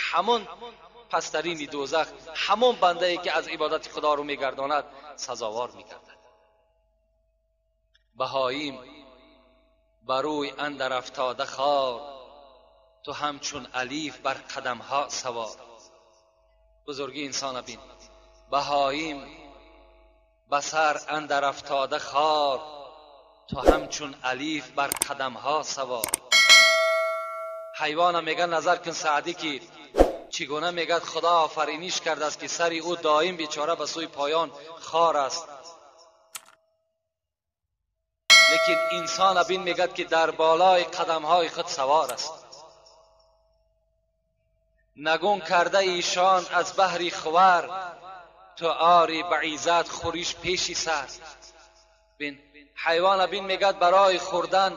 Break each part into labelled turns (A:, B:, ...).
A: ҳамон пасттарини дӯзах, ҳамон бандае ки аз ибодати худо рӯ мегардонад сазовор мегардад. Баҳоим бар рӯй андар афтода хор, ту ҳамчун алиф бар қадамҳо савор. Бузургии инсон бин. Баҳоим ба сар андар афтода хор, ту ҳамчун алиф бар қадамҳо савор. Ҳайвона мегӯяд назар кун Саъдӣ ки чӣ гуна мегӯяд Худо офариниш кардааст ки сари ӯ доим бечора ба сӯи поён хор аст. Лекин инсон бин мегӯяд ки дар болои қадамҳои худ савор аст. Нагун карда эшон аз баҳри ховар, ту ори ба иззат хӯриш пеши сар. Бин ҳайвон бин мегӯяд барои хӯрдан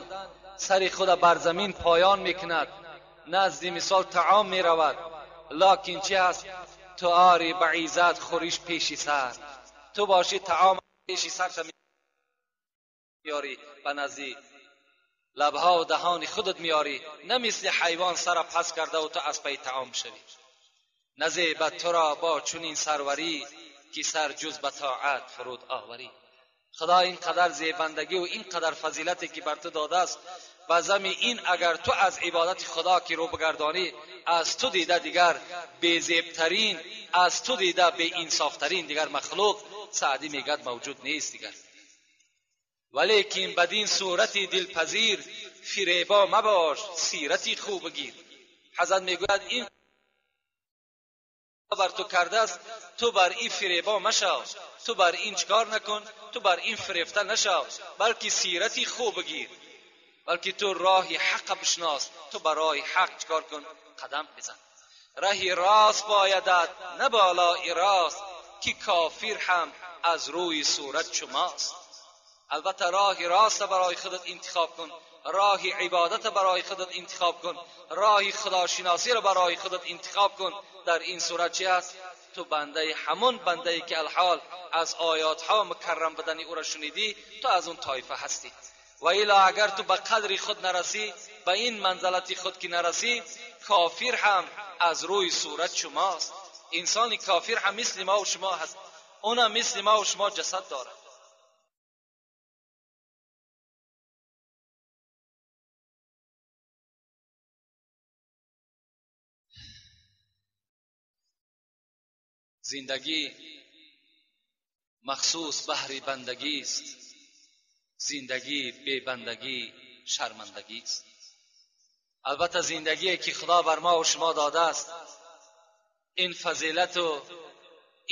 A: сари худ бар замин поён мекунад, назди мисол таом меравад, лакин чӣ ҳаст? Ту ори ба иззат хӯриш пеши сар. Ту бошӣ таом пеши сарта меёрӣ, ба назди лабҳо ва даҳони худат меёрӣ, на мисли ҳайвон сара пас карда ва ту аз пайи таом шавӣ. Назебад туро бо чунин сарварӣ, ки сар ҷуз ба тоат фуруд оварӣ. Худо ин қадар зебандагӣ ва ин қадар фазилате ки бар ту додааст, ба зами ин агар ту аз ибодати Худо ки рӯ бигардонӣ, аз ту дида дигар безебтарин, аз ту дида беинсофтарин дигар махлуқ Саъдӣ мегӯяд мавҷуд нест дигар. Валекин бадин сурати дилпазир фиребо мабош, сирати хуб бигир. Ҳазрат мегӯяд ин бар ту кардааст, ту бар ин фиребо машав, ту бар ин чикор накун, ту бар ин фирефта нашав, балки сирати хуб бигир, балки ту роҳи ҳаққа бишнос, ту ба роҳи ҳақ чикор кун? Қадам бизан. Раҳи рост боядат, на болои рост, ки кофир ҳам аз рӯи сурат чумост. Албатта роҳи рост барои худат интихоб кун, роҳи ибодат барои худат интихоб кун, роҳи худошиносиро барои худат интихоб кун. Дар ин сурат чӣ ҳаст? Ту бандаи ҳамон бандае ки алҳол аз оятҳо мукаррам будани ӯро шунидӣ, ту аз он тоифа ҳастӣ. Ва илло агар ту ба қадри худ нарасӣ, ба ин манзалати худ ки нарасӣ, кофир ҳам аз рӯи сурат шумост. Инсони кофир ҳам мисли ма ва шумо ҳаст, онам мисли ма ва шумо ҷасад дорад. Зиндагӣ махсус баҳри бандагист, зиндагӣ бебандагӣ шармандагист. Албатта зиндагие ки Худо бар ма ва шумо додааст, ин фазилату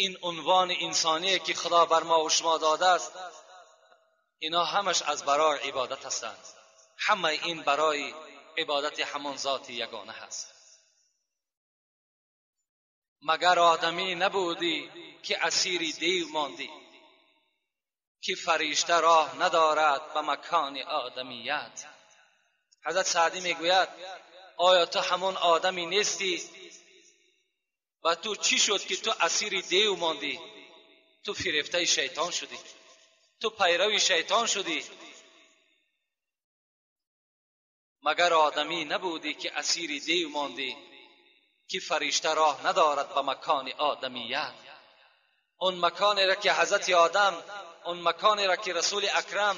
A: ин унвони инсоние ки Худо бар ма ва шумо додааст, ино ҳамаш аз барои ибодат ҳастанд. ҳамаи ин барои ибодати ҳамон зоти ягона ҳаст. Магар одамӣ набудӣ ки асири дев мондӣ, ки фаришта роҳ надорад ба макони одамият. Ҳазрат Саъдӣ мегӯяд оё ту ҳамон одамӣ нестӣ ва ту чӣ шуд ки ту асири дев мондӣ? Ту фирефтаи шайтон шудӣ, ту пайрави шайтон шудӣ. Магар одамӣ набудӣ ки асири дев мондӣ, ки фаришта роҳ надорад ба макони одамият? Он маконеро ки ҳазрати Одам, он маконеро ки Расули Акрам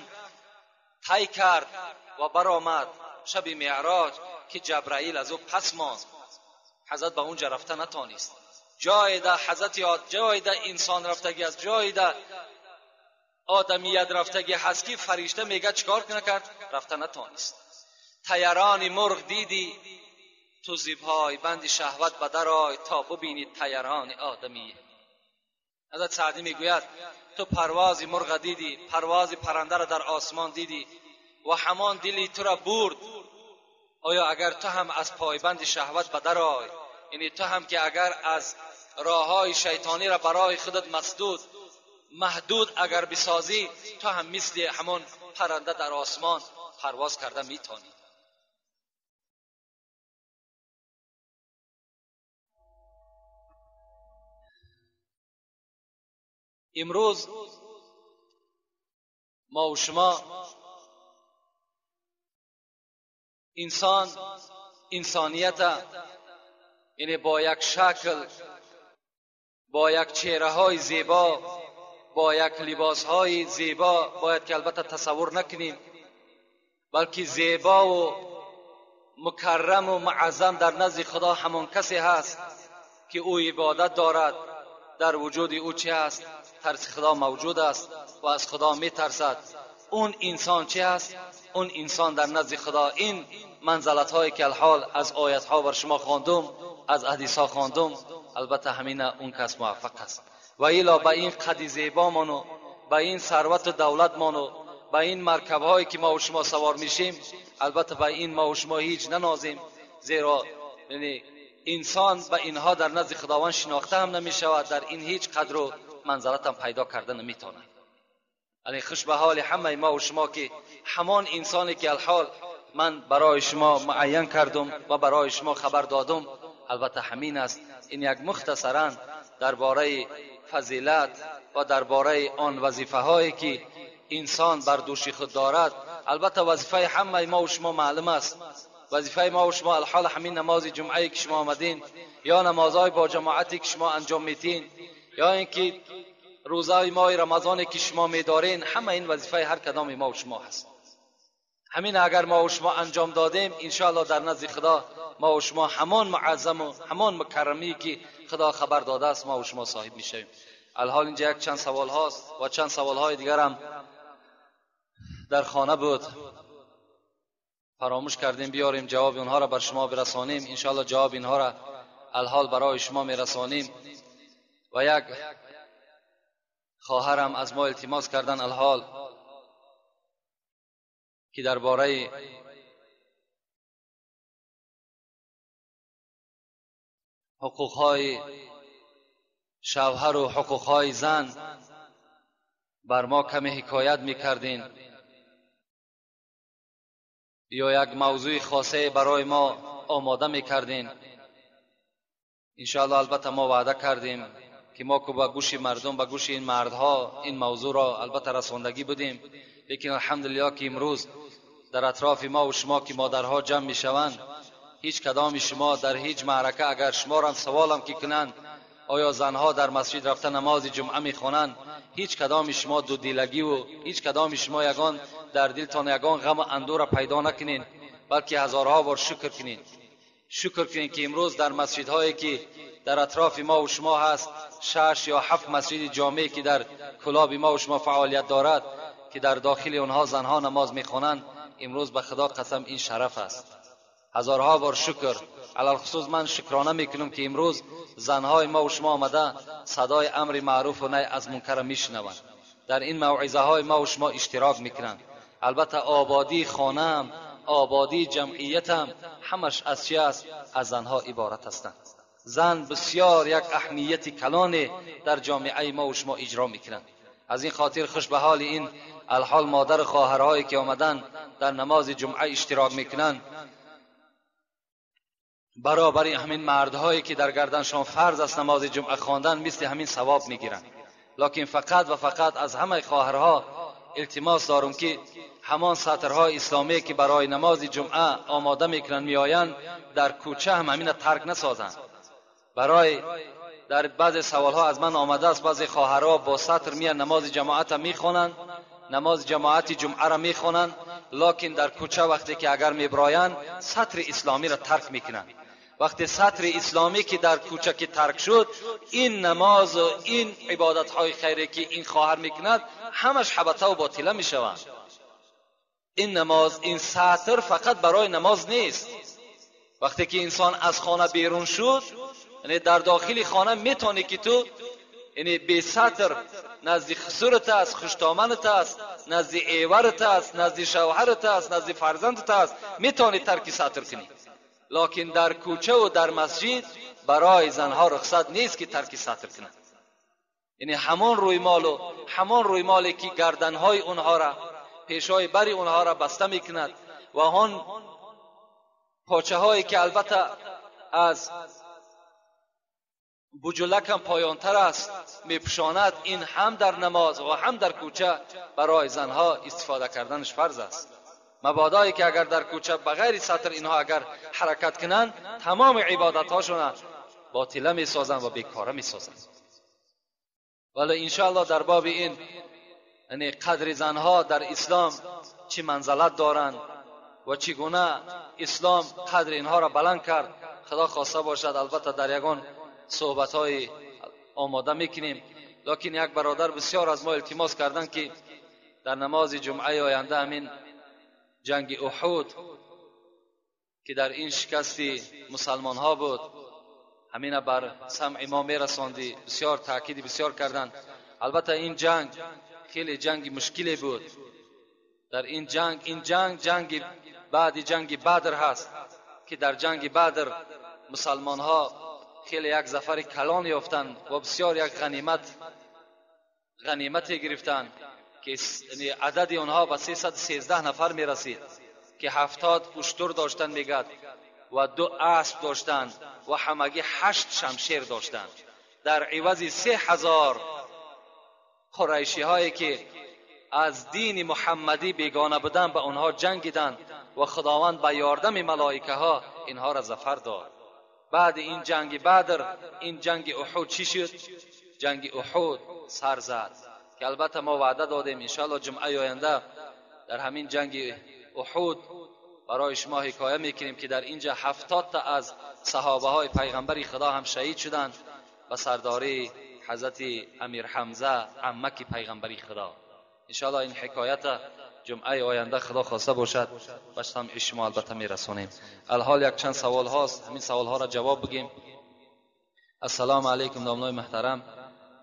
A: тай кард ва баромад шаби Меъроҷ, ки Ҷабраил аз ӯ пас монд, ҳазрат ба онҷа рафта натонист. Ҷое да ҳазрати ҷое да инсон рафтагӣ аст, ҷое да одамият рафтагӣ ҳаст ки фаришта мегӯяд чикор накард? Рафта натонист. Тайарони мурғ дидӣ, ту зибҳои банди шаҳват ба дарой то бибинӣ тайарони одамият. Ҳазрат Саъдӣ мегӯяд ту парвози мурға дидӣ, парвози парандаро дар осмон дидӣ ва ҳамон дили туро бурд. Оё агар ту ҳам аз пойбанди шаҳват ба дарой, яъне ту ҳам ки агар аз роҳҳои шайтониро барои худат масдуд маҳдуд агар бисозӣ, ту ҳам мисли ҳамон паранда дар осмон парвоз карда метавонӣ. Имрӯз ма ва шумо инсон, инсонията یعنی با یک شکل، با یک چهره های زیبا، با یک لباس های زیبا باید که البته تصور نکنیم، بلکه زیبا و مکرم و معظم در نزد خدا همان کسی هست که او عبادت دارد، در وجود او چه هست؟ ترس خدا موجود است و از خدا میترسد. اون انسان چه هست؟ اون انسان در نزد خدا این منزلت هایی که الحال از آیت ها بر شما خواندم، از حدیث ها خواندم، البته همین اون کس موفق است. و الا به این قد زیبا مانو، به این ثروت و دولت مانو، به این مرکب هایی که ما و شما سوار میشیم، البته به این ما و شما هیچ ننازیم، زیرا یعنی انسان به اینها در نزد خداوند شناخته هم نمیشود، در این هیچ قدر و منزلت هم پیدا کرده نمیتواند. یعنی خوش به حال همه ما و شما که همان انسانی که الحال من برای شما معین کردم و برای شما خبر دادم، البته همین است. این یک مختصرا درباره فضیلت و درباره آن وظیفه هایی که انسان بر دوش خود دارد. البته وظیفه همه ما و شما معلوم است. وظیفه ما و شما الحال همین نماز جمعه که شما آمدین، یا نمازهای با جماعتی که شما انجام میتین، یا اینکه روزهای ماه رمضانی که شما میدارین، همه این وظیفه هر کدام ما و شما هست. همین اگر ما و شما انجام دادیم، انشاءالله در نزد خدا ما و شما همان معظم و همان مکرمی که خدا خبر داده است ما و شما صاحب میشویم. الحال اینجا یک چند سوال هاست و چند سوال های دیگر هم در خانه بود، فراموش کردیم بیاریم جواب اونها را بر شما برسانیم. انشاءالله جواب اینها را الحال برای شما میرسانیم. و یک خواهرم از ما التماس کردن الحال که درباره حقوقهای شوهر و حقوقهای زن بر ما کمی حکایت میکردین، یا یک موضوع خاصه برای ما آماده میکردین. انشاءالله البته ما وعده کردیم که ما که با گوش مردم، با گوش این مردها این موضوع را البته رساندگی بودیم، لیکن الحمدلله که امروز در اطراف ما و شما که مادرها جمع میشوند، هیچ کدام شما در هیچ معرکه اگر شما را سوالم که کنند آیا زنها در مسجد رفته نماز جمعه میخوانند، هیچ کدام شما دو دلگی و هیچ کدام شما یگان در دلتان یگان غم و اندوه را پیدا نکنین، بلکه هزارها بار شکر کنین. شکر کنین که امروز در مسجدهایی که در اطراف ما و شما هست، 6 یا 7 مسجد جامعی که در کلاب ما و شما فعالیت دارد که در داخل اونها زنها نماز میخوانند، امروز به خدا قسم این شرف است. هزارها بار شکر. علی‌الخصوص من شکرانه میکنم که امروز زنهای ما و شما آمده صدای امر معروف و نهی از منکر میشنوند، در این موعظه های ما و شما اشتراک میکنند. البته آبادی خانه، آبادی جمعیت همش از چی است؟ از زنها عبارت هستند. زن بسیار یک اهمیت کلان در جامعه ما و شما اجرا میکنند. از این خاطر خوش به حال این الحال مادر خواهرهایی که آمدن در نماز جمعه اشتراک میکنند، برابر همین مردهایی که در گردنشان فرض است نماز جمعه خواندن، مثل همین ثواب میگیرند. لکن فقط و فقط از همه خواهرها التماس دارم که همان سطرهای اسلامی که برای نماز جمعه آماده میکنند میآیند، در کوچه هم همین ترک نسازند. برای در بعض سوالها از من آمده است، بعضی خواهرها با سطر میان نماز جماعت میخوانند، نماز جماعت جمعه را میخوانند، لکن در کوچه وقتی که اگر میبرایند سطر اسلامی را ترک میکنند. وقتی سطر اسلامی که در کوچه که ترک شد، این نماز و این عبادت های خیری که این خواهر میکند همش حبطه و باطله میشوند. این نماز، این سطر فقط برای نماز نیست. وقتی که انسان از خانه بیرون شد، یعنی در داخل خانه میتونی که تو یعنی بی سطر نزد خسرت است، خوشدامنت است، نزد ایورت است، نزد شوهرت است، نزد فرزندت است، میتونی ترک سطر کنی. لکن در کوچه و در مسجد برای زنها رخصت نیست که ترک سطر کنند. یعنی همان رویمال و همان رویمالی که گردنهای اونها را، پیشای بری اونها را بسته میکند و آن پاچه هایی که البته از بجلک هم پایانتر است میپوشاند، این هم در نماز و هم در کوچه برای زنها استفاده کردنش فرض است. مبادایی که اگر در کوچه بغیر ستر اینها اگر حرکت کنند، تمام عبادت هاشون باطله می سازند و بیکاره می سازند. ولی انشاءالله در باب این یعنی قدر زنها در اسلام چی منزلت دارند و چگونه اسلام قدر اینها را بلند کرد، خدا خواسته باشد البته در یگان صحبت های آماده میکنیم. لکن یک برادر بسیار از ما التماس کردند که در نماز جمعه آینده همین جنگ احد که در این شکست مسلمان ها بود، همین بر سمع ما میرساندی. بسیار تاکید بسیار کردند. البته این جنگ خیلی جنگ مشکلی بود. در این جنگ، این جنگ جنگ بعد جنگ بدر هست که در جنگ بدر مسلمان ها خیلی یک ظفر کلان یافتند و بسیار یک غنیمت گرفتند که عدد آنها به 313 نفر می رسید که 70 اشتر داشتند میگد و 2 اسب داشتند و همگی 8 شمشیر داشتند. در عوض 3000 قریشی هایی که از دین محمدی بیگانه بودند به آنها جنگیدند و خداوند به یاردم ملائکه ها اینها را ظفر داد. بعد این جنگ بدر، این جنگ احد چی شد؟ جنگ احد سر زد که البته ما وعده دادیم انشاءالله جمعه آینده در همین جنگ احد برای شما حکایه میکنیم که در اینجا 70 تا از صحابه های پیغمبر خدا هم شهید شدند به سرداری حضرت امیر حمزه عمک پیغمبر خدا. انشاءالله این حکایت جمعه آینده خدا خواسته باشد به سمع شما البته میرسانیم. الحال یک چند سوال هاست، همین سوال ها را جواب بگیم. السلام علیکم دامنای محترم،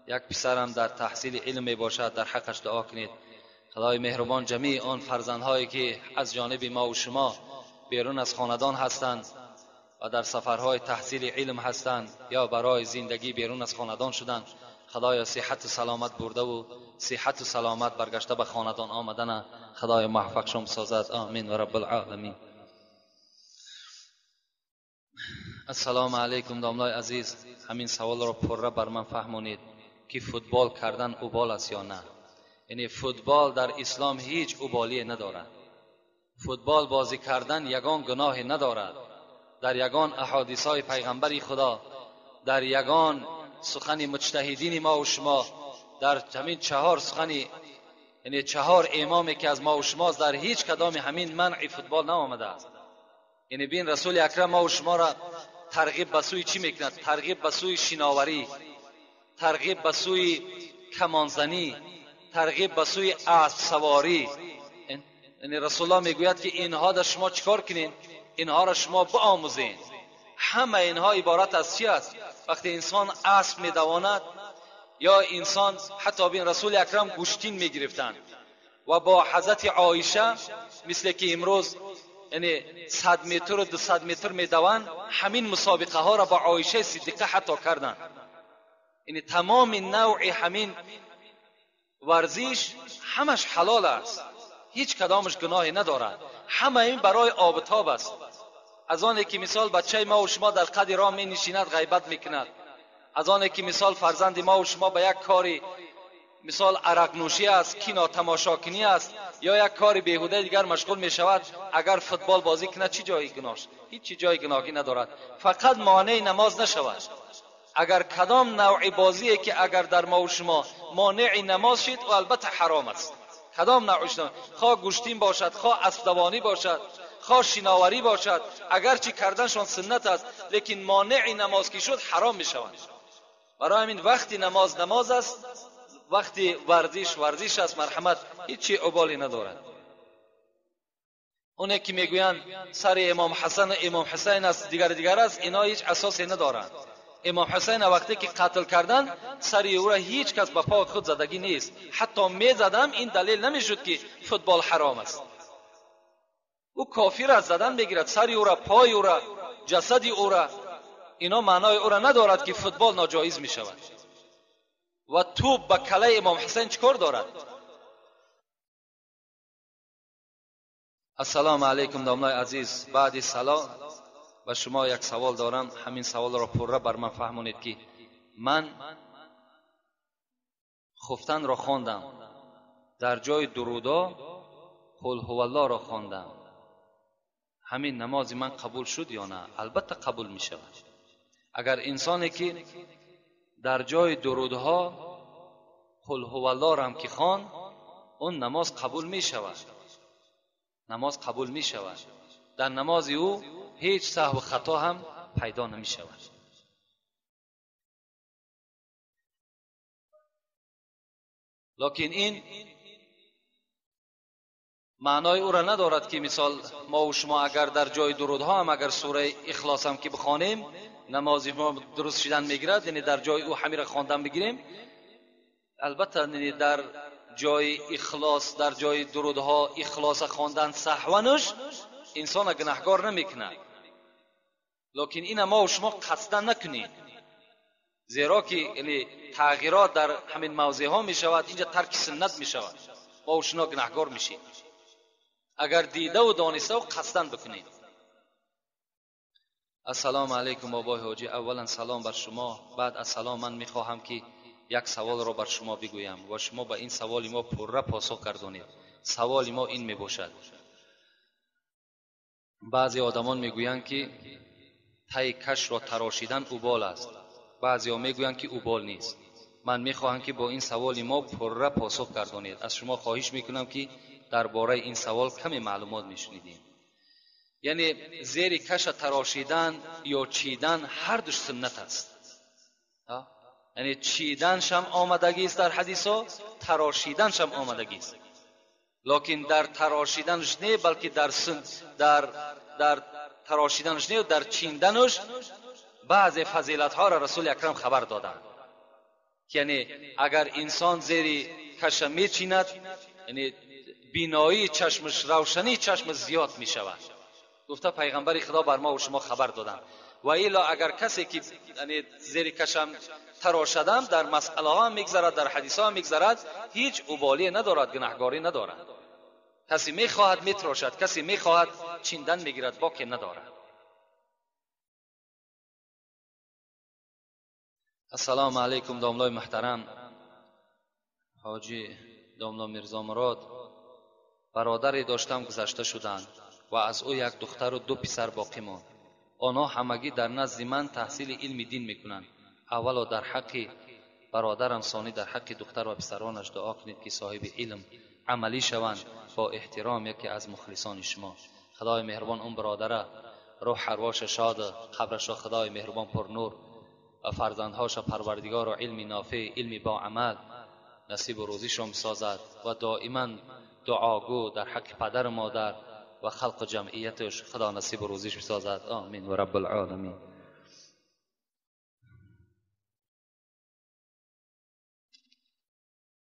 A: یک پسرم در تحصیل علم می باشد، در حقش دعا کنید. خدای مهربان جمیع آن فرزندهایی که از جانب ما و شما بیرون از خاندان هستند و در سفرهای تحصیل علم هستند یا برای زندگی بیرون از خاندان شدند، خدای صحت و سلامت برده و صحت و سلامت برگشته به خاندان آمدن خدای موفقشان سازد. آمین و رب العالمین. السلام علیکم داملای عزیز، همین سوال را پره بر من فهمونید که فوتبال کردن اوبال است یا نه؟ یعنی فوتبال در اسلام هیچ اوبالی ندارد. فوتبال بازی کردن یگان گناه ندارد. در یگان احادیث های پیغمبر خدا، در یگان سخن مجتهدین ما و شما، در همین 4 سخن، یعنی 4 امامی که از ما و شماست، در هیچ کدام همین منع فوتبال نآمده است. یعنی بین رسول اکرم ما و شما را ترغیب به سوی چی میکند؟ ترغیب به سوی شناوری، ترغیب به سوی کمانزنی، ترغیب به سوی اسب سواری. یعنی رسول الله میگوید که اینها در شما چیکار کنین؟ اینها را شما بآموزین. همه اینها عبارت از چی است؟ وقتی انسان اسب میدواند یا انسان حتی بین رسول اکرم گوشتین میگرفتند و با حضرت عایشه مثل که امروز یعنی 100 متر و 200 متر میدوند، همین مسابقه ها را با عایشه صدیقه حتی کردند. یعنی تمام نوع همین ورزش همش حلال است، هیچ کدامش گناهی ندارد. همه این برای آب و تاب است. از آنی که مثال بچه ما و شما در قد راه می نشیند غیبت میکند، از آنی که مثال فرزند ما و شما به یک کاری مثال عرق نوشی است، کینا تماشاکنی است یا یک کار بیهوده دیگر مشغول می شود، اگر فوتبال بازی کند چی جای گناهش؟ هیچ جای گناهی ندارد. فقط مانع نماز نشود. اگر کدام نوع بازی که اگر در ما و شما مانع نماز شد و البته حرام است. کدام نوعش، خواه گوشتین باشد، خواه اسب دوانی باشد، خواه شناوری باشد، اگرچه کردنشان سنت است، لیکن مانع نماز که شد حرام می شود. برای همین وقتی نماز نماز است، وقتی ورزش ورزش است، مرحمت هیچی ابالی ندارد. اونه که میگویند سر امام حسن و امام حسین است دیگر دیگر است، اینا هیچ اساسی ندارند. امام حسین وقتی که قتل کردن سر او را هیچ کس به پای خود زدگی نیست، حتی میزدم این دلیل نمیشد که فوتبال حرام است. او کافر از زدن میگیرد، سر او را، پای او را، جسد او را، اینا معنای او را ندارد که فوتبال ناجایز میشود. و توپ به کله امام حسین چکار دارد؟ السلام علیکم داملای عزیز، بعد سلام به شما یک سوال دارم، همین سوال را پره بر من فهمونید که من خفتن را خواندم، در جای درودا قل هو الله را خواندم، همین نماز من قبول شد یا نه؟ البته قبول می شود. اگر انسانی که در جای درودها قل هو الله را هم که خواند، اون نماز قبول می شود. نماز قبول می شود. در نماز او هیچ سهو و خطا هم پیدا نمی شود. لکن این معنای او را ندارد که مثال ما و شما اگر در جای درودها هم اگر سوره اخلاص هم که بخوانیم نماز ما درست شدن میگیرد، یعنی در جای او همین را خواندن بگیریم. البته یعنی در جای اخلاص، در جای درودها اخلاص خواندن سهونش انسان گناهگار نمیکنه، لکن این ما و شما قصدا نکنیم، زیرا که یعنی تغییرات در همین موضع ها میشود، اینجا ترک سنت میشود، ما و شما گناهگار میشیم اگر دیده و دانسته و قصدن بکنید. السلام علیکم بابای حاجی. اولا سلام بر شما، بعد از سلام من میخواهم که یک سوال را بر شما بگویم و شما به این سوال ما پرره پاسخ گردانید. سوال ما این میباشد: بعضی آدمان میگویند که تای کش را تراشیدن اوبال است، بعضی ها میگویند که اوبال نیست. من میخواهم که با این سوال ما پرره پاسخ گردانید. از شما خواهش میکنم که درباره این سوال کمی معلومات میشنیدیم. یعنی زیر کش تراشیدن یا چیدن هر دوش سنت است. یعنی چیدنش هم آمدگی است در حدیث ها، تراشیدنش هم آمدگی است، لکن در تراشیدنش نه، بلکه در تراشیدنش نه و در چیندنش بعض فضیلت ها را رسول اکرم خبر دادند. یعنی اگر انسان زیر کش میچیند، یعنی بینایی چشمش، روشنی چشم زیاد می شود. گفته پیغمبر خدا بر ما و شما خبر دادن. و الا اگر کسی که یعنی زیر کشم تراشدم در مسئله ها میگذرد، در حدیث ها میگذرد، هیچ ابالی ندارد، گناهگاری ندارد. کسی میخواهد میتراشد، کسی میخواهد چیندن میگیرد، باکی ندارد. السلام علیکم داملای محترم حاجی داملا میرزا مراد. برادری داشتم گذشته شدند و از او یک دختر و دو پسر باقی ماند. آنها همگی در نزد من تحصیل علم دین میکنند. اولا در حق برادرم، ثانی در حق دختر و پسرانش دعا کنید که صاحب علم عملی شوند. با احترام یکی از مخلصان شما. خدای مهربان اون برادره روح ارواش شاد، قبرش را خدای مهربان پر نور و فرزندهاش پروردگار و علم نافع، علم با عمل نصیب و روزیشان بسازد و دائما دعاگو در حق پدر و مادر و خلق جمعیتش خدا نصیب و روزیش بسازد. آمین و رب العالمین.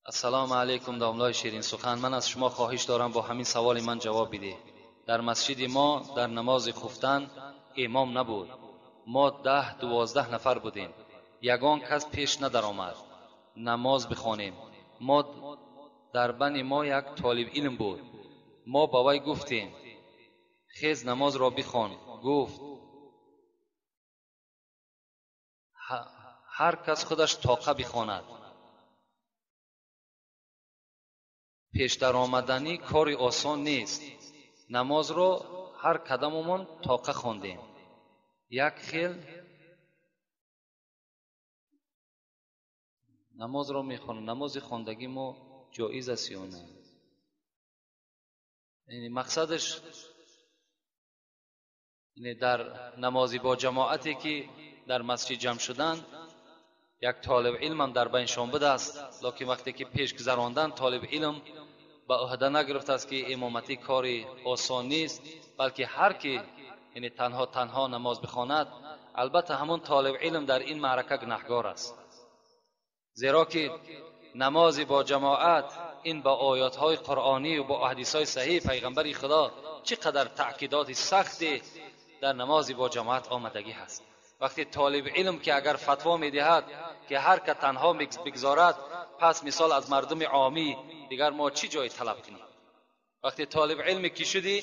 A: السلام علیکم داملای شیرین سخن. من از شما خواهش دارم با همین سوال من جواب بده. در مسجد ما در نماز خفتن امام نبود. ما 10 12 نفر بودیم، یگان کس پیش ندر آمد نماز بخوانیم. ما در بین ما یک طالب علم بود. ما با وی گفتیم خیز نماز را بخوان. گفت هر کس خودش طاقه بخواند. پیش در آمدنی کاری آسان نیست. نماز را هر کداممان طاقه خواندیم. یک خیل نماز را میخوانم. نماز خواندگی ما جایز است یا نه؟ یعنی مقصدش یعنی در نمازی با جماعتی که در مسجد جمع شدن یک طالب علم هم در بینشان بوده است، لکن وقتی که پیش گذراندن طالب علم به عهده نگرفته است که امامتی کاری آسان نیست، بلکه هر کی یعنی تنها نماز بخواند، البته همون طالب علم در این معرکه گناهگار است، زیرا که نماز با جماعت این با آیات های قرآنی و با حدیث های صحیح پیغمبر خدا چقدر تأکیدات سختی در نماز با جماعت آمدگی هست. وقتی طالب علم که اگر فتوا میدهد که هر که تنها بگذارد، پس مثال از مردم عامی دیگر ما چی جای طلب کنیم؟ وقتی طالب علم که شدی،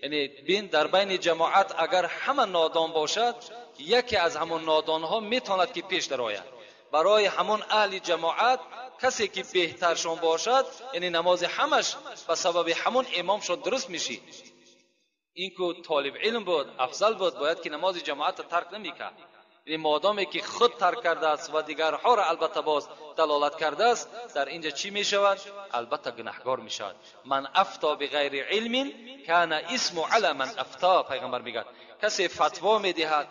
A: یعنی بین در بین جماعت اگر همه نادان باشد، یکی از همون نادان ها میتواند که پیش درآید. برای همون اهل جماعت کسی که بهترشون باشد، یعنی نماز همش به سبب همون امامشون درست میشی. این که طالب علم بود، افضل بود، باید که نماز جماعت ترک نمیکرد. یعنی مادامی که خود ترک کرده است و دیگرها را البته باز دلالت کرده است، در اینجا چی میشود؟ البته گناهگار میشود. من افتا بغیر علم کان اسم علی من افتا. پیغمبر میگه کسی فتوا میدهد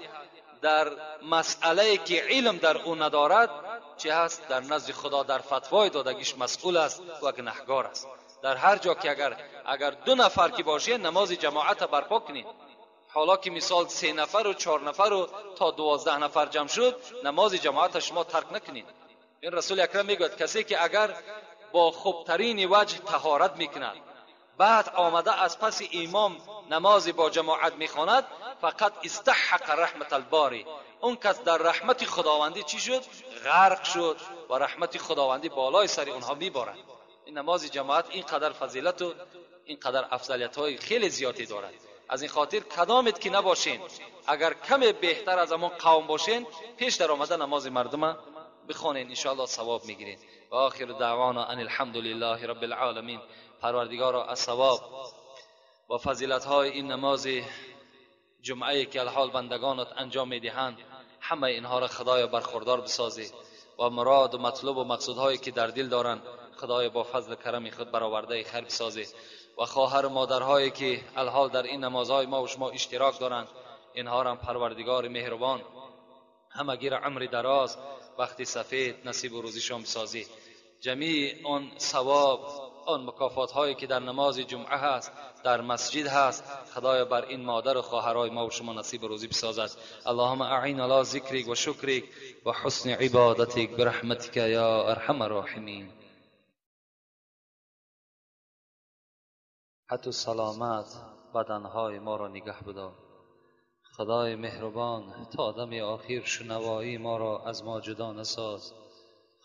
A: در مسئله که علم در او ندارد، چه هست؟ در نزد خدا در فتوای دادگیش مسئول است و گناهگار است. در هر جا که اگر دو نفر که باشه نماز جماعت برپا کنید. حالا که مثال 3 نفر و 4 نفر و تا 12 نفر جمع شد، نماز جماعت شما ترک نکنید. این رسول اکرم میگوید کسی که اگر با خوبترین وجه طهارت میکند، بعد آمده از پس امام نماز با جماعت میخواند، فقط استحق رحمت الباری، اون کس در رحمت خداوندی چی شد؟ غرق شد و رحمت خداوندی بالای سر اونها میبارد. این نماز جماعت اینقدر فضیلت و اینقدر افضلیت های خیلی زیادی دارد. از این خاطر کدامت که نباشین، اگر کم بهتر از همون قوم باشین، پیش در آمده نماز مردم بخوانین، انشاءالله ثواب میگیرین. و آخر دعوانا ان الحمد لله رب العالمین. پروردگارا از ثواب و فضیلت های این نماز جمعه که الحال بندگانت انجام میدهند، همه اینها را خدایا برخوردار بسازی و مراد و مطلوب و مقصودهایی که در دل دارند خدایا با فضل کرم خود برآورده خیر بسازی. و خواهر و مادرهایی که الحال در این نمازهای ما و شما اشتراک دارند، اینها را پروردگار مهربان همگی را عمر دراز، وقت سفید نصیب و روزیشان بسازی. جمیع آن ثواب، آن مکافات هایی که در نماز جمعه هست، در مسجد هست، خدایا بر این مادر و خواهرای ما و شما نصیب روزی بسازد. اللهم اعین علی ذکرک و شکرک و حسن عبادتک برحمتک یا ارحم الراحمین. حتی سلامت بدنهای ما را نگه بدار. خدای مهربان تا دم آخر شنوایی ما را از ما جدا نساز.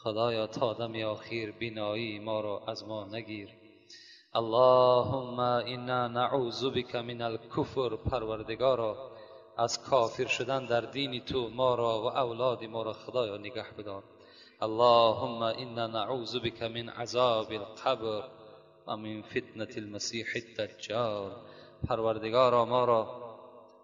A: خدایا تا دم آخر بینایی ما را از ما نگیر. اللهم انا نعوذ بک من الکفر. پروردگارا از کافر شدن در دین تو ما را و اولاد ما را خدایا نگه بدار. اللهم انا نعوذ بک من عذاب القبر و من فتنة المسیح الدجال. پروردگارا ما را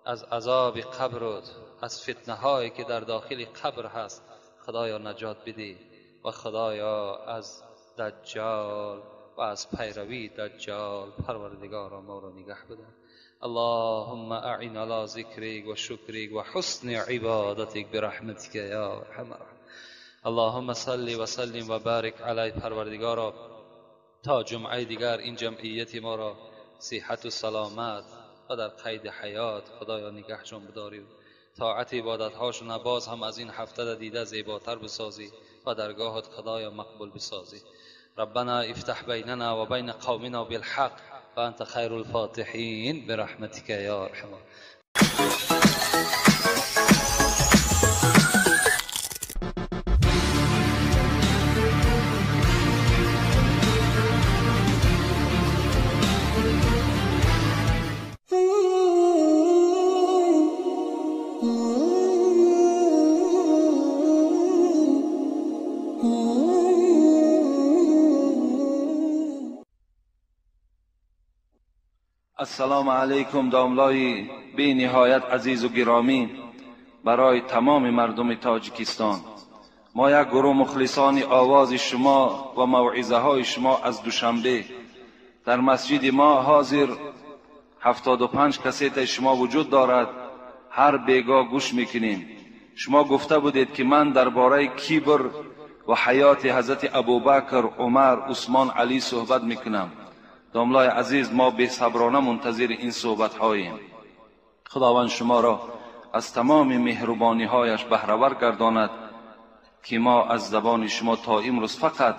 A: از عذاب قبر، از فتنه هایی که در داخل قبر هست خدایا نجات بده و خدایا از دجال و از پیروی دجال پروردگارا ما را نگه بده. اللهم اعن علی ذکرک و شکرک و حسن عبادتک برحمتک یا ارحم الراحمین. اللهم صل و سلم و بارک علی. پروردگارا تا جمعه دیگر این جمعیت ما را صحت و سلامت و در قید حیات خدایا نگهشون بداری، طاعت عبادتهاشون باز هم از این هفته دیده زیباتر بسازی و درگاهت خدایا مقبول بسازی. ربنا افتح بیننا و بین قومنا بالحق و انت خیر الفاتحین برحمتک یا ارحم.
B: السلام علیکم داملای بی نهایت عزیز و گرامی برای تمام مردم تاجیکستان. ما یک گروه مخلصان آواز شما و موعظه های شما از دوشنبه در مسجد ما حاضر 75 کسیت شما وجود دارد. هر بیگاه گوش میکنیم. شما گفته بودید که من درباره کبر و حیات حضرت ابوبکر، عمر، عثمان، علی صحبت میکنم. داملای عزیز ما بی صبرانه منتظر این صحبت هاییم. خداوند شما را از تمام مهربانی هایش بهره ور گرداند که ما از زبان شما تا امروز فقط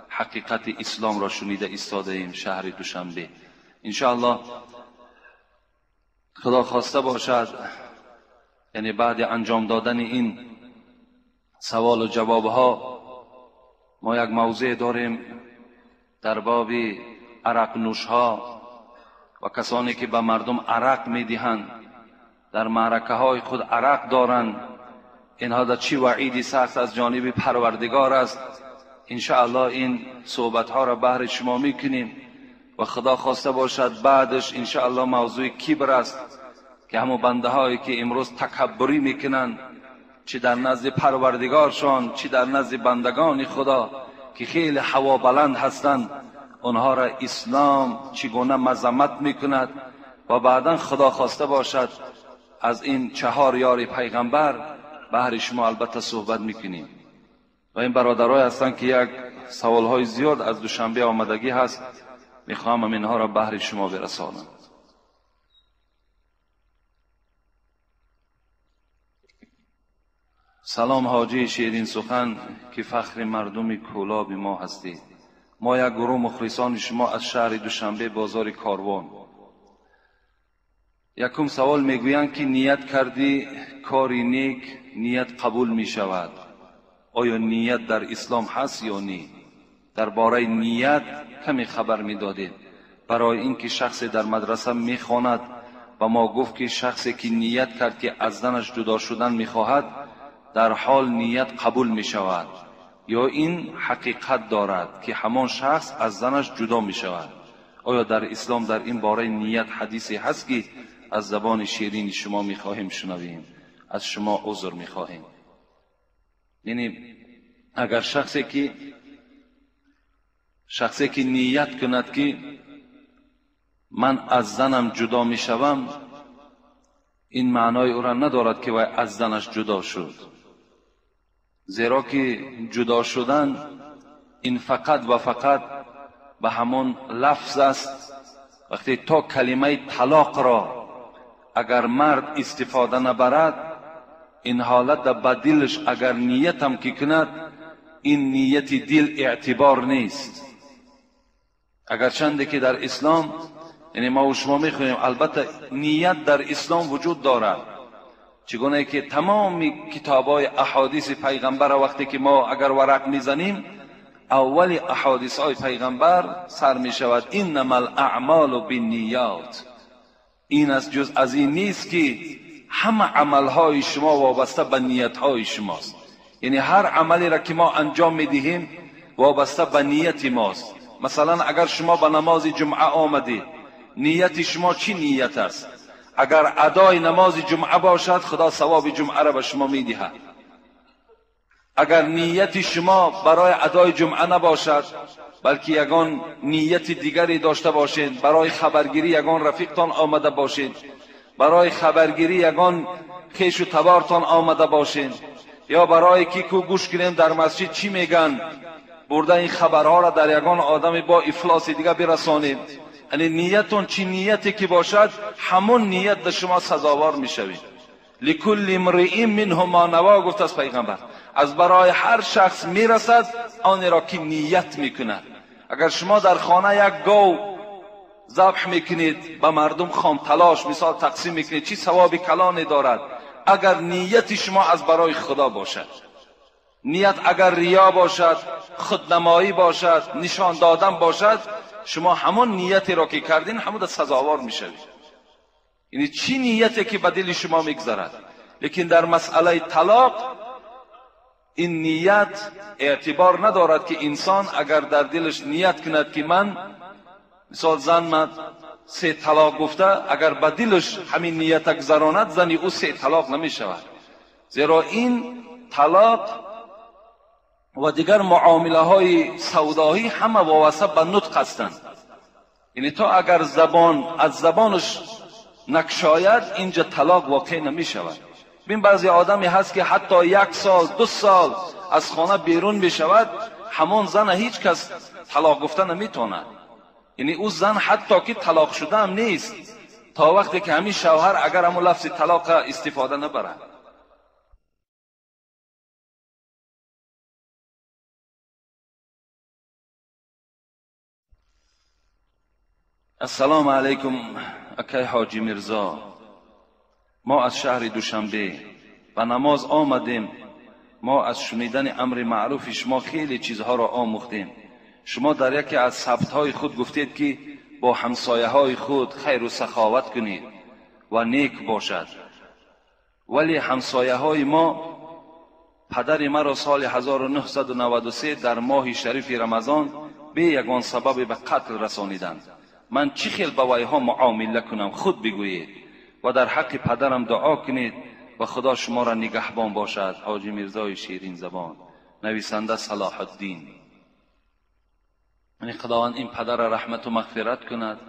B: حقیقت اسلام را شنیده ایستاده ایم. شهر دوشنبه انشاءالله خدا خواسته باشد، یعنی بعد انجام دادن این سوال و جواب ها ما یک موضوع داریم در باب عرق نوش ها و کسانی که به مردم عرق میدهند، در معرکه های خود عرق دارند. اینها در چی وعیدی سخت از جانب پروردگار است. انشاءالله این صحبت ها را بهر شما میکنیم و خدا خواسته باشد بعدش انشاءالله موضوع کبر است که همون بنده هایی که امروز تکبری میکنند، چی در نزد پروردگارشان چی در نزد بندگان خدا که خیلی هوا بلند هستند، آنها را اسلام چگونه مذمت میکند و بعدا خدا خواسته باشد از این 4 یار پیغمبر بهر شما البته صحبت میکنیم. و این برادرای هستند که یک سوالهای زیاد از دوشنبه آمدگی هست، میخواهم اینها را بهر شما برسانم. سلام حاجی شیرین سخن که فخر مردم کولاب ما هستید. ما یک گروه مخلصان شما از شهر دوشنبه بازار کاروان. یکم سوال میگویند که نیت کردی کاری نیک، نیت قبول می شود. آیا نیت در اسلام هست یا نی؟ درباره نیت کمی خبر میدادید. برای اینکه شخصی در مدرسه میخواند و ما گفت که شخصی که نیت کرد که از زنش جدا شدن میخواهد در حال نیت قبول می شود، یا این حقیقت دارد که همان شخص از زنش جدا می شود؟ آیا در اسلام در این باره نیت حدیثی هست که از زبان شیرین شما می خواهیم شنویم؟ از شما عذر می خواهیم. یعنی اگر شخصی که نیت کند که من از زنم جدا می شوم، این معنای او را ندارد که وی از زنش جدا شد، زیرا که جدا شدن این فقط و فقط به همان لفظ است. وقتی تا کلمه طلاق را اگر مرد استفاده نبرد، این حالت به دلش اگر نیت هم که کند، این نیت دل اعتبار نیست. اگرچنده که در اسلام، یعنی ما و شما میخوانیم، البته نیت در اسلام وجود دارد، چگونه که تمام کتابای احادیث پیغمبر وقتی که ما اگر ورق میزنیم، اول احادیث های پیغمبر سر میشود انما الاعمال بالنیات. این از جز از این نیست که همه عملهای شما وابسته به نیتهای شماست. یعنی هر عملی را که ما انجام میدهیم وابسته به نیت ماست. مثلا اگر شما به نماز جمعه آمدید، نیت شما چی نیت است؟ اگر ادای نماز جمعه باشد، خدا ثواب جمعه را به شما میدهد. اگر نیت شما برای ادای جمعه نباشد، بلکه یگان نیت دیگری داشته باشید، برای خبرگیری یگان رفیقتان آمده باشید، برای خبرگیری یگان خویش و تبارتان آمده باشید، یا برای کی کو گوش کنیم در مسجد چی میگن، برده این خبرها را در یگان آدم با افلاس دیگه برسانید. یعنی نیتون چی نیتی که باشد، همون نیت در شما سزاوار میشوید. لکل امرئ منهم ما نوا، گفت از پیغمبر، از برای هر شخص میرسد آن را که نیت میکند. اگر شما در خانه یک گاو ذبح میکنید، به مردم خام تلاش مثال تقسیم میکنید، چی ثواب کلانی دارد اگر نیت شما از برای خدا باشد. نیت اگر ریا باشد، خودنمایی باشد، نشان دادن باشد، شما همون نیتی را که کردین همون سزاوار میشوید. یعنی چی نیتی که به دل شما میگذرد. لیکن در مسئله طلاق این نیت اعتبار ندارد که انسان اگر در دلش نیت کند که من مثال زن من 3 طلاق گفته، اگر به دلش همین نیت گذراند، زنی او 3 طلاق نمیشود. زیرا این طلاق و دیگر معامله های سودایی همه وابسته به نطق هستند. یعنی تا اگر زبان از زبانش نکشاید، اینجا طلاق واقع نمی شود. ببین بعضی آدمی هست که حتی 1 سال 2 سال از خانه بیرون می شود، همون زن هیچ کس طلاق گفته نمیتواند. یعنی او زن حتی که طلاق شده هم نیست، تا وقتی که همین شوهر اگر همون لفظ طلاق استفاده نبرد. السلام علیکم اکی حاجی میرزا، ما از شهر دوشنبه به نماز آمدیم. ما از شنیدن امر معروف شما خیلی چیزها را آموختیم. شما در یکی از ثبت‌های خود گفتید که با همسایه های خود خیر و سخاوت کنید و نیک باشد، ولی همسایه های ما Падари маро соли 1993 дар моҳи шарифи Рамазон бе ягон сабабе ба қатл расониданд. Ман чӣ хел ба вайҳо муомила кунам, худ бигӯед ва дар ҳаққи падарам дуо кунед ва Худо шуморо нигаҳбон бошад. Ҳоҷи Мирзои Ширинзабон. Нависанда Салоҳуддин. Яъне Худованд ин падарро раҳмату мағфират кунад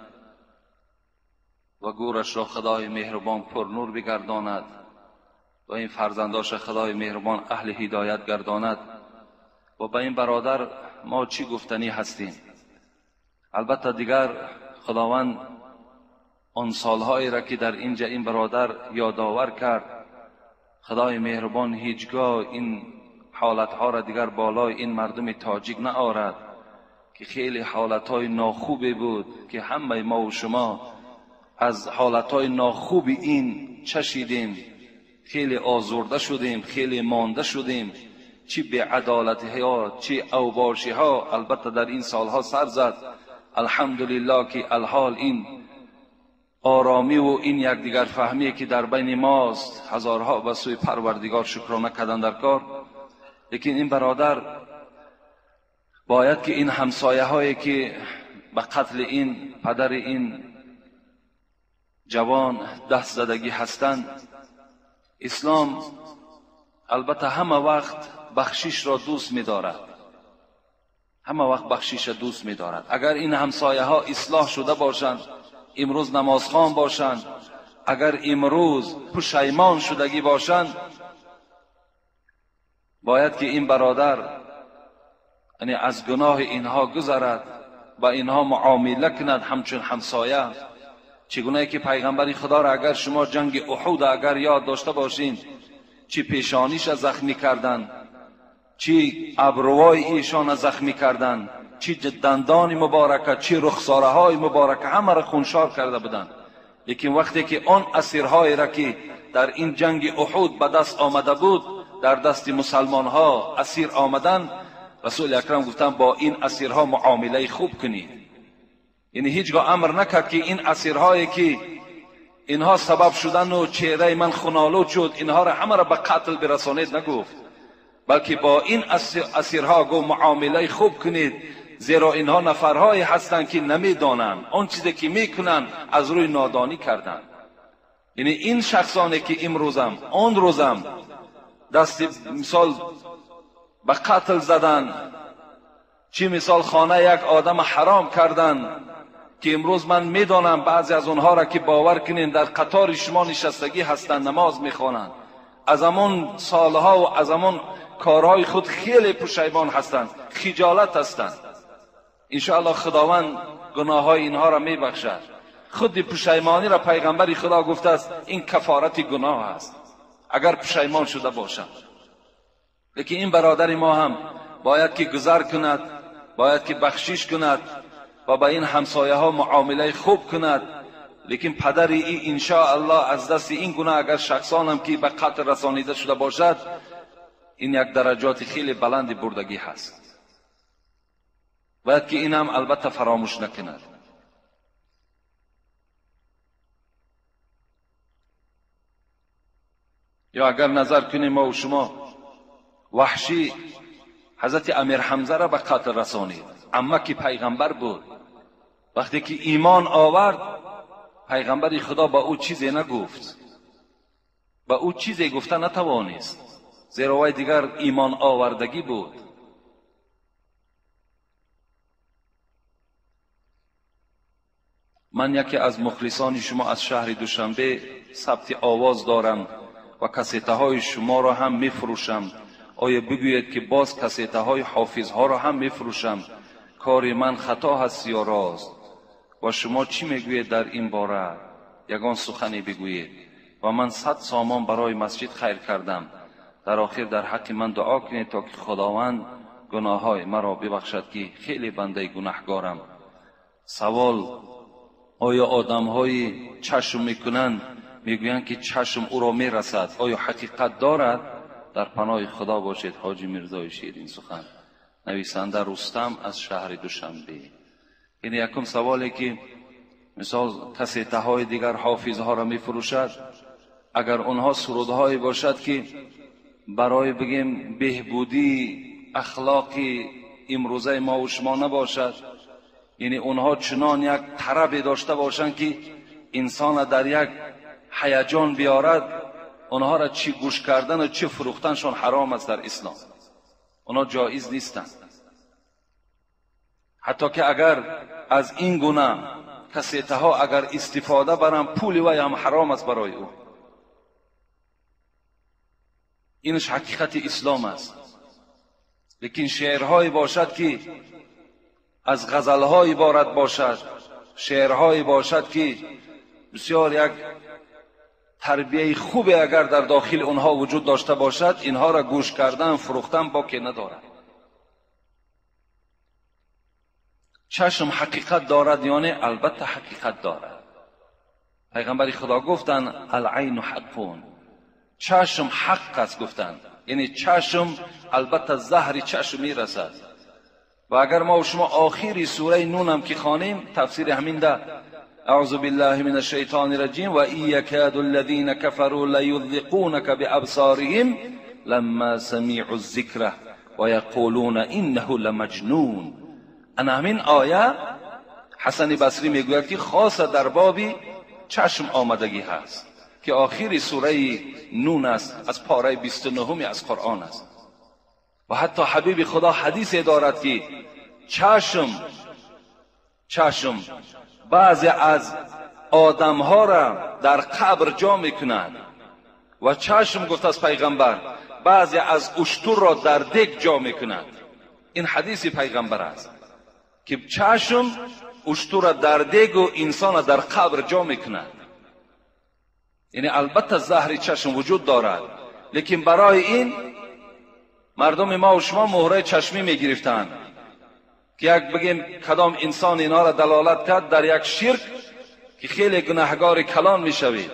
B: ва гӯрашро Худои меҳрубон пурнур бигардонад ва ин фарзандоша Худои меҳрубон аҳли ҳидоят гардонад. Ва ба ин бародар мо чӣ гуфтанӣ ҳастем? Албатта дигар Худованд он солҳоеро ки дар инҷа ин бародар ёдовар кард, Худои меҳрубон ҳеҷгоҳ ин ҳолатҳоро дигар болои ин мардуми тоҷик наорад ки хеле ҳолатҳои нохубе буд ки ҳамаи мо ва шумо аз ҳолатҳои нохуби ин чашидем, хеле озурда шудем, хеле монда шудем. Чӣ беадолатиҳо, чӣ авбошиҳо албатта дар ин солҳо сар зад. Алҳамдулиллоҳ ки алҳол ин оромиву ин якдигарфаҳмие ки дар байни мост, ҳазорҳо ба сӯи Парвардигор шукрона кардан дар кор. Лекин ин бародар бояд ки ин ҳамсояҳое ки ба қатли ин падари ин ҷавон даст задагӣ ҳастанд, ислом албатта ҳама вақт бахшишро дӯст медорад, ҳама вақт бахшишро дӯст медорад. Агар ин ҳамсояҳо ислоҳ шуда бошанд, имрӯз намозхон бошанд, агар имрӯз пушаймон шудагӣ бошанд, бояд ки ин бародар яъне аз гуноҳи инҳо гузарад, ба инҳо муомила кунад ҳамчун ҳамсоя. Чигунае ки пайғамбари Худоро агар шумо ҷанги Уҳуд агар ёд дошта бошед, чӣ пешониша захмӣ карданд, чӣ абрувои эшона захмӣ карданд, чӣ дандони муборака, чӣ рухсораҳои муборака, ҳамаро хуншор карда буданд. Лекин вақте ки он асирҳоеро ки дар ин ҷанги Уҳуд ба даст омада буд, дар дасти мусалмонҳо асир омаданд, Расули Акрам гуфтанд бо ин асирҳо муомилаи хуб кунед. Яъне ҳеҷгоҳ амр накард ки ин асирҳое ки инҳо сабаб шудану чеҳраи ман хунолуд шуд, инҳоро ҳамаро ба қатл бирасонед нагуфт, балки бо ин асирҳо гуфт муомилаи хуб кунед, зеро инҳо нафарҳое ҳастанд ки намедонанд, он чизе ки мекунанд аз рӯи нодонӣ карданд. Яъне ин шахсоне ки имрӯзам он рӯзам дасти мисол ба қатл задан, чӣ мисол хона як одам ҳаром кардан, ки имрӯз ман медонам баъзе аз онҳоро ки бовар кунед дар қатори шумо нишастагӣ ҳастанд, намоз мехонанд, аз ҳамон солҳо ва аз ҳамон корҳои худ хеле пушаймон ҳастанд, хиҷолат ҳастанд. Иншоаллоҳ Худованд гуноҳҳои инҳоро мебахшад. Худи пушаймониро пайғамбари Худо гуфтааст ин кафорати гуноҳ аст агар пушаймон шуда бошанд. Лекин ин бародари мо ҳам бояд ки гузар кунад, бояд ки бахшиш кунад ва ба ин ҳамсояҳо муомилаи хуб кунад. Лекин падари ин иншоаллоҳ аз дасти ин гуна агар шахсонам ки ба қатл расонида шуда бошад, ин як дараҷоти хеле баланди бурдагӣ ҳаст. Бояд ки ин ҳам албатта фаромӯш накунад. Ё агар назар кунем мо шумо, ваҳшӣ ҳазрати Амир Ҳамзаро ба қатл расонид, амма ки пайғамбар буд. Вақте ки имон овард, пайғамбари Худо ба ӯ чизе нагуфт, ба ӯ чизе гуфта натавонист, зеро вай дигар имон овардагӣ буд. Ман яке аз мухлисони шумо аз шаҳри Душанбе сабти овоз дорам ва кассетаҳои шуморо ҳам мефурӯшам. Оё бигӯед ки боз кассетаҳои ҳофизҳоро ҳам мефурӯшам? Кори ман хато ҳаст ё рост? Ва шумо чӣ мегӯед дар ин бора? Ягон сухане бигӯед. Ва ман 100 сомон барои масҷид хайр кардам. Дар охир дар ҳаққи ман дуо кунед то ки Худованд гуноҳҳои маро бибахшад ки хеле бандаи гунаҳгорам. Савол: оё одамҳои чашм мекунанд мегӯянд ки чашм ӯро мерасад, оё ҳақиқат дорад? Дар паноҳи Худо бошед. Ҳоҷи Мирзои Ширин сухан. Нависанда Рустам аз шаҳри Душанбе. Ин якум саволе ки мисол кассетаҳои дигар ҳофизҳоро мефурӯшад, агар онҳо сурудҳое бошад ки барои бигем беҳбудии ахлоқи имрӯзаи мо ва шумо набошад. Яъне онҳо чунон як тарабе дошта бошанд, ки инсонро дар як ҳаяҷон биёрад, онҳоро чӣ гӯш кардан ва чӣ фурӯхтаншон ҳаром аст дар ислом. Онҳо ҷоиз нестанд. Ҳатто ки агар аз ин гуна кассетаҳо агар истифода баранд, пули вай ҳам ҳаром аст барои ӯ. Инаш ҳақиқати ислом аст. Лекин шеърҳое бошад, ки аз ғазалҳо иборат бошад, шеърҳое бошад, ки бисёр як тарбияи хубе агар дар дохили онҳо вуҷуд дошта бошад, инҳоро гӯш кардан, фурӯхтан боке надорад. Чашм ҳақиқат дорад ё не? Албатта ҳақиқат дорад. Пайғамбари Худо гуфтанд: алайну ҳаққун. Чашм ҳақ аст гуфтанд. Яъне чашм албатта заҳри чашм мерасад. Ва агар мо шумо охири сураи Нун ҳам ки хонем, тафсири ҳамин да: اعوذ بالله من الشیطان الرجیم و ان یکاد الذین كفروا لیذلقونک بابصارهم لما سمعوا الذکر و یقولون انه لمجنون. انا همین آیه حسن بصری میگوید که خاص در باب چشم آمدگی هست، که آخر سوره نون است، از پاره 29 از قرآن است. و حتی حبیب خدا حدیث دارد که چشم بعضی از آدمها را در قبر جا میکنند و چشم گفت از پیغمبر بعضی از اشتر را در دگ جا میکنند. این حدیث پیغمبر است که چشم اشتر را در دگ و انسان را در قبر جا میکند. یعنی البته زهر چشم وجود دارد، لیکن برای این مردم ما و شما مهره چشمی میگرفتند که یک بگیم کدام انسان اینا را دلالت کرد در یک شرک که خیلی گناهگار کلان میشوید.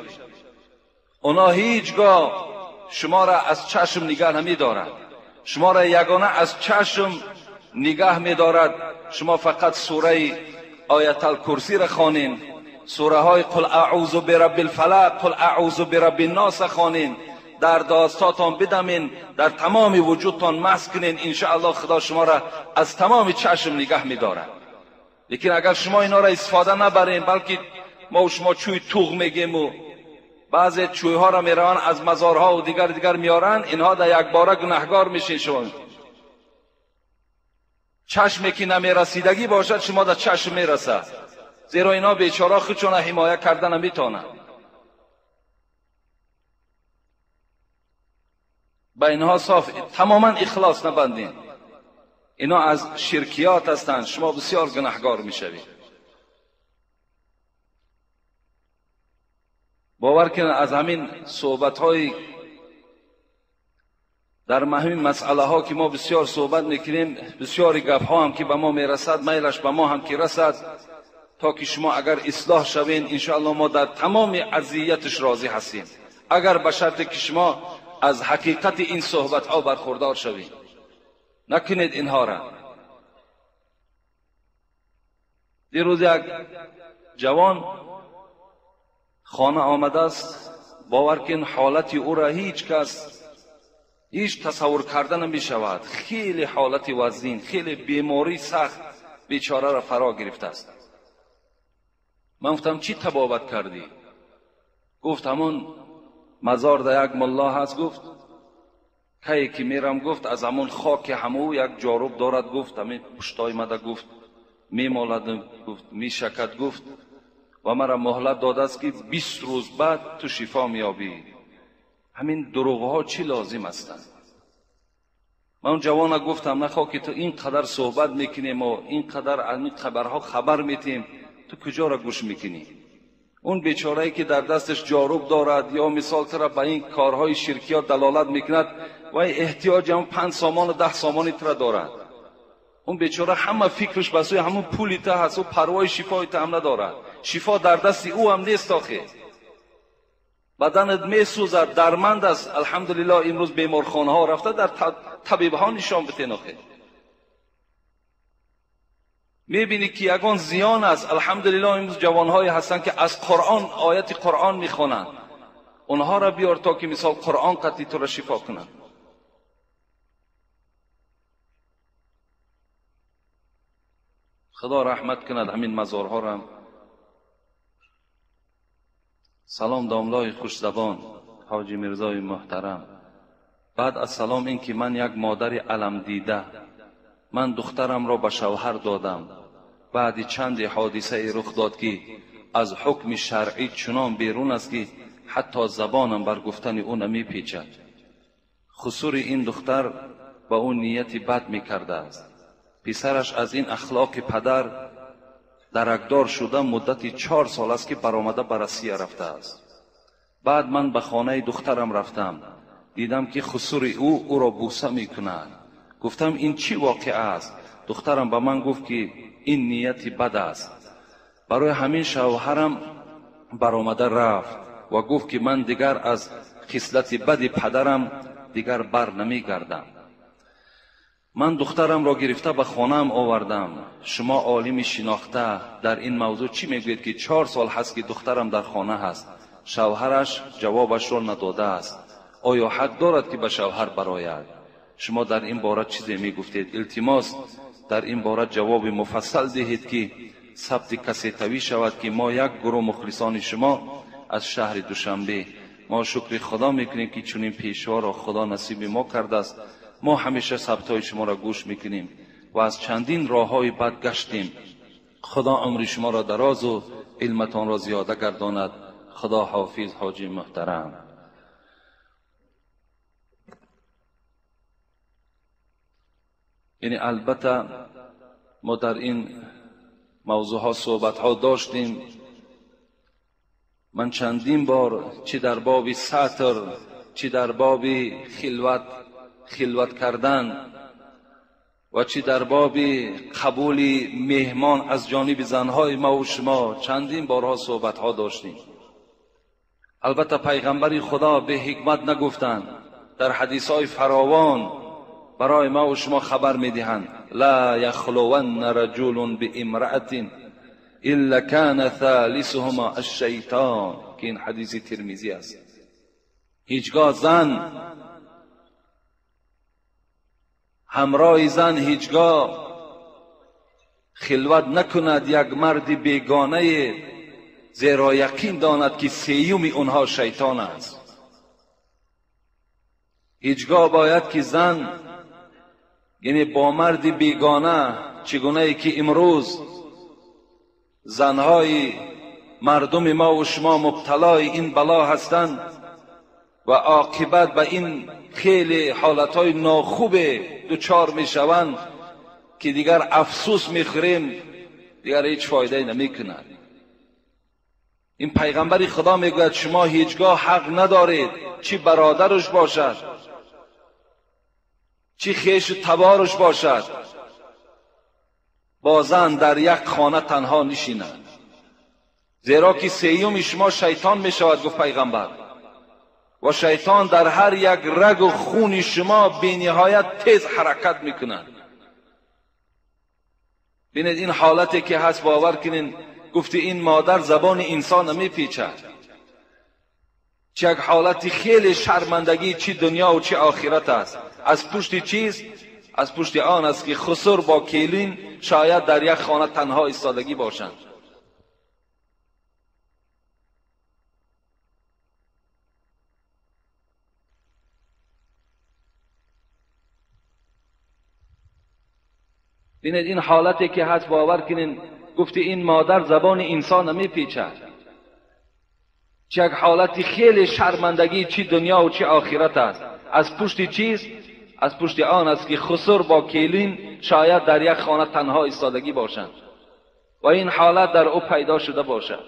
B: اونا هیچگاه شما را از چشم نگاه نمیدارد، شما را یگانه از چشم نگاه میدارد. شما فقط سوره آیت الکرسی را خوانین، سوره های قل اعوذ برب الفلق، قل اعوذ برب الناس خوانین، در داستاتان بدمین، در تمام وجودتان مسح کنین، انشاءالله خدا شما را از تمام چشم نگاه میدارد. لیکن اگر شما اینا را استفاده نبرین، بلکه ما و شما چوی توغ میگیم و بعضی چوی ها را میروند از مزارها و دیگر دیگر میارن، اینها در یک باره گناهگار میشین. شما چشمی که نمیرسیدگی باشد شما در چشم میرسد، زیرا اینا بیچاره خودشون حمایه کردن نمیتونن. با اینها صاف تماما اخلاص نبندین، اینا از شرکیات هستند، شما بسیار گناهگار میشوید. باور کنید از همین صحبت های در همین مسئله ها که ما بسیار صحبت میکنیم، بسیاری گپ ها هم که به ما میرسد، میلش به ما هم که رسد، تا که شما اگر اصلاح شوین انشاءالله ما در تمام اذیتش راضی هستیم، اگر به شرط که شما از حقیقت این صحبت ها برخوردار شوید. نکنید اینها را. دیروز یک جوان خانه آمده است، باور کن حالت او را هیچ کس هیچ تصور کرده نمی شود. خیلی حالت وزین، خیلی بیماری سخت بیچاره را فرا گرفته است. من گفتم چی تبابت کردی؟ گفت همون مزار در یک ملا هست، گفت کی که میرم، گفت از همون خاک همو یک جاروب دارد، گفت همین پشتای مده، گفت میمالد، گفت میشکد، گفت و مرا مهلت داده است که 20 روز بعد تو شفا میابی. همین دروغ ها چی لازم هستند؟ من اون جوان گفتم نخواه که تو اینقدر صحبت میکنیم و اینقدر از این خبرها خبر میتیم، تو کجا را گوش میکنی؟ اون بیچاره‌ای که در دستش جاروب دارد یا مثال تر به این کارهای شرکیات دلالت میکند و احتیاج هم 5 سامان و 10 سامانی تر دارد. اون بیچاره همه فکرش به سوی همون پولی ته هست و پروای شفای ته هم ندارد. شفا در دست او هم نیست آخه. بدنت میسوزد، درمند است. الحمدلله امروز بیمارخانه ها رفته در طبیب ها نشان بتین آخه. میبینی که یگان زیان است. الحمدلله امروز جوانهایی هستند که از قرآن آیت قرآن میخوانند، اونها را بیار تا که مثال قرآن قطعی تو را شفا کنند. Худо раҳмат кунад ҳамин мазорҳоро. Салом домлои хушзабон ҳоҷи Мирзои муҳтарам. Баъд аз салом ин ки ман як модари аламдида, ман духтарамро ба шавҳар додам. Баъди чанде ҳодисае рух дод ки аз ҳукми шаръӣ чунон берун аст ки ҳатто забонам бар гуфтани ӯ намепечад. Хусури ин духтар ба ӯ нияти бад мекардааст. Писараш аз ин ахлоқи падар даракдор шуда муддати 4 сол аст ки баромада ба Россия рафтааст. Баъд ман ба хонаи духтарам рафтам. Дидам ки хусури ӯ ӯро бӯса мекунад. Гуфтам ин чӣ воқеа аст? Духтарам ба ман гуфт ки ин нияти бад аст. Барои ҳамин шавҳарам баромада рафт ва гуфт ки ман дигар аз хислати бади падарам дигар бар намегардам. Ман духтарамро гирифта ба хонаам овардам. Шумо олими шинохта дар ин мавзӯъ чӣ мегӯед ки 4 сол ҳаст ки духтарам дар хона ҳаст? Шавҳараш ҷавобашро надодааст. Оё ҳақ дорад ки ба шавҳар барояд? Шумо дар ин бора чизе мегуфтед? Илтимос дар ин бора ҷавоби муфассал диҳед ки сабти касе тавӣ шавад ки мо як гурӯҳ мухлисони шумо аз шаҳри Душанбе. Мо шукри Худо мекунем ки чунин пешворо Худо насиби мо кардааст. Мо ҳамеша сабтҳои шуморо гӯш мекунем ва аз чандин роҳҳои бад гаштем. Худо умри шуморо дарозу илматонро зиёда гардонад. Худо ҳофиз ҳоҷи муҳтарам. Яъне албатта мо дар ин мавзӯъҳо суҳбатҳо доштем. Ман чандин бор чӣ дар боби сатр, чӣ дар боби хилват кардан ва чӣ дар боби қабули меҳмон аз ҷониби занҳои ма ва шумо чандин борҳо суҳбатҳо доштем. Албатта пайғамбари Худо бе ҳикмат нагуфтанд. Дар ҳадисҳои фаровон барои ма ва шумо хабар медиҳанд: ла яхлуванна раҷулун биимраатин илла кана thalисуҳума аш-шайтон, ки ин ҳадиси Тирмизӣ аст. Ҳеҷгоҳ зан ҳамроҳи зан ҳеҷгоҳ хилват накунад як марди бегонае, зеро яқин донад ки сеюми онҳо шайтон аст. Ҳеҷгоҳ бояд ки зан яъне бо марди бегона, чигунае ки имрӯз занҳои мардуми мо ва шумо мубталои ин бало ҳастанд ва оқибат ба ин хеле ҳолатҳои нохубе дучор мешаванд ки дигар афсӯс мехӯрем, дигар ҳеҷ фоидае намекунад. Ин пайғамбари Худо мегӯяд шумо ҳеҷгоҳ ҳақ надоред, чӣ бародараш бошад, чӣ хешу табораш бошад, бо зан дар як хона танҳо нишинад, зеро ки сеюми шумо шайтон мешавад, гуфт пайғамбар. Ва шайтон дар ҳар як рагу хуни шумо бениҳоят тез ҳаракат мекунад. Бинед ин ҳолате ки ҳаст, бовар кунед, гуфти ин модар забони инсон намепечад. Чӣ як ҳолати хеле шармандагӣ, чӣ дунё ва чӣ охират аст. Аз пушти чиз? Аз пушти он аст ки хусур бо келин шояд дар як хона танҳо истодагӣ бошанд. Бинед ин ҳолате ки ҳаст, бовар кунед, гуфти ин модар забони инсон намепечад. Чӣ як ҳолати хеле шармандагӣ, чӣ дунё ва чӣ охират аст. Аз пушти чиз? Аз пушти он аст ки хусур бо келин шояд дар як хона танҳо истодагӣ бошанд ва ин ҳолат дар ӯ пайдо шуда бошад.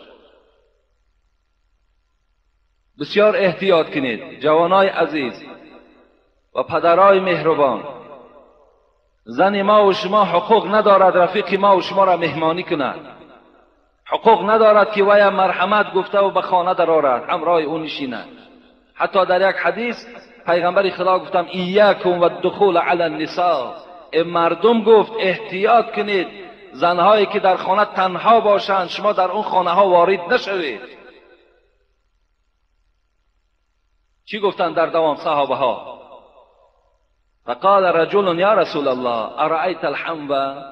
B: Бисёр эҳтиёт кунед ҷавонои азиз ва падарои меҳрубон. Зани ма ва шумо ҳуқуқ надорад рафиқи ма ва шуморо меҳмонӣ кунад. Ҳуқуқ надорад ки вая марҳамат гуфтаву ба хона дарорад, ҳамроҳи ӯ нишинад. Ҳатто дар як ҳадис пайғамбари Худо гуфтам: иякум ваддухул ала ннисо. Э мардум, гуфт, эҳтиёт кунед, занҳое ки дар хона танҳо бошанд, шумо дар он хонаҳо ворид нашавед. Чӣ гуфтанд дар давом саҳобаҳо? فقال رجل یا رسول الله ارأیت الحمو.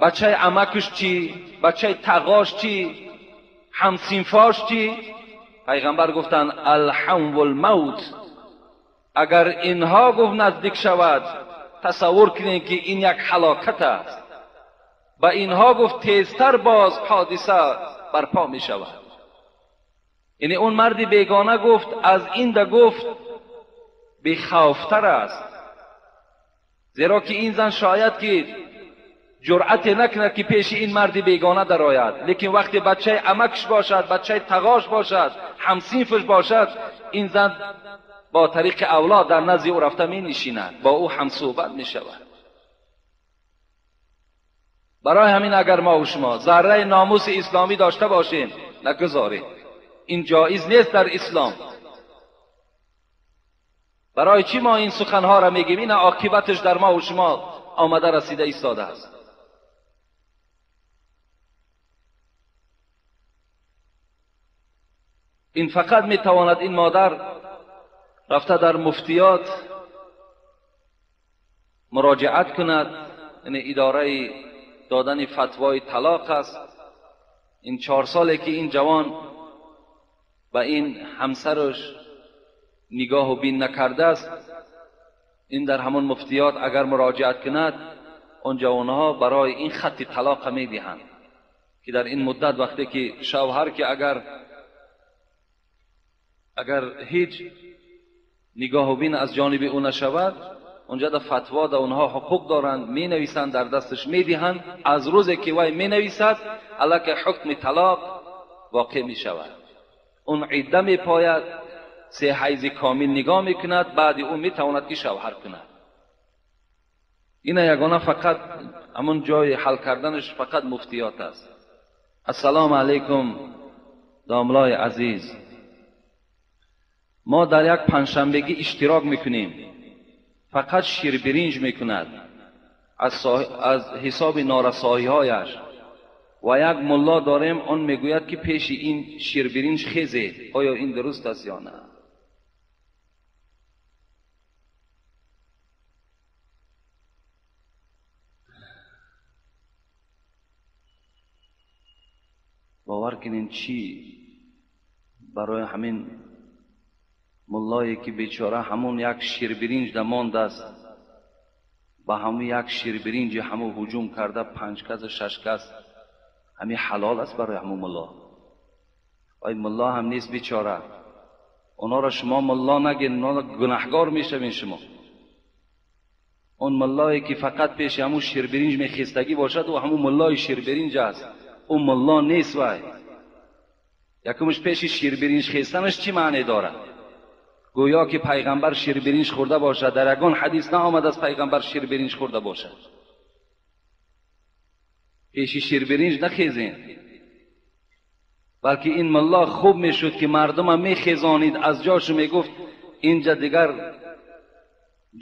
B: Бачаи амакаш чӣ? Бачаи тағош чӣ? Ҳамсинфош чӣ? Пайғамбар гуфтанд алҳамву лмавт. Агар инҳо гуфт наздик шавад, тасаввур кунед ки ин як ҳалокат аст. Ба инҳо гуфт тезтар боз ҳодиса барпо мешавад. Яъне он марди бегона гуфт аз ин да гуфт бехавфтар аст, зеро ки ин зан шояд ки ҷуръате накунад ки пеши ин марди бегона дарояд, лекин вақте бачаи амакш бошад, бачаи тағош бошад, ҳамсинфш бошад, ин зан бо тариқи авлод дар назди ӯ рафта менишинад, бо ӯ ҳамсӯҳбат мешавад. Барои ҳамин агар мо ва шумо зарраи номуси исломӣ дошта бошем, нагузорем. Ин ҷоиз нест дар ислом. Барои чӣ мо ин суханҳоро мегӯем? Ин оқибаташ дар мо ва шумо омада расида истодааст. Ин фақат метавонад ин модар рафта дар муфтиёт муроҷиат кунад, яъне идораи додани фатвои талоқ аст. Ин 4 соле ки ин ҷавон ба ин ҳамсараш нигоҳу бин накардааст, ин дар ҳамон муфтиёт агар муроҷиат кунад, он ҷавонҳо барои ин хатти талоқа медиҳанд ки дар ин муддат вақте ки шавҳар ки агар ҳеҷ нигоҳу бин аз ҷониби ӯ нашавад, онҷа дар фатво дар онҳо ҳуқуқ доранд, менависанд, дар дасташ медиҳанд. Аз рӯзе ки вай менависад, аллакай ҳукми талоқ воқеъ мешавад. Он идда мепояд, 3 ҳайзи комил нигоҳ мекунад, баъди ӯ метавонад ки шавҳар кунад. Ина ягона фақат ҳамон ҷои ҳал карданаш фақат муфтиёт аст. Ассалому алайкум домлои азиз. Мо дар як панҷшанбегӣ иштирок мекунем, фақат ширбиринҷ мекунад аз ҳисоби норасоиҳояш, ва як мулло дорем, он мегӯяд ки пеши ин ширбиринҷ хезед. Оё ин дуруст аст ё на? Бовар кунед, чӣ барои ҳамин муллое ки бечора ҳамон як ширбиринҷ дамондааст, ба ҳамон як ширбиринҷи ҳамон ҳуҷум карда 5 кас 6 кас, ҳамин ҳалол аст барои ҳамон мулло? Ой, мулло ҳам нест бечора. Онҳоро шумо мулло нагин, онҳоро гунаҳгор мешавин шумо. Он муллое ки фақат пеши ҳамон ширбиринҷ мехестагӣ бошад, ӯ ҳамон муллои ширбиринҷ аст, ӯ мулло нест. Вай якумш пеши ширбиринҷ хестанаш чӣ маъне дорад? Гӯё ки пайғамбар ширбиринҷ хӯрда бошад. Дар ягон ҳадис наомадааст пайғамбар ширбиринҷ хӯрда бошад. Пеши ширбиринҷ нахезен, балки ин мулло хуб мешуд ки мардума мехезонид аз ҷошу мегуфт инҷа дигар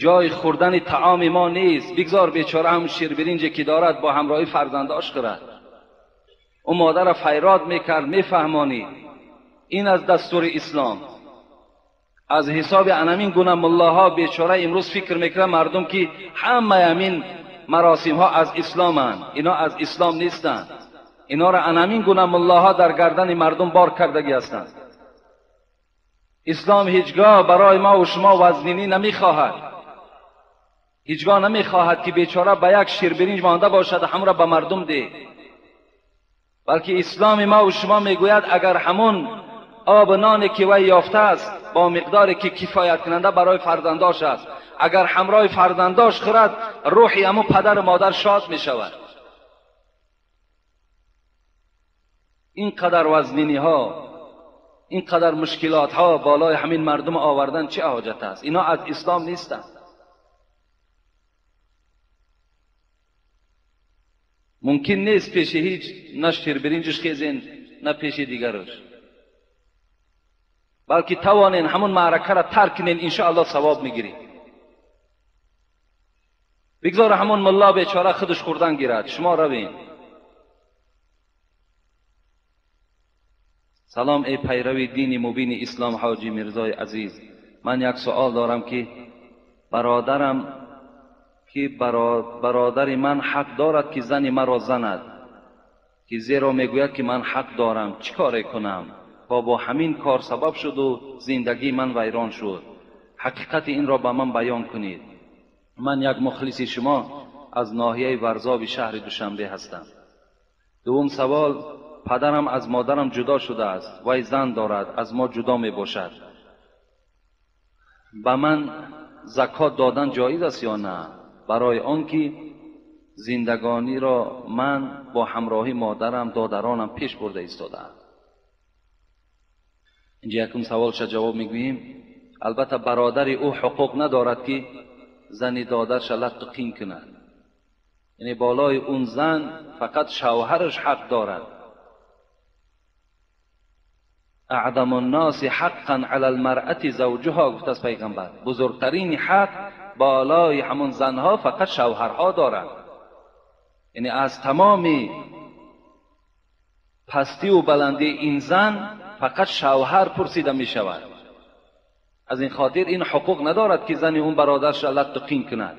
B: ҷои хӯрдани таоми мо нест, бигзор бечора ҳам ширбиринҷе ки дорад бо ҳамроҳи фарзандош хӯрад. Ӯ модарро файрод мекард, мефаҳмонид. Ин аз дастури ислом. Аз ҳисоби анамин гуна муллоҳо бечора имрӯз фикр мекунад мардум ки ҳамаи ҳамин маросимҳо аз исломанд. Ино аз ислом нестанд. Инора анамин гуна муллоҳо дар гардани мардум бор кардагӣ ҳастанд. Ислом ҳеҷгоҳ барои мо ва шумо вазнинӣ намехоҳад. Ҳеҷгоҳ намехоҳад ки бечора ба як ширбиринҷ монда бошад ҳамро ба мардум деҳ, балки исломи мо ва шумо мегӯяд агар ҳамон об ноне ки вай ёфтааст бо миқдоре ки кифоят кунанда барои фарзандош аст, агар ҳамроҳи фарзандош хӯрад, рӯҳи ҳамон падару модар шод мешавад. Ин қадар вазниниҳо, ин қадар мушкилотҳо болои ҳамин мардум овардан чӣ ҳоҷат аст? Ино аз ислом нестанд. Мумкин нест пеши ҳеҷ на ширбиринҷш хезен, на пеши дигараш, балки тавонен ҳамон маъракаро тарк кунен, иншоаллоҳ савоб мегиред. Бигзор ҳамон мулло бечора худаш хӯрдан гирад, шумо равен. Салом эй пайрави дини мубини ислом ҳоҷи Мирзои азиз. Ман як суол дорам ки бародарам که برادر من حق دارد که زن مرا زند، که زیرا میگوید که من حق دارم، چیکار کنم؟ و با همین کار سبب شد و زندگی من ویران شد. حقیقت این را به من بیان کنید. من یک مخلص شما از ناحیه ورزاب شهر دوشنبه هستم. دوم سوال، پدرم از مادرم جدا شده است، وی زن دارد، از ما جدا می باشد. به من زکات دادن جایز است یا نه؟ برای آنکه زندگانی را من با همراهی مادرم دادرانم پیش برده ایستادم. اینجا یکم سوالش جواب میگوییم. البته برادر او حقوق ندارد که زن دادرش لط و قین کند، یعنی بالای اون زن فقط شوهرش حق دارد. اعظم الناس حقا علی المرأة زوجها، گفت از پیغمبر، بزرگترین حق بالای همون زنها فقط شوهرها دارند. یعنی از تمام پستی و بلندی این زن فقط شوهر پرسیده می شود. از این خاطر این حقوق ندارد که زن اون برادرش لط و قین کند.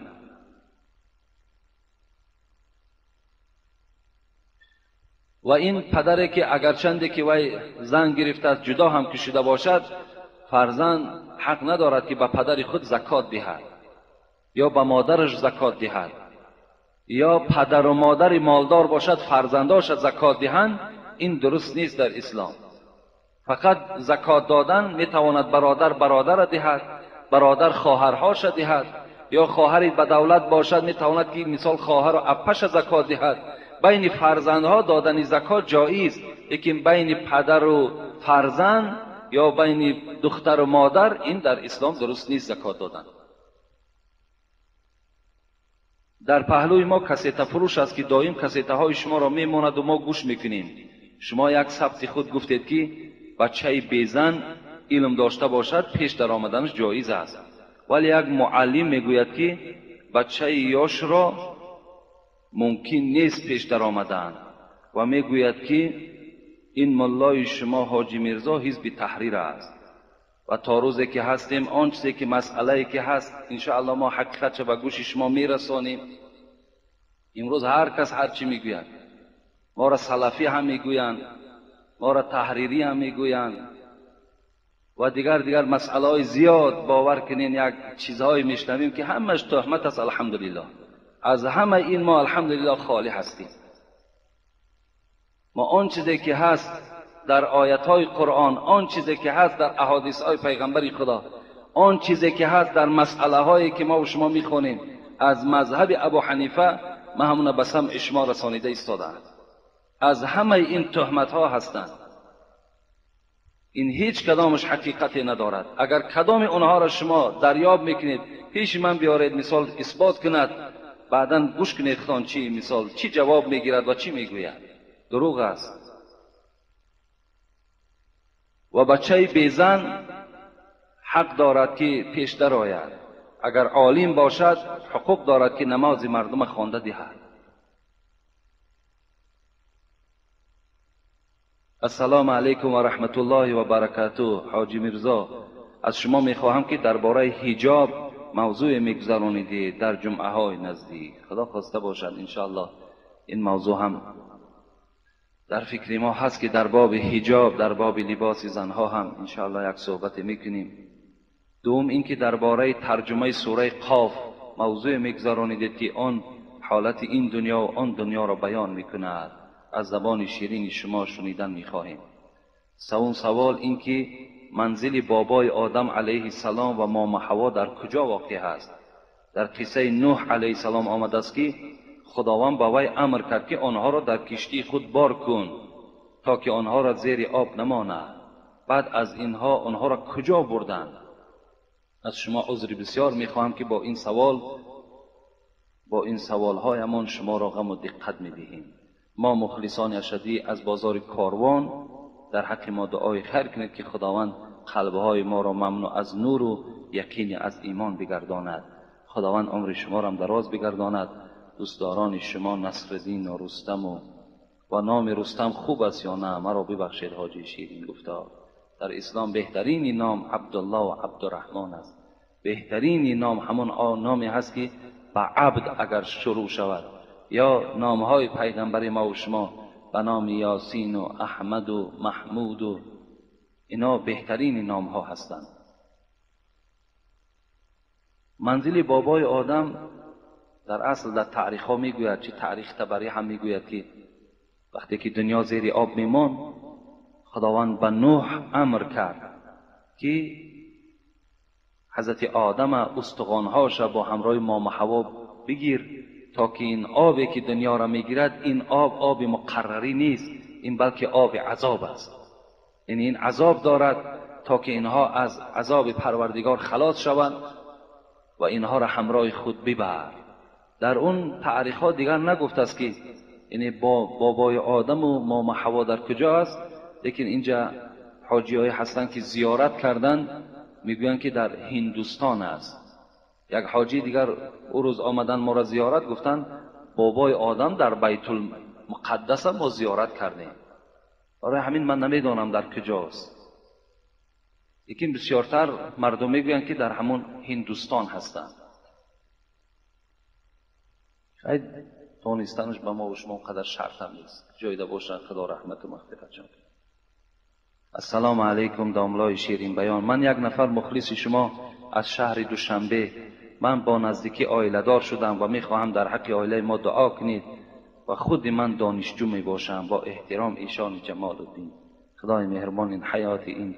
B: و این پدری که اگرچند که وی زن گرفته است جدا هم کشیده باشد، فرزند حق ندارد که به پدر خود زکات دهد یا به مادرش زکات دهد، یا پدر و مادر مالدار باشد فرزنداش زکات دهند. این درست نیست در اسلام. فقط زکات دادن میتواند برادر برادر دهد، برادر خواهرهاش دهد، یا خواهری به دولت باشد میتواند که مثال خواهر و اپش زکات دهد. بین فرزندها دادن زکات جایز، لیکن بین پدر و فرزند یا بین دختر و مادر این در اسلام درست نیست زکات دادن. در پهلوی ما کسیته فروش است که دائم کسیته های شما را میماند و ما گوش میکنیم. شما یک ثبت خود گفتید که بچه بیزن علم داشته باشد پیش در آمدنش جایز است، ولی یک معلم میگوید که بچه یاش را ممکن نیست پیش در آمدن و میگوید که این ملای شما حاجی میرزا حزب تحریر است و تا روزی که هستیم آن چیزی که مسئله که هست انشاءالله ما حقیقت به گوش شما میرسانیم. امروز هر کس هر چی میگوید، ما را سلفی هم میگویند، ما را تحریری هم میگویند و دیگر مسئله های زیاد. باور کنین یک چیزهایی میشنویم که همش تهمت است. الحمدلله از همه این ما الحمدلله خالی هستیم. ما آن چیزی که هست در آیت های قرآن، آن چیزی که هست در احادیث های پیغمبر خدا، آن چیزی که هست در مسئله هایی که ما و شما میخونیم از مذهب ابو حنیفه، ما همون به سمع شما رسانیده ایستادند. از همه این تهمت ها هستند. این هیچ کدامش حقیقتی ندارد. اگر کدام اونها را شما دریاب میکنید پیش من بیارید، مثال اثبات کند، بعدا گوش کنید خان چی مثال چی جواب میگیرد و چی میگوید. دروغ است. و بچه بیزن حق دارد که پیش در آید. اگر عالم باشد حقوق دارد که نماز مردم خوانده دهد. السلام علیکم و رحمت الله و برکاته. حاجی میرزا، از شما میخواهم که درباره حجاب موضوع میگذرانیدید در جمعه های نزدیک. خدا خواسته باشد انشاءالله این موضوع هم در فکر ما هست که در باب حجاب، در باب لباس زنها هم انشاءالله یک صحبت میکنیم. دوم اینکه درباره ترجمه سوره قاف موضوع میگذرانیدید که آن حالت این دنیا و آن دنیا را بیان میکند. از زبان شیرین شما شنیدن میخواهیم. سوم سوال اینکه منزل بابای آدم علیه السلام و ماما حوا در کجا واقع است؟ در قصه نوح علیه السلام آمده است که خداوند به وی امر کرد که آنها را در کشتی خود بار کن تا که آنها را زیر آب نماند. بعد از اینها آنها را کجا بردند؟ از شما عذر بسیار میخواهم که با این سوالهایمان شما را غم و دقت میدهیم. ما مخلصان اشدی از بازار کاروان در حق ما دعای خیر کنید که خداوند قلبهای ما را ممنوع از نور و یقین از ایمان بگرداند. خداوند عمر شما را دراز بگرداند. دوستداران شما نصرالدین و رستم و نام رستم خوب است یا نه؟ مرا ببخشید حاجی شیرین گفتار. در اسلام بهترین نام عبدالله و عبدالرحمن است. بهترین نام همون نامی هست که به عبد اگر شروع شود، یا نامهای پیغمبر ما و شما به نام یاسین و احمد و محمود و اینا بهترین نامها هستند. منزل بابای آدم در اصل در تاریخ ها میگوید، چه تاریخ طبری هم میگوید که وقتی که دنیا زیر آب میمان، خداوند به نوح امر کرد که حضرت آدم استخوانهاش با همراه مام حوا بگیر تا که این آبی که دنیا را میگیرد، این آب آب مقرری نیست، این بلکه آب عذاب است. یعنی این عذاب دارد تا که اینها از عذاب پروردگار خلاص شوند و اینها را همراه خود ببر. در اون تاریخ ها دیگر نگفت است که یعنی با بابای آدم و مام حوا در کجا است، لیکن اینجا حاجی های هستند که زیارت کردند، میگویند که در هندوستان است. یک حاجی دیگر او روز آمدن ما را زیارت، گفتند بابای آدم در بیت المقدس ما زیارت کردیم. برای همین من نمیدانم در کجاست، لیکن بسیارتر مردم میگویند که در همون هندوستان هستند. شاید دانستنش به ما و شما قدر شرط هم نیست. جایده باشن، خدا رحمت و مغفرت جان. السلام علیکم داملای شیرین بیان. من یک نفر مخلص شما از شهر دوشنبه. من با نزدیکی عایله دار شدم و میخواهم در حق عایله ما دعا کنید و خود من دانشجو می باشم. با احترام ایشان جمال الدین. خدای مهربان این حیات این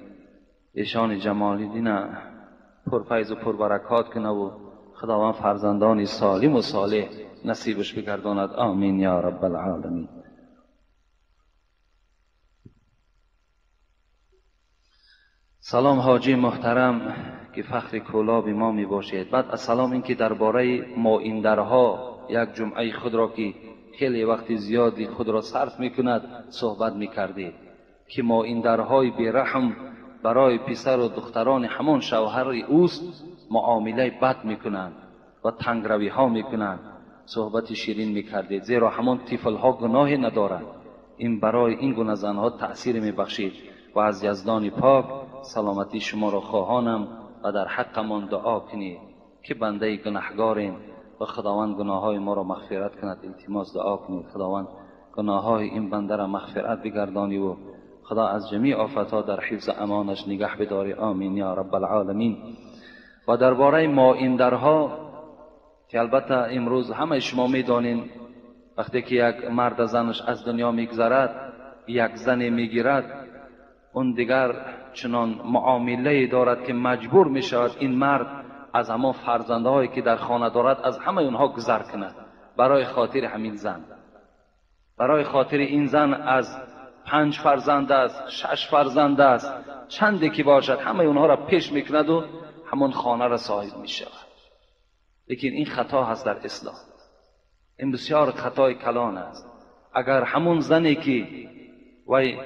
B: ایشان جمال الدین پرفیض و پربرکات کنه و خداوند فرزندانی سالم و صالح نصیبش بگرداند. آمین یا رب العالمین. سلام حاجی محترم که فخر کولاب ما می باشید. بعد از سلام این که درباره مایندرها یک جمعه خود را که خیلی وقت زیادی خود را صرف می کند صحبت می کردید که مایندرهای بیرحم برای پسر و دختران همان شوهر اوست معامله بد می کنند و تنگروی ها می کنند. صحبت شیرین می کردید، زیرا همان طفل ها گناهی ندارند. این برای این گونه زنها تأثیر می بخشید و از یزدان پاک سلامتی شما را خواهانم و در حقمان دعا کنید که بنده گناهگاریم و خداوند گناههای ما را مغفرت کند. التماس دعا کنید خداوند گناههای این بنده را مغفرت بگردانی و خدا از جمیع آفتها در حفظ امانش نگه بداری. آمین یا رب العالمین. و درباره مایندرها که البته امروز همه شما میدانین، وقتی که یک مرد زنش از دنیا میگذرد، یک زن میگیرد، اون دیگر چنان معامله دارد که مجبور می شود این مرد از همان فرزندهایی که در خانه دارد از همه اونها گذر کند برای خاطر همین زن. برای خاطر این زن از 5 فرزند است، 6 فرزند است، چندی که باشد همه اونها را پیش میکند و همان خانه را صاحب می شود. لیکن این خطا هست در اسلام، این بسیار خطای کلان است. اگر همون زنی که وی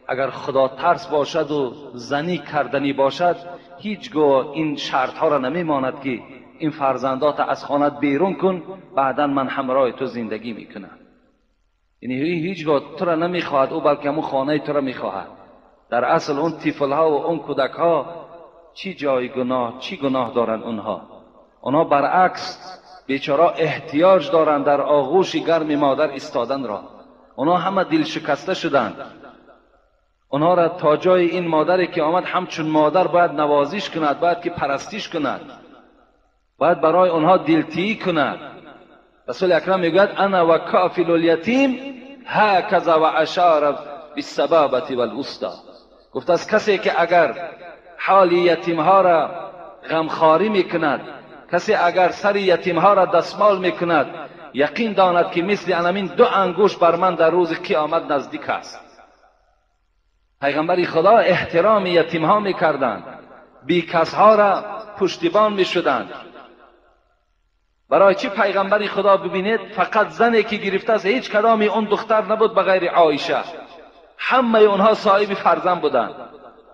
B: اگر خدا ترس باشد و زنی کردنی باشد، هیچگاه این شرط ها را نمیماند که این فرزندات از خانه بیرون کن بعدا من همراه تو زندگی میکنم. یعنی هیچگاه تو را نمیخواهد او، بلکه همون خانه تو را میخواهد. در اصل اون طفل ها و اون کودک ها چی جای گناه، چی گناه دارند اونها؟ اونها برعکس بیچاره احتیاج دارند در آغوش گرم مادر ایستادن را. اونها همه دل شکسته شدند. اونها را تا جای این مادری که آمد همچون مادر باید نوازش کند، باید که پرستیش کند، باید برای اونها دلتیی کند. رسول اکرم میگوید انا و کافل الیتیم هکذا و اشار بالسبابة والوسطی. گفت از کسی که اگر حال یتیم ها را غمخواری میکند، کسی اگر سر یتیم ها را دستمال میکند، یقین داند که مثل انمین 2 انگوش بر من در روز قیامت نزدیک است. پیغمبر خدا احترام یتیم ها میکردند، بیکس ها را پشتیبان میشدند. برای چی پیغمبر خدا ببینید فقط زنی که گرفته است هیچ کدامی اون دختر نبود به غیر عایشه، همه اونها صاحب فرزند بودند.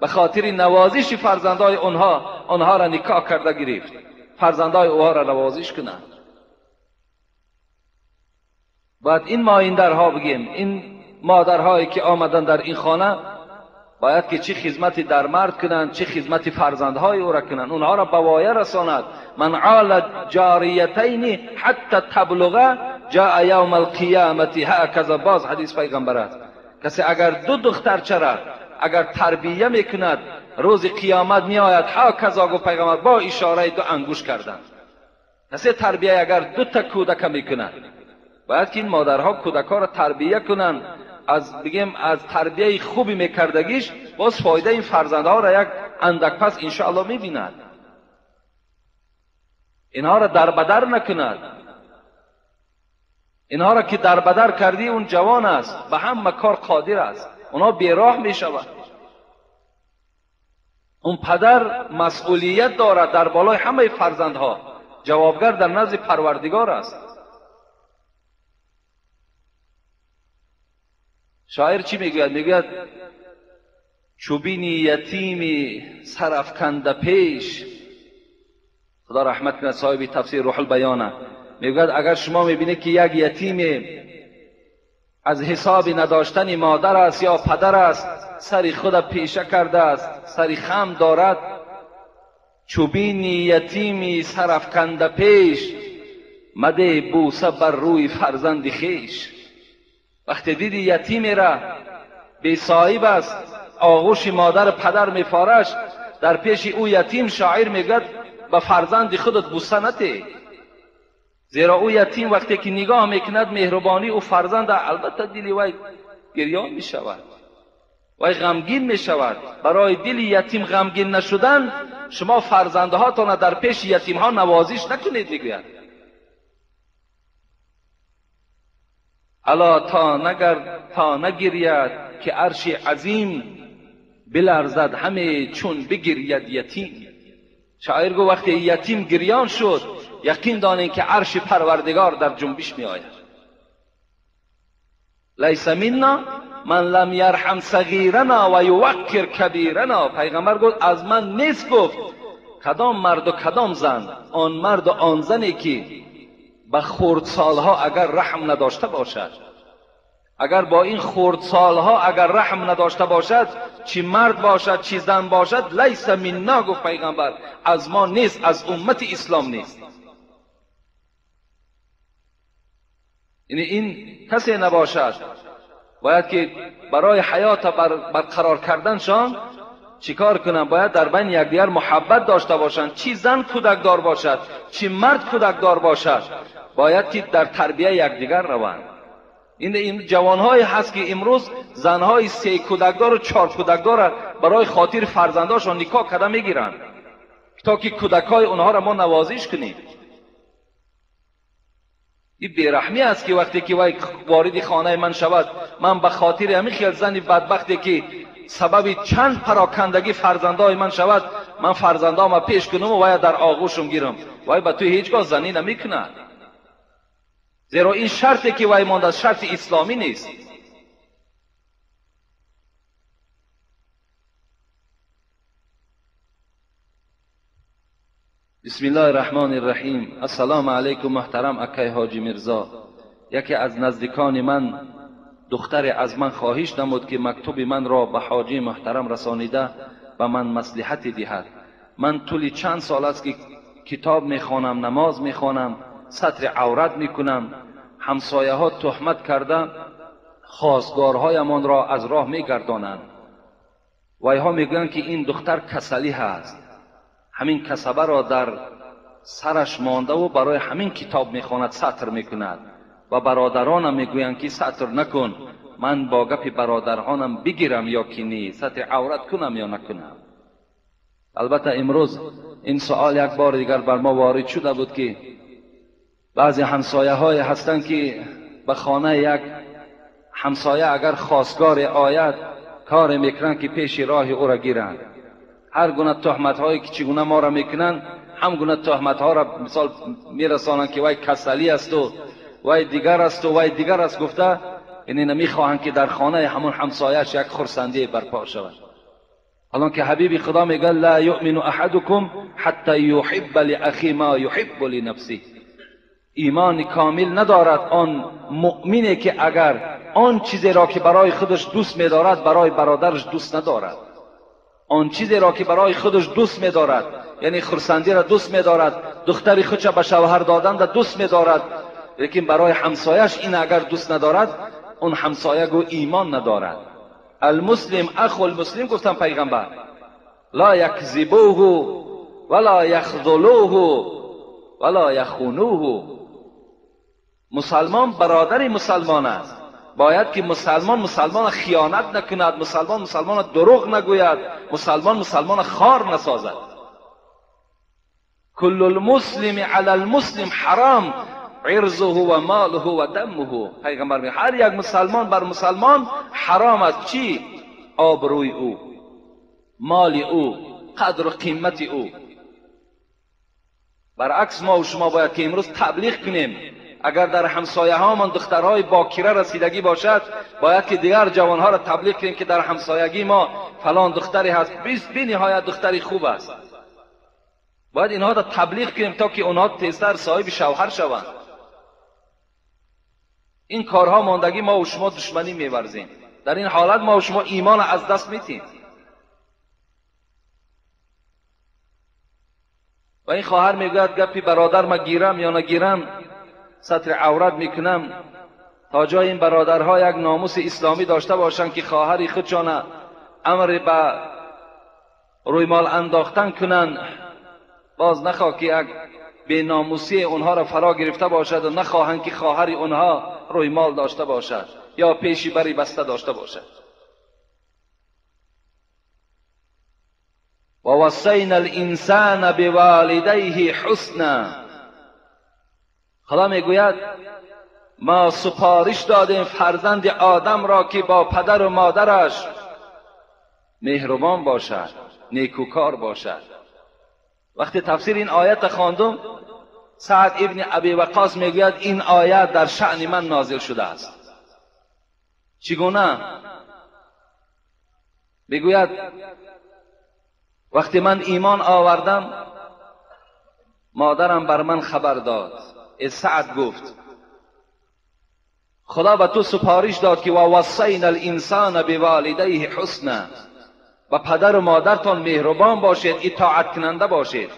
B: به خاطر نوازش فرزندای اونها، اونها را نکاح کرده گرفت، فرزندای اوها را نوازش کنند. باید این مایندرها بگیم، این مادرهایی که آمدن در این خانه باید که چه خدمتی در مرد کنند، چه خدمتی فرزندهای او را کنند، اونها را به وایه رساند. من عال جاریتین حتی تبلغ جاء یوم القیامت هکذا. باز حدیث پیغمبر است، کسی اگر دو دختر چرا اگر تربیه میکند روز قیامت میآید هکذا، گفت پیغمبر با اشاره دو انگوش کردن. کسی تربیه اگر دو تا کودک میکند، باید که این مادرها کودکها را تربیه کنند. از بگیم از تربیه خوبی میکردگیش باز فایده این فرزندها را یک اندک پس انشاءالله میبیند. اینها را در بدر نکند. اینها را که در بدر کردی اون جوان است، به همه کار قادر است، اونها بیراه میشود. اون پدر مسئولیت دارد در بالای همه فرزندها، جوابگر در نزد پروردگار است. شاعر چی میگوید؟ میگوید چوبینی یتیمی سرافکنده پیش، خدا رحمت کنه صاحب تفسیر روح البیانه، میگوید اگر شما میبینید که یک یتیم از حساب نداشتن مادر است یا پدر است، سر خود پیشه کرده است، سر خم دارد، چوبینی یتیمی سرافکنده پیش، مده بوسه بر روی فرزند خیش. وقتی دیدی یتیمی را بی صاحب است، آغوش مادر پدر میفارش، در پیش او یتیم شاعر میگوید به فرزند خودت بوسه نده، زیرا او یتیم وقتی که نگاه میکند مهربانی او فرزند، البته دل وی گریان میشود، وی غمگین میشود. برای دل یتیم غمگین نشدن شما فرزندهاتان در پیش یتیم ها نوازش نکنید. میگوید الا تا نگرید که عرش عظیم بلرزد همه چون بگرید یتیم. شاعر گفت وقتی یتیم گریان شد یقین دانید که عرش پروردگار در جنبش می آید. لیس منا من لم یرحم صغیرنا و یوقر کبیرنا. پیغمبر گفت از من نیست، گفت کدام مرد و کدام زن، آن مرد و آن زنی که به خردسالها اگر رحم نداشته باشد، اگر با این خردسالها اگر رحم نداشته باشد، چی مرد باشد چی زن باشد، لیس منا، گفت پیغمبر از ما نیست، از امت اسلام نیست. یعنی این کسی نباشد. باید که برای حیات برقرار کردنشان چیکار کنن؟ باید در بین یکدیگر محبت داشته باشند، چی زن کودکدار باشد چی مرد کودکدار باشد، باید که در تربیه یکدیگر روند. این جوانهایی هست که امروز زنهای 3 کودکدار و 4 کودکدار برای خاطر فرزنداشان نکاح کرده میگیرند تا که کودکای اونها را ما نوازش کنیم. این بیرحمی است که وقتی که وای وارد خانه من شود، من به خاطر همین خیال زن بدبختی که سبب چند پراکندگی فرزندای من شود، من فرزندام پیش کنم و وای در آغوشم گیرم، وای به تو هیچگاه زنی نمیکند. زیرا این شرطی که وای مانده است شرط اسلامی نیست. بسم الله الرحمن الرحیم. السلام علیکم محترم اکای حاجی میرزا. یکی از نزدیکان من دختر از من خواهش نمود که مکتوب من را به حاجی محترم رسانیده به من مصلحتی دهد. من طول چند سال است که کتاب میخوانم، نماز میخوانم، ستر عورت میکنم. همسایه ها تهمت کرده خواستگارهایمان را از راه میگردانند. وایها میگویند که این دختر کسلی هست، همین کسبه را در سرش مانده و برای همین کتاب میخواند، ستر میکند. و برادرانم میگویند که ستر نکن، من با گپ برادرانم بگیرم یا که نی، ستر عورت کنم یا نکنم. البته امروز این سوال یک بار دیگر بر ما وارد شده بود که بعضی همسایه های هستند که به خانه یک همسایه اگر خواستگار آید کار میکنند که پیش راه او را گیرند. هر گونه تهمت هایی که چگونه ما را میکنند، هم گونه تهمت ها را مثال میرسانند که وای کسلی است و وای دیگر است و وای دیگر است گفته، یعنی نمیخواهند که در خانه همون همسایه‌اش یک خرسندی برپا شود. الان که حبیب خدا میگه لا یؤمن احدکم حتی یحب لاخی ما یحب لنفسه. ایمان کامل ندارد آن مؤمنی که اگر آن چیزی را که برای خودش دوست می‌دارد برای برادرش دوست ندارد. آن چیزی را که برای خودش دوست می‌دارد، یعنی خرسندی را دوست می‌دارد، دختر خودش به شوهر دادن را دوست می‌دارد، لیکن برای همسایش این اگر دوست ندارد، اون همسایه گو ایمان ندارد. المسلم اخو المسلم گفتن پیغمبر، لا یکذبوه ولا یخذلوه ولا یخونوه. مسلمان برادر مسلمان است. باید که مسلمان مسلمان خیانت نکند، مسلمان مسلمان دروغ نگوید، مسلمان مسلمان خار نسازد. کل المسلم علی المسلم حرام عرضه و ماله و دمه. پیغمبر میگه هر یک مسلمان بر مسلمان حرام است. چی؟ آبروی او، مال او، قدر و قیمت او. برعکس ما و شما باید که امروز تبلیغ کنیم. اگر در همسایه هامان دخترهای باکره رسیدگی باشد، باید که دیگر جوانها را تبلیغ کنیم که در همسایگی ما فلان دختری هست، بی نهایت دختری خوب است. باید اینها را تبلیغ کنیم تا که اونها تیزتر صاحب شوهر شوند. این کارها ماندگی ما و شما دشمنی می‌ورزیم. در این حالت ما و شما ایمان از دست میتیم. و این خواهر میگوید گپی برادر ما گیرم یا نگیرم، ستر عورت میکنم تا جای این برادرها یک ناموس اسلامی داشته باشند که خواهر خودشان امر به روی مال انداختن کنند، باز نخواه که یک به ناموسی اونها را فرا گرفته باشد و نخواهند که خواهر اونها روی مال داشته باشد یا پیشی بری بسته داشته باشد. و وصینا الانسان بوالدیه حسنا. خدا میگوید ما سپارش دادیم فرزند آدم را که با پدر و مادرش مهربان باشد، نیکوکار باشد. وقتی تفسیر این آیت خواندم، سعد ابن ابی وقاص میگوید این آیت در شأن من نازل شده است. چگونه؟ میگوید وقتی من ایمان آوردم، مادرم بر من خبر داد. سعد گفت خدا به تو سپارش داد که و وصینا الانسان بوالدیه حسنا، و پدر و مادرتان مهربان باشید، اطاعت کننده باشید.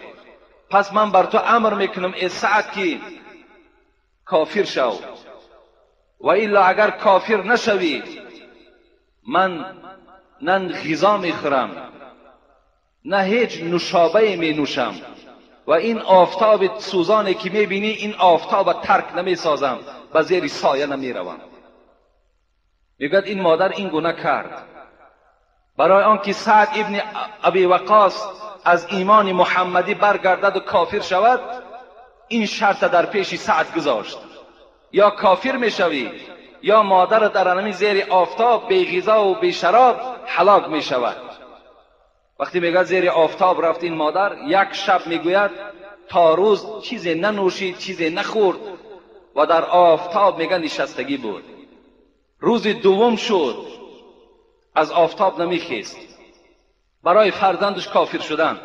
B: پس من بر تو امر میکنم ای سعد که کافر شو، و الا اگر کافر نشوی من نه غذا میخورم نه هیچ نوشابه می نوشم، و این آفتاب سوزانی که میبینی این آفتاب ترک نمیسازم، به زیر سایه نمیروم. میگوید این مادر این گونه کرد برای آنکه سعد ابن ابی وقاص از ایمان محمدی برگردد و کافر شود. این شرط در پیش سعد گذاشت، یا کافر میشوی یا مادر در همین زیر آفتاب بی غذا و بی شراب هلاک میشود. وقتی میگه زیر آفتاب رفت این مادر، یک شب میگوید تا روز چیزی ننوشید، چیزی نخورد و در آفتاب میگه نشستگی بود. روز دوم شد از آفتاب نمیخیست برای فرزندش کافر شدن.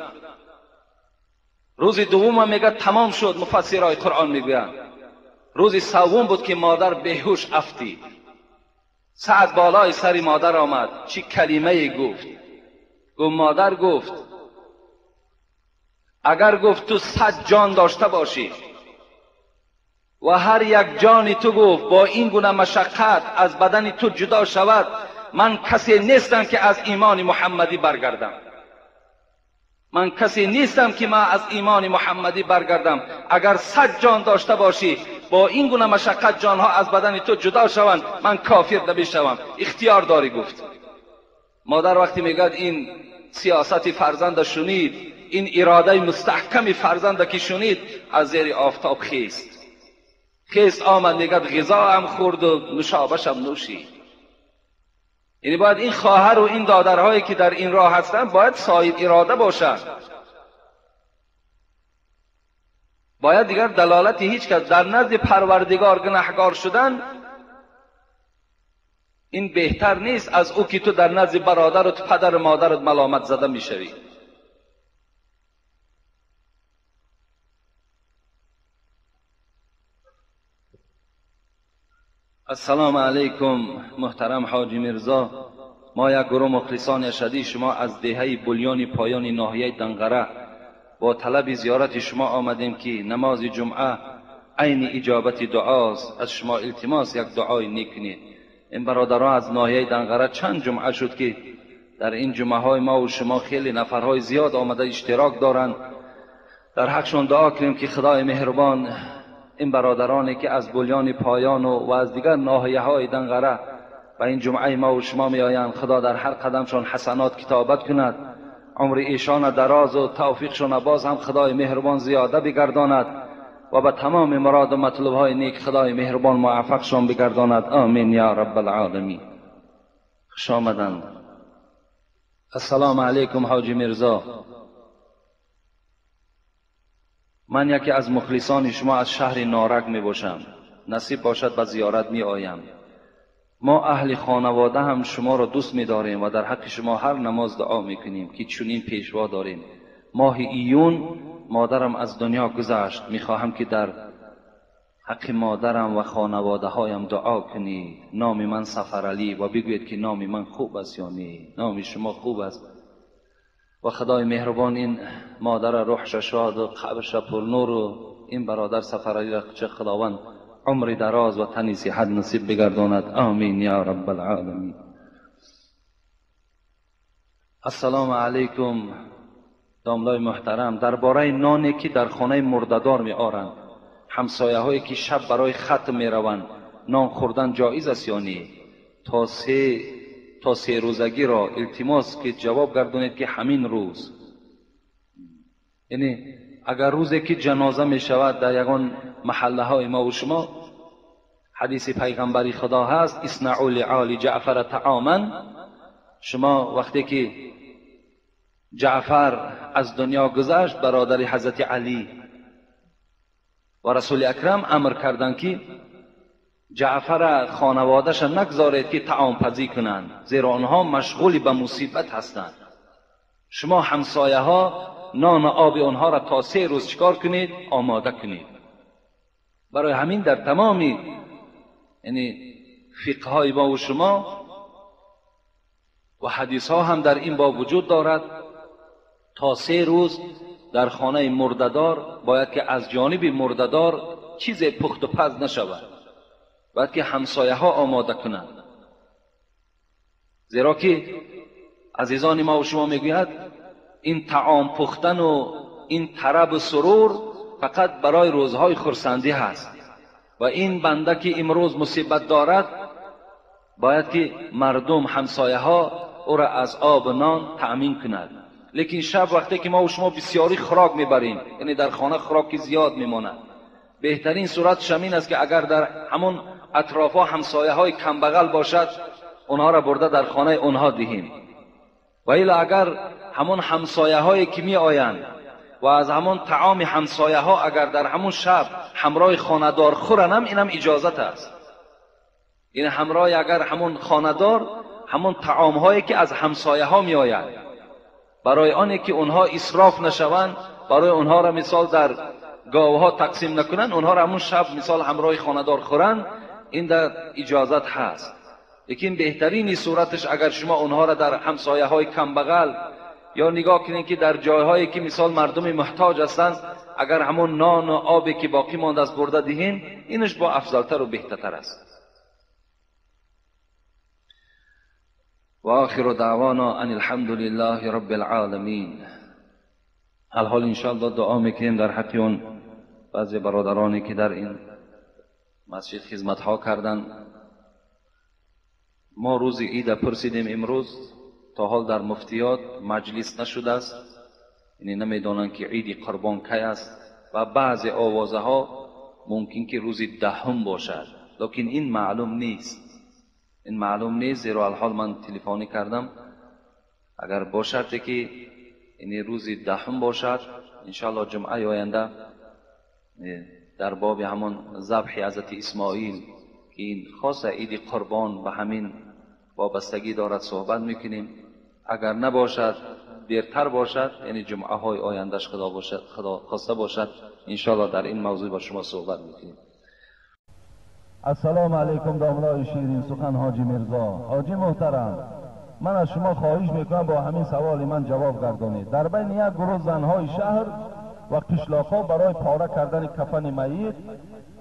B: روز دوم میگه تمام شد، مفسرهای قرآن میگویند. روز سوم بود که مادر بهوش افتید. سعد بالای سر مادر آمد، چی کلمه گفت؟ گفت مادر گفت اگر گفت تو 100 جان داشته باشی و هر یک جانی تو گفت با این گونه مشقت از بدن تو جدا شود، من کسی نیستم که از ایمان محمدی برگردم. من کسی نیستم که من از ایمان محمدی برگردم. اگر 100 جان داشته باشی با این گونه مشقت جانها از بدن تو جدا شوند، من کافر نمیشوم. اختیار داری. گفت مادر وقتی میگد این سیاست فرزند شنید، این اراده مستحکم فرزند که شنید، از زیر آفتاب خیست خیست آمد، میگد غذا هم خورد و نوشابش هم نوشید. یعنی باید این خواهر و این دادرهایی که در این راه هستند باید صاحب اراده باشند. باید دیگر دلالت هیچ کس در نزد پروردگار گناهگار شدن این بهتر نیست از او که تو در نزد برادر و پدر و مادرت ملامت زده میشوی. السلام علیکم محترم حاجی میرزا، ما یک گروه مخلصان اشدی شما از دهه بلیان پایان ناحیه دنقره با طلب زیارت شما آمدیم که نماز جمعه عین اجابت دعاست. از شما التماس یک دعای نیک کنید. این برادرها از ناحیه دنقره چند جمعه شد که در این جمعه های ما و شما خیلی نفرهای زیاد آمده اشتراک دارند. در حقشون دعا کنیم که خدای مهربان این برادرانی که از بلیان پایان و از دیگر ناحیه های دنقره و این جمعه ما و شما می آیند، خدا در هر قدمشون حسنات کتابت کند، عمر ایشان دراز و توفیقشون باز هم خدای مهربان زیاده بگرداند و به تمام مراد و مطلب های نیک خدای مهربان موفقشان بگرداند. آمین یا رب العالمین. خوش آمدند. السلام علیکم حاجی میرزا، من یکی از مخلصان شما از شهر نارک می باشم. نصیب باشد به زیارت می آیم. ما اهل خانواده هم شما را دوست می داریم و در حق شما هر نماز دعا می کنیم که چنین پیشوا داریم. ماه ایون مادرم از دنیا گذشت. می خواهم که در حق مادرم و خانواده هایم دعا کنید. نام من سفرعلی و بگویید که نام من خوب است یا نه. نام شما خوب است و خدای مهربان این مادر روحش شاد و قبرش پر نور و این برادر سفرعلی را چه خداوند عمر دراز و تنی صحت نصیب بگرداند. آمین یا رب العالمین. السلام علیکم داملای محترم، درباره نانی که در خانه مرده‌دار می آرند، همسایه هایی که شب برای ختم می روند، نان خوردن جایز است یا نه؟ تا سه روزگی را التماس که جواب گردانید که همین روز، یعنی اگر روزی که جنازه می شود در یگان محله های ما و شما، حدیث پیغمبری خدا هست اصنعوا لآل جعفر طعاما. شما وقتی که جعفر از دنیا گذشت، برادر حضرت علی و رسول اکرم امر کردند که جعفر خانواده‌اش نگذارید که طعام پزی کنند، زیرا آنها مشغول به مصیبت هستند. شما همسایه ها نان و آب آنها را تا 3 روز چکار کنید؟ آماده کنید. برای همین در تمامی یعنی فقه های ما و شما و حدیث ها هم در این باب وجود دارد، تا 3 روز در خانه مرده‌دار باید که از جانب مرده‌دار چیز پخت و پز نشود، باید که همسایه ها آماده کنند. زیرا که عزیزان ما و شما میگوید این طعام پختن و این طرب و سرور فقط برای روزهای خرسندی هست و این بنده که امروز مصیبت دارد باید که مردم همسایه ها او را از آب و نان تأمین کند. لیکن شب وقتی که ما و شما بسیاری خوراک میبریم، یعنی در خانه خوراک زیاد میماند، بهترین صورت شمین است که اگر در همون اطرافا همسایه های کمبغل باشد اونها را برده در خانه اونها دهیم. و الا اگر همون همسایه هایی که می آیند و از همون طعام همسایه ها اگر در همون شب همراه خانه‌دار خورن هم، اینم اجازت است. این همراه اگر همون خانه‌دار همون طعام هایی که از همسایه ها می آید، برای آنی که اونها اسراف نشوند، برای اونها را مثال در گاوها تقسیم نکنن، اونها را همون شب مثال همراه خانه‌دار خورن، این در اجازت هست. لیکن بهترین صورتش اگر شما اونها را در همسایه های کمبغل یا نگاه کنین که در جایهایی که مثال مردم محتاج هستند، اگر همون نان و آبی که باقی مانده از برده دهین، اینش با افضلتر و بهترتر است. و آخر دعوانا ان الحمد لله رب العالمین. الحال انشاءالله دعا میکنیم در حق اون بعضی برادرانی که در این مسجد خدمت ها کردن. ما روز عید پرسیدیم، امروز تا حال در مفتیات مجلس نشده است، یعنی نمیدانند که عید قربان کی است و بعضی آوازه ها ممکن که روز 10 باشد، لیکن این معلوم نیست، این معلوم نیست. زیرا الحال من تلفنی کردم، اگر باشد که یعنی روز 10 باشد، انشاءالله جمعه آینده در باب همان ذبح حضرت اسماعیل که این خاص عید قربان و همین وابستگی دارد صحبت میکنیم. اگر نباشد دیرتر باشد، یعنی جمعه های آیندهش خدا باشد، خدا خواسته باشد، انشاءالله در این موضوع با شما صحبت میکنیم. Ассалому алайкум домлои ширин сухан ҳоҷи Мирзо. Ҳоҷи муҳтарам, ман аз шумо хоҳиш мекунам бо ҳамин саволи ман ҷавоб гардонед. Дар байни як гурӯҳ занҳои шаҳр ва қишлоқҳо барои пора кардани кафани майит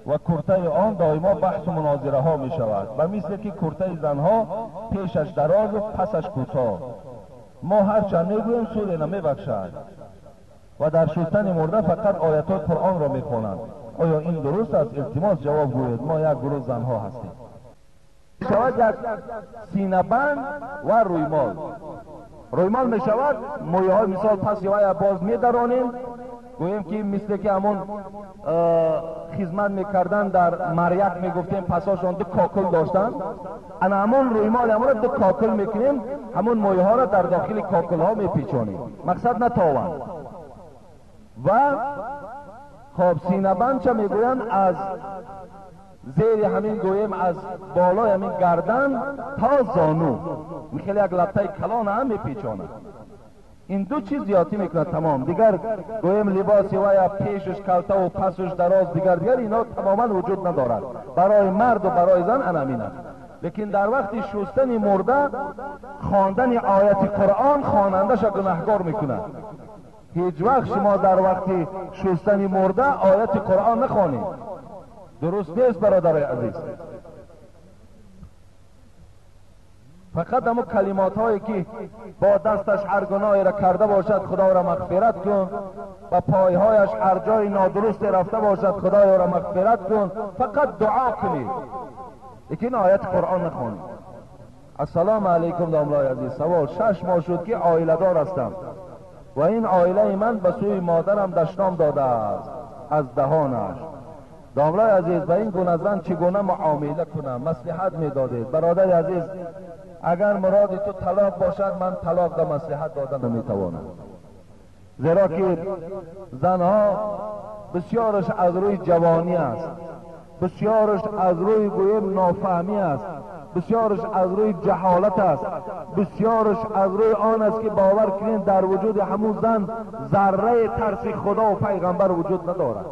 B: ва куртаи он доимо баҳсу мунозираҳо мешавад, ба мисле ки куртаи занҳо пешаш дарозу пасаш кӯтоҳ. Мо ҳарчанд мегӯем суде намебахшад ва дар шустани мурда фақат оятҳои Қуръонро мехонанд. Оё ин дуруст аст? Илтимос ҷавоб гӯед. Мо як гурӯҳ занҳо ҳастем. Мешавад як синабанд ва рӯймол. Рӯймол мешавад мӯйҳои мисол паси вая боз медаронем, гӯем ки мисле ки ҳамон хизмат мекардан дар маряк мегуфтем пасошон ду кокул доштанд, ана ҳамон рӯймол ҳамонро ду кокул мекунем, ҳамон мӯйҳоро дар дохили кокулҳо мепечонем, мақсад натованд. Ва хоб синабандча мегӯянд аз зери ҳамин гӯем аз болои ҳамин гардан то зону хеле як лаптаи калон ҳам мепечонад. Ин ду чиз зиёдтӣ мекунад тамом. Дигар гӯем либоси вая пешаш калтаву пасуш дароз дигар ино тамоман вуҷуд надорад. Барои марду барои зан ана ҳамин аст. Лекин дар вақти шустани мурда хондани ояти Қуръон хонандаша гунаҳгор мекунад. Ҳеҷ вақт шумо дар вақти шустани мурда ояти Қуръон нахонед. Дуруст нест бародарои азиз. Фақат ҳамон калимотҳое ки бо дасташ ҳар гуноҳеро карда бошад Худоро мағфират кун, ба пойҳояш ҳар ҷои нодурусте рафта бошад Худоёро мағфират кун, фақат дуо кунед, лекин ояти Қуръон нахонед. Ассалому алайкум домлои азиз. Савол: 6 моҳ шуд ки оиладор ҳастам ва ин оилаи ман ба сӯи модарам дашном додааст аз даҳонаш. Домлои азиз, ба ин гуна зан чӣ гуна муомила кунам? Маслиҳат медодед. Бародари азиз, агар муроди ту талоқ бошад, ман талоқ да маслиҳат дода наметавонам, зеро ки занҳо бисёраш аз рӯи ҷавонӣ аст, бисёраш аз рӯи гӯем нофаҳмӣ аст, бисёраш аз рӯи ҷаҳолат аст, бисёраш аз рӯи он аст ки бовар кунед дар вуҷуди ҳамун зан зарраи тарси Худо ва пайғамбар вуҷуд надорад.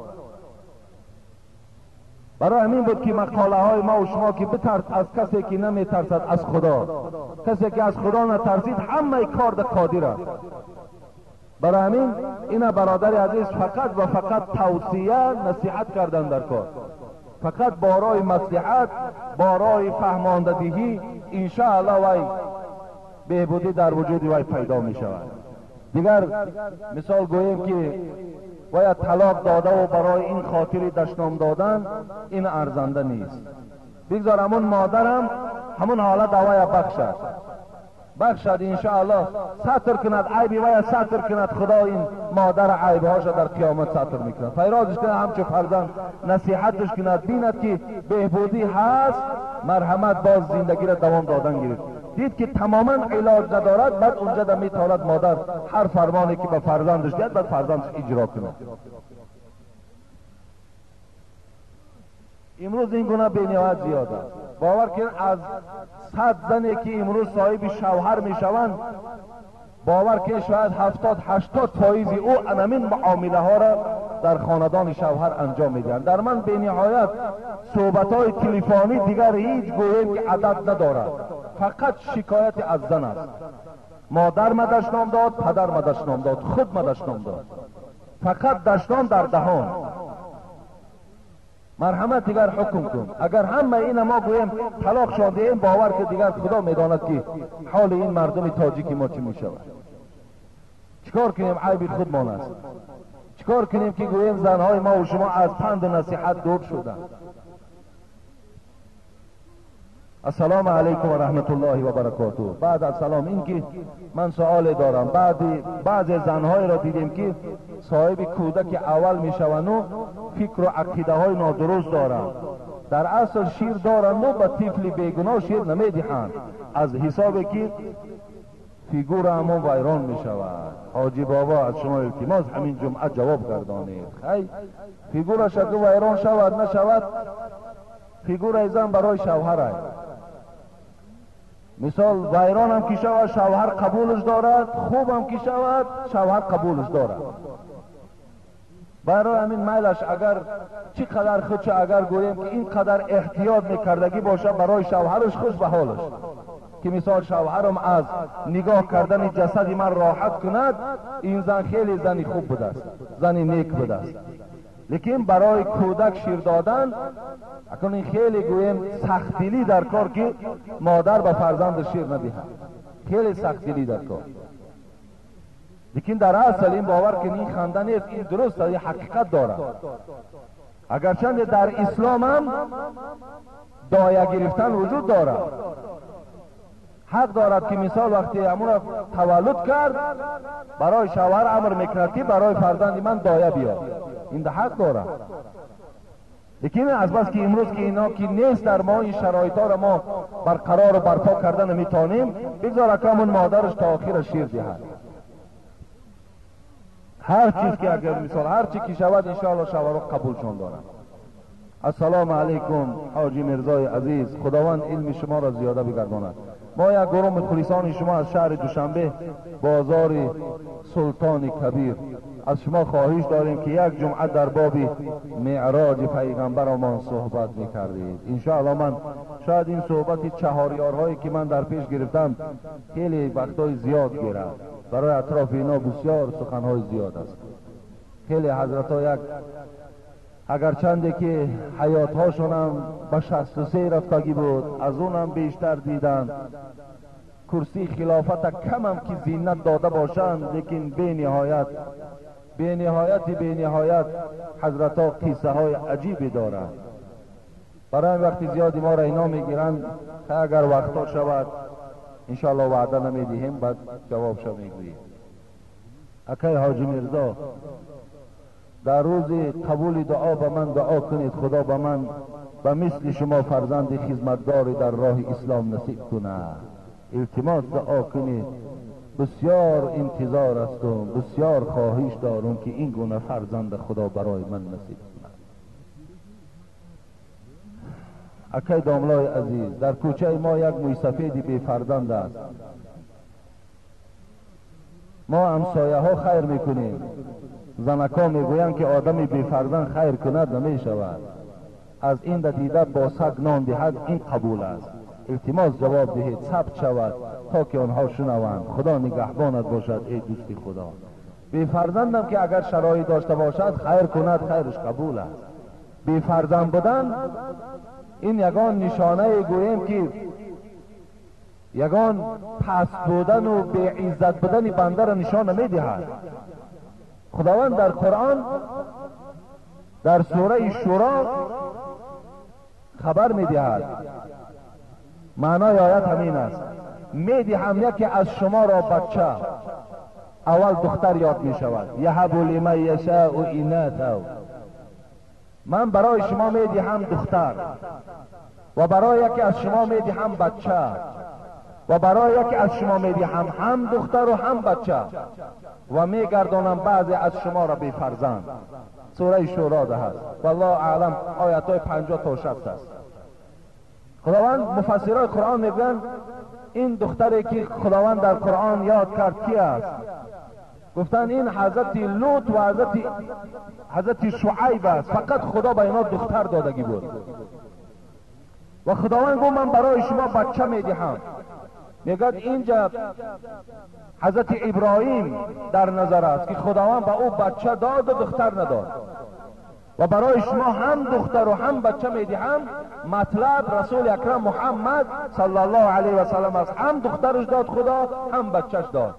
B: Барои ҳамин буд ки мақолаҳои ма ва шумо ки битарс аз касе ки наметарсад аз Худо, касе ки аз Худо натарсид ҳамаи кор да қодир аст. Барои ҳамин ина бародари азиз фақат ва фақат тавсия насиҳат кардан дар кор, фақат бо роҳи маслиҳат, бо роҳи фаҳмондадиҳӣ иншааллоҳ вай беҳбудӣ дар вуҷуди вай пайдо мешавад. Дигар мисол гӯем ки бояд талоқ додаву барои ин хотири дашном додан ин арзанда нест. Бигзор ҳамун модарам ҳамун ҳолат вая бахшад, бахшад иншааллоҳ, сатр кунад айби вая, сатр кунад. Худо ин модара айбҳоша дар қиёмат сатр мекунад. Файрозиш кунад, ҳамчун фарзанд насиҳатш кунад, бинад ки беҳбудӣ ҳаст, марҳамат боз зиндагиро давом додан гирифт. Дид ки тамоман илоҷ надорад, баъд унҷа да метавонад модар ҳар фармоне ки ба фарзандаш диҳад, баъд фарзандаш иҷро кунад. Имрӯз ин гуна бениҳоят зиёд аст. Бовар кунед аз 100 зане ки имрӯз соҳиби шавҳар мешаванд, бовар кунед шояд 70-80 фоизи ӯ анамин муомилаҳоро дар хонадони шавҳар анҷом медиҳанд. Дар ман бениҳоят суҳбатҳои телефонӣ дигар ҳеҷ гӯем ки адад надорад, фақат шикояти аз зан аст. Модар ма дашном дод, падар ма дашном дод, худ ма дашном дод, фақат дашном дар даҳон. Марҳамат дигар ҳукм кун. Агар ҳама ина мо гӯем талоқшон диҳем, бовар ки дигар Худо медонад ки ҳоли ин мардуми тоҷики мо чӣ мешавад. Чикор кунем? Айби худмон аст. Чикор кунем ки гӯем занҳои мо ва шумо аз панду насиҳат дур шуданд? Ассалому алайкум ва раҳматуллоҳи ва баракотуҳ. Баъд аз салом ин ки ман суоле дорам. Баъзе занҳоеро дидем ки соҳиби кӯдаки аввал мешаванду фикру ақидаҳои нодуруст доранд. Дар асл шир доранду ба тифли бегуноҳ шир намедиҳанд, аз ҳисобе ки фигура ҳамон вайрон мешавад. Ҳоҷи бобо, аз шумо илтимос ҳамин ҷумъа ҷавоб гардонед. Хай, фигураш аку вайрон шавад нашавад, фигураи зан барои шавҳарай. Мисол вайронам ки шавад шавҳар қабулш дорад, хубам ки шавад шавҳар қабулш дорад. Барои ҳамин майлаш агар чӣ қадар худшо агар гӯем ки ин қадар эҳтиёт мекардагӣ бошад барои шавҳараш, хуш ба ҳолаш ки мисол шавҳарам аз нигоҳ кардани ҷасади ман роҳат кунад, ин зан хеле зани хуб будааст, зани нек будааст. Лекин барои кӯдак шир додан акун ин хеле гӯем сахтдилӣ дар кор ки модар ба фарзанд шир надиҳад, хеле сахтдилӣ дар кор. Лекин дар асл ин бовар ки ин ханда нест, ин дуруст аст, ин ҳақиқат дорад. Агарчанде дар ислом ҳам доя гирифтан вуҷуд дорад, ҳақ дорад ки мисол вақте ҳамонро таваллуд кард барои шавҳар амр мекунад ки барои фарзанди ман доя биёр, ин ҳақ дорад. Лекин аз бас ки имрӯз ки ино ки нест дар мо ин шароитҳоро мо барқарору барпо карда наметавонем, бигзор акамон модараш то охира шир диҳад. Ҳар чиз ки агар мисол ҳар чи ки шавад иншоалло шавҳаро қабулшон дорад. Ассалому алайкум ҳоҷи Мирзои азиз, Худованд илми шуморо зиёда бигардонад. Мо як гурӯҳ мухлисони шумо аз шаҳри Душанбе, бозори Султони Кабир, аз шумо хоҳиш дорем ки як ҷумъа дар боби меъроҷи пайғамбарамон суҳбат мекардед. Иншоалло ман шояд ин суҳбати чаҳорёрҳое ки ман дар пеш гирифтам хеле вақтҳои зиёд гирад, барои атрофи ино бисёр суханҳои зиёд аст. Хеле ҳазратҳо як агарчанде ки ҳаётҳошонам ба 63 рафтагӣ буд, аз онам бештар диданд, курсии хилофата камам ки зинат дода бошанд, лекин бениҳоят бениҳояти бениҳоят ҳазратҳо қиссаҳои аҷибе доранд. Барои вақти зиёди моро ино мегиранд, агар вақтҳо шавад иншоалло ваъда намедиҳем, баъд ҷавобшо мегӯем. Акай ҳоҷи Мирзо, дар рӯзи қабули дуо ба ман дуо кунед, Худо ба ман ба мисли шумо фарзанди хизматгори дар роҳи ислом насиб кунад. Илтимос дуо кунед, бисёр интизор ҳастум, бисёр хоҳиш дорум ки ин гуна фарзанд Худо барои ман насиб кунад. Акай домлои азиз, дар кӯчаи мо як мӯйсафеди бефарзанд аст. Мо ҳамсояҳо хайр мекунем, занакҳо мегӯянд ки одами бефарзанд хайр кунад намешавад, аз ин да дида бо саг нон диҳад ин қабул аст. Илтимос ҷавоб диҳед, сабт шавад то ки онҳо шунаванд. Худо нигаҳбонат бошад эй дӯсти Худо. Бефарзандам ки агар шароит дошта бошад хайр кунад, хайраш қабул аст. Бефарзанд будан ин ягон нишонае гӯем ки ягон паст будану беиззат будани бандаро нишон намедиҳад. Худованд дар Қуръон дар сураи Шуро хабар медиҳад, маънои оят ҳамин аст: медиҳам яке аз шуморо бача, аввал духтар ёд мешавад, яҳабу лиман яшаъу инаса, ман барои шумо медиҳам духтар ва барои яке аз шумо медиҳам бача ва барои яке аз шумо медиҳам ҳам духтару ҳам бача ва мегардонам баъзе аз шуморо бефарзанд. Сураи Шуро да ҳаст, валлоҳу аълам, оятҳои 50 то 60 аст. Худованд муфассирои Қуръон мегӯянд ин духтаре ки Худованд дар Қуръон ёд кард ки аст? Гуфтанд ин ҳазрати Лут ва ҳазрати Шуайб аст, фақат Худо ба ино духтар додагӣ буд ва Худованд гуфт ман барои шумо бача медиҳам. Мегӯяд инҷа ҳазрати Иброҳим дар назар аст ки Худованд ба ӯ бача доду духтар надод ва барои шумо ҳам духтару ҳам бача медиҳам. Матлаб Расули Акрам Муҳаммад саллаллоҳу алайҳи васаллам аст, ҳам духтараш дод Худо, ҳам бачаш дод.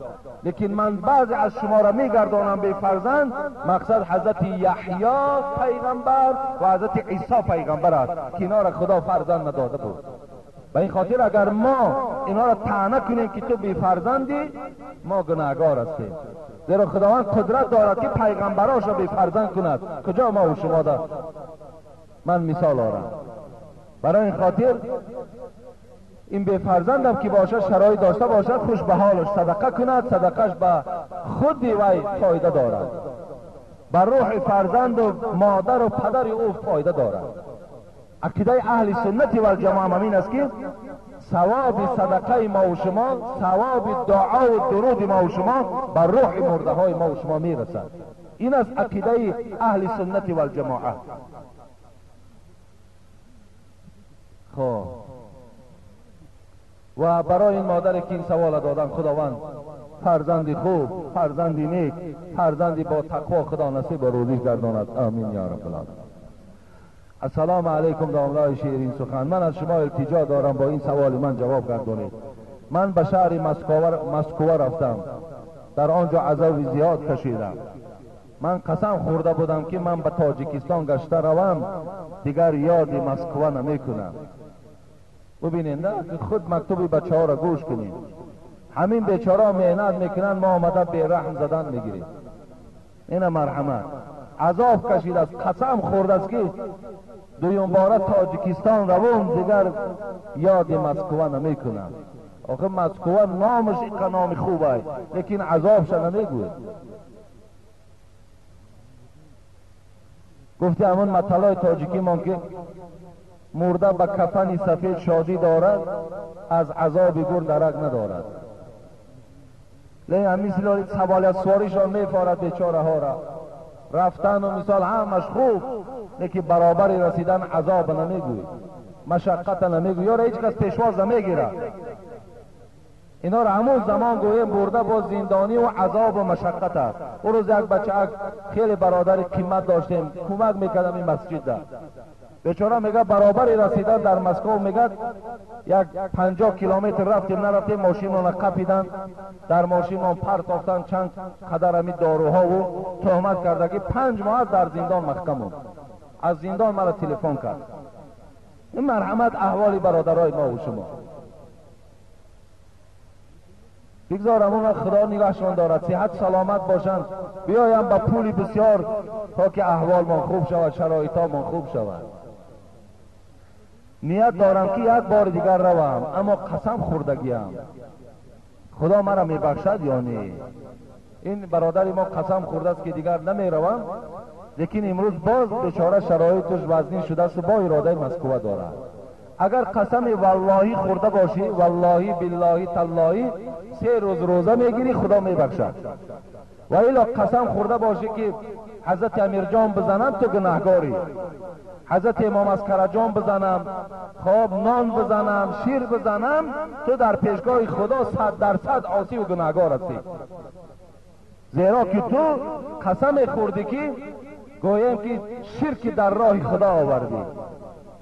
B: Лекин ман баъзе аз шуморо мегардонам бефарзанд. Мақсад ҳазрати Яҳё пайғамбар ва ҳазрати Исо пайғамбар аст ки инора Худо фарзанд надода буд. Ба ин хотир агар мо инҳоро таъна кунем ки ту бефарзандӣ, мо гунаҳгор ҳастем, зеро Худованд қудрат дорад ки пайғамбарошро бефарзанд кунад. Куҷо мо ва шумо да ман мисол орам. Барои ин хотир ин бефарзандам ки бошад, шароит дошта бошад, хуш ба ҳолаш садақа кунад, садақаш ба худи вай фоида дорад, ба рӯҳи фарзанду модару падари ӯ фоида дорад. Ақидаи аҳли суннати валҷамоа ҳамин аст ки савоби садақаи мо ва шумо, савоби дуову дуруди мо ва шумо ба рӯҳи мурдаҳои мо ва шумо мерасад. این از عقیده اهل سنت و الجماعه. خب و برای این مادر که این سوال دادن، خداوند فرزندی خوب، فرزندی نیک، فرزندی با تقوا خدا نصیب و روزی گرداند. آمین یا رب العالمین. السلام علیکم داملای شیرین سخن. من از شما التجا دارم با این سوال من جواب گردانید. من به شهر مسکو رفتم، در آنجا عذاب زیاد کشیدم. من قسم خورده بودم که من به تاجیکستان گشته روم، دیگر یاد مسکو نمیکنم. ببینید نه که خود مکتوب بچه ها را گوش کنید. همین بیچاره محنت میکنن، ما آمده بی رحم زدن میگیریم. این مرحمت عذاب کشید است، قسم خورده است که دویم باره تاجیکستان روم، دیگر یاد مسکو نمیکنم. آخه مسکو نامش اینقدر نام خوبه، لیکن عذابش نمیگوید. گفتی همون مطلع تاجیکی من که مرده به کفن سفید شادی دارد، از عذاب گور درک ندارد. لیکن همین سوال سواریشان میفارد بیچاره ها را. رفتن و مثال همش خوب، لیکن برابر رسیدن عذاب نمیگوید، مشقت نمیگوید، یا هیچ کس پیشواز نمیگیره. اینا را همون زمان گویم برده با زندانی و عذاب و مشقت است. اون روز یک بچه خیلی برادر قیمت داشتیم، کمک میکردم این مسجد ده. بیچاره میگه برابر رسیدن در مسکو، میگه یک 50 کیلومتر رفتیم نرفتیم، ماشین را قپیدن، در ماشین ما پرتافتن چند قدر همی داروها و تهمت کرده که 5 ماه در زندان محکم. از زندان مرا تلفن کرد. این مرحمت احوال برادرای ما و شما. بگذارم اون خدا نگاهشان دارد، صحت سلامت باشند، بیایم با پولی بسیار تا که احوال ما خوب شود، شرایط ما خوب شود. نیت دارم که یک بار دیگر روم، اما قسم خوردگیم خدا مرا میبخشد یا نه. این برادر ما قسم خورده است که دیگر نمیروم، لیکن امروز باز بیچاره شرایطش وزنی شده است و با اراده مسکو دارد. اگر قسم واللهی خورده باشی، واللهی باللهی تاللهی، 3 روز روزه میگیری خدا میبخشد. و الا قسم خورده باشی که حضرت امیر جان بزنم تو گناهگاری، حضرت امام عسکر جان بزنم، خواب نان بزنم، شیر بزنم، تو در پیشگاه خدا 100% عاصی و گناهگار هستی. زیرا که تو قسم خوردی که گویم که شرک در راه خدا آوردی،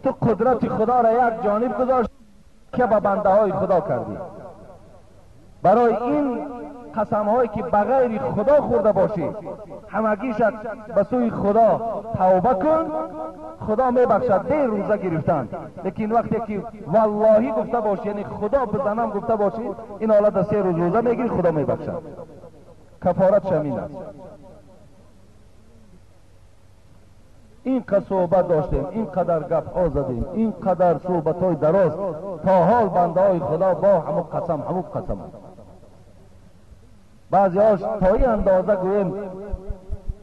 B: تو قدرت خدا را یک جانب گذاشت که به بنده های خدا کردی. برای این قسم هایی که بغیر خدا خورده باشی، همگیشت به سوی خدا توبه کن، خدا میبخشد. دیر روزه گرفتن، لیکن وقتی که واللهی گفته باشی، یعنی خدا بزنم گفته باشی، این حالت 3 روز روزه میگیری، خدا میبخشد. کفارت شمین است. این قدر صحبت داشتیم، این قدر گپ ها زدیم، این قدر صحبت های دراز، تا حال بنده های خدا با همون قسم همون قسم. بعضی هاش تا این اندازه گویم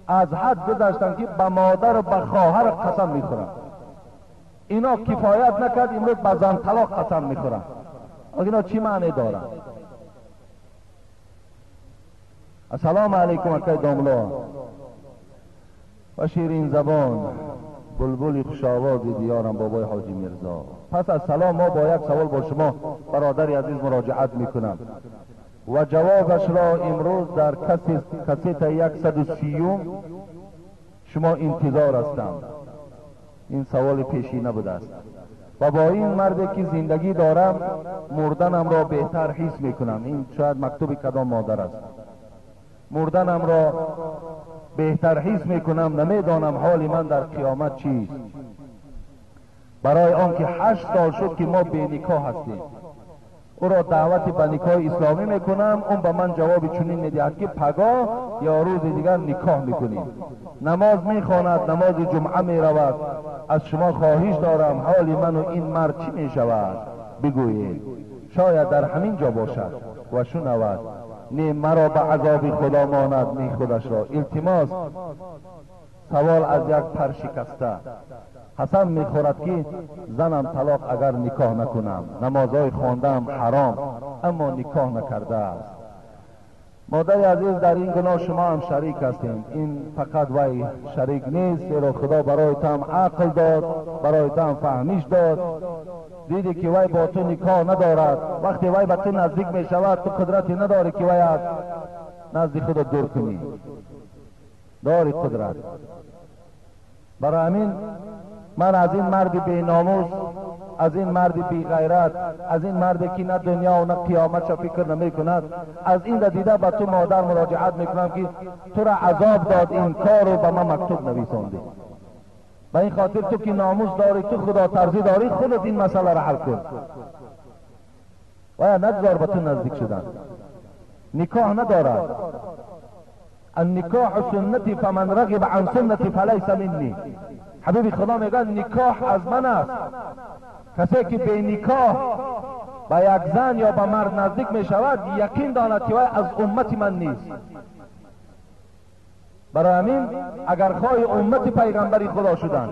B: از حد گذشتن که به مادر و به خواهر قسم میخورن. اینا کفایت نکرد، امروز به زن طلاق قسم میخورن. اینا چی معنی دارن؟ السلام علیکم اکای داملا و شیرین زبان بلبل خوش آواز دیارم بابای حاجی میرزا. پس از سلام ما با یک سوال با شما برادر عزیز مراجعت میکنم و جوابش را امروز در کسیت 130 شما انتظار هستم. این سوال پیشی نبوده است و با این مردی که زندگی دارم مردنم را بهتر حس میکنم. این شاید مکتوب کدام مادر است. مردنم را بهتر حس میکنم، نمیدانم حال من در قیامت چیست. برای آنکه 8 سال شد که ما به نکاح هستیم، او را دعوت به نکاح اسلامی میکنم، اون به من جواب چنین میدهد که پگاه یا روز دیگر نکاح میکنیم. نماز میخواند، نماز جمعه میرود. از شما خواهش دارم حال من و این مرد چی میشود بگویید. شاید در همین جا باشد و شنود. نه مرا به عذاب خدا ماند نه خودش را. التماس سوال از یک پر شکسته. قسم میخورد که زنم طلاق اگر نکاح نکنم، نمازهای خواندم حرام اما نکاح نکرده است. مادر عزیز، در این گناه شما هم شریک هستین. این فقط وی شریک نیست، زیرا خدا برای تو هم عقل داد، برای تو هم فهمیش داد. دیدی که وی با تو نکاح ندارد، وقتی وی به تو نزدیک می شود تو قدرتی نداری که وی از نزد خود دور کنی. داری قدرت. برای همین من از این مرد بی ناموس، از این مرد بی غیرت، از این مرد که نه دنیا و نه قیامت را فکر نمی کند، از این را دیده به تو مادر مراجعت میکنم که تو را عذاب داد این کار رو به من مکتوب نویساندی. به این خاطر تو که ناموس داری، تو خدا ترسی داری، خودت این مسئله را حل کن و نگذار به تو نزدیک شدن. نکاح ندارد. النکاح سنتی فمن رغب عن سنتی فلیس منی. حبیبی خدا میگه نکاح از من است. کسی که به نکاح به یک زن یا به مرد نزدیک می شود یقین داند که وی از امت من نیست. برای همین اگر خواهی امت پیغمبری خدا شدن،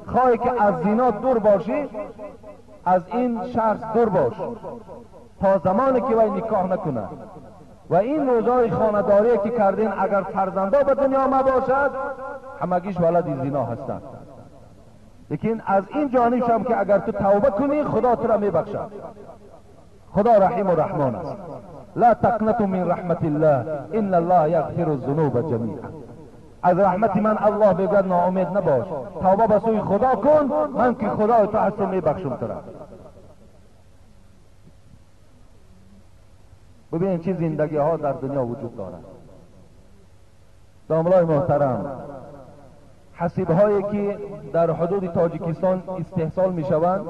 B: خواهی که از زنا دور باشی، از این شخص دور باش تا زمانی که وی نکاح نکند. و این روزهای خانه‌داری که کردین اگر فرزندا به دنیا مباشد همگیش ولد زنا هستند. لیکن از این جانب هم که اگر تو توبه کنی خدا تو را میبخشد. خدا رحیم و رحمان است. لا تقنطوا من رحمت الله ان الله یغفر الذنوب جمیعا. از رحمت من الله بگوید ناامید نباش، توبه به سوی خدا کن، من که خدای تو هستم میبخشم تو را. ببینید چه زندگی ها در دنیا وجود دارد. داملای محترم، حسیب هایی که در حدود تاجیکستان استحصال می شوند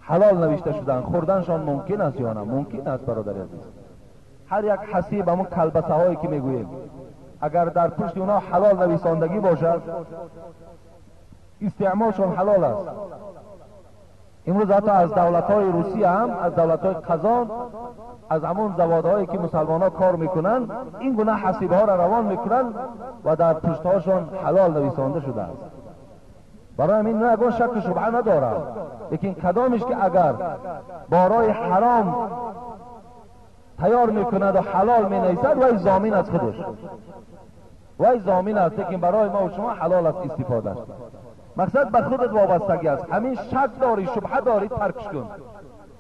B: حلال نوشته شدن، خوردنشان ممکن است یا نه؟ ممکن است برادر عزیز. هر یک حسیب، همون کلبسه هایی که میگوییم، اگر در پشت اونا حلال نویساندگی باشد استعمالشان حلال است. امروز حتی از دولت‌های روسیه هم، از دولت‌های قزان، از همون زوادهایی که مسلمان‌ها کار میکنن این گونه حسیب‌ها را روان میکنن و در پشت‌هاشون حلال نویسانده شده است. برای همین نه یگان شک و شبهه ندارم، لیکن کدامش که اگر بارای حرام تیار میکند و حلال مینویسد وی ضامن از خودش، وی ضامن است. لیکن برای ما و شما حلال است استفاده. مقصد به خودت وابستگی است. همین شک داری، شبهه داری، ترکش کن.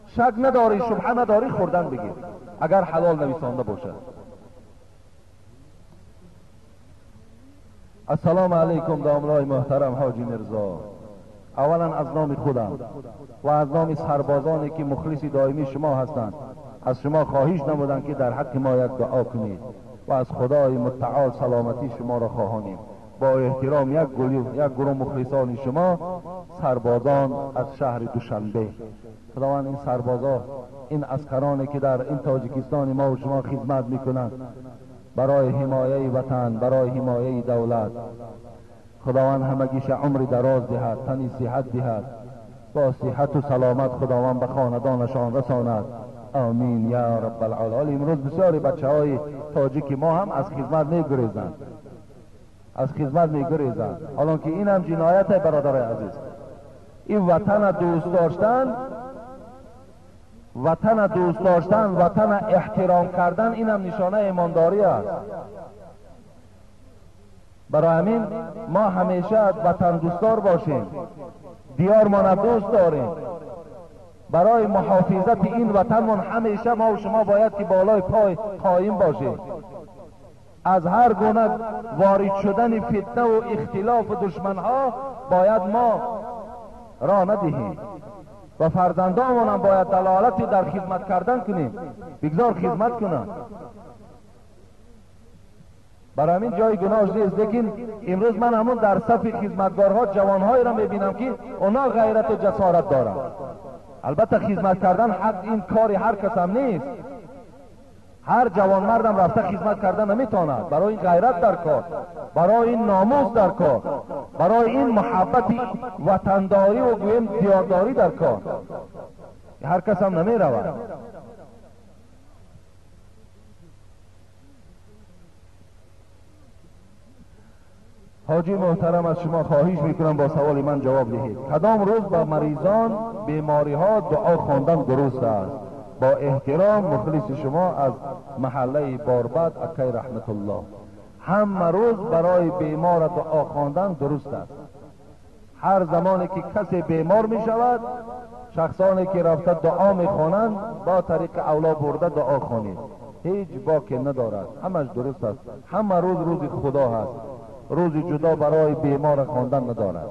B: شک نداری، شبهه نداری، خوردن بگیر اگر حلال نویسانده باشد. السلام علیکم داملای محترم حاجی میرزا. اولا از نام خودم و از نام سربازانی که مخلص دائمی شما هستند از شما خواهش نمودم که در حق ما یک دعا کنید و از خدای متعال سلامتی شما را خواهانیم. با احترام یک گروه مخلصان شما سربازان از شهر دوشنبه. خداوند این سربازا، این عسکرانی که در این تاجیکستان ما و شما خدمت میکنند برای حمایه وطن، برای حمایه دولت، خداوند همگیش عمر دراز دهد، تنی صحت دهد، با صحت و سلامت خداوند به خاندانشان رساند. آمین یا رب العالمین. امروز بسیاری بچه های تاجیک ما هم از خدمت میگریزند، از خدمت میگریزند، حالان که این هم جنایت برادرای عزیز. این وطن دوست داشتن، وطن دوست داشتن، وطن احترام کردن، این هم نشانه ایمانداری است. برای همین ما همیشه وطن دوستدار باشیم، دیار ما دوست داریم. برای محافظت این وطنمون همیشه ما و شما باید که بالای پای قایم باشیم. از هر گونه وارد شدن فتنه و اختلاف و دشمنها باید ما راه ندهیم و فرزندانمون هم باید دلالتی در خدمت کردن کنیم، بگذار خدمت کنند. برای همین جای گناهش نیست. لیکن امروز من همون در صف خدمتگارها جوانهایی را میبینم که اونا غیرت و جسارت دارند. البته خدمت کردن حق این کاری هر کس هم نیست، هر جوان مردم رفته خدمت کردن نمیتواند. برای این غیرت در کار، برای این ناموس در کار، برای این محبت وطنداری و گویم دیارداری در کار، هر کس هم نمی رود. حاجی محترم از شما خواهش میکنم با سوال من جواب دهید. کدام روز به مریضان بیماری ها دعا خواندن درست است؟ با احترام مخلص شما از محله باربد اکای رحمت الله. همه روز برای بیمار دعا خواندن درست است. هر زمانی که کسی بیمار می شود، شخصانی که رفته دعا می خوانند با طریق اولا برده دعا خوانید، هیچ باکی ندارد، همش درست است. همه روز روز خدا هست، روز جدا برای بیمار خواندن ندارد.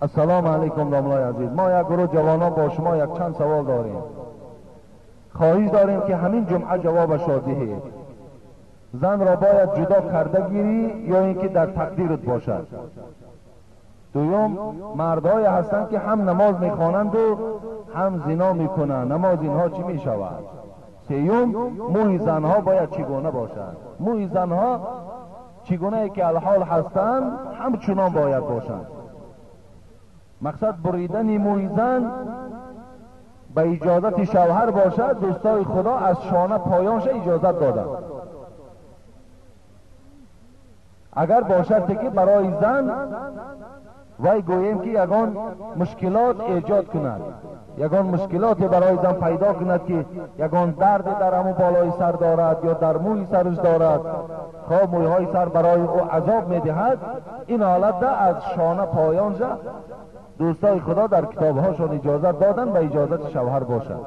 B: السلام علیکم داملای عزیز، ما یک گروه جوانان با شما یک چند سوال داریم، خواهش داریم که همین جمعه جوابش را دهید. زن را باید جدا کرده گیری یا اینکه در تقدیرت باشد؟ دوم، مردهای هستند که هم نماز میخوانند و هم زنا میکنند، نماز اینها چی میشود؟ سیوم، موی زنها باید چگونه باشند؟ موی زنها چگونه که الحال هستند همچنان باید باشند. مقصد بریدن موی زن به اجازت شوهر باشد. دوستای خدا از شانه پایانش اجازت دادند، اگر باشد که برای زن وی گوییم که یگان مشکلات ایجاد کند، یگان مشکلات برای زن پیدا کند که یگان درد در همون بالای سر دارد یا در موی سرش دارد، خواه مویهای سر برای او عذاب میدهد، این حالت ده از شانه پایان شد. دوستای خدا در کتابهاشون اجازت دادن و اجازت شوهر باشد.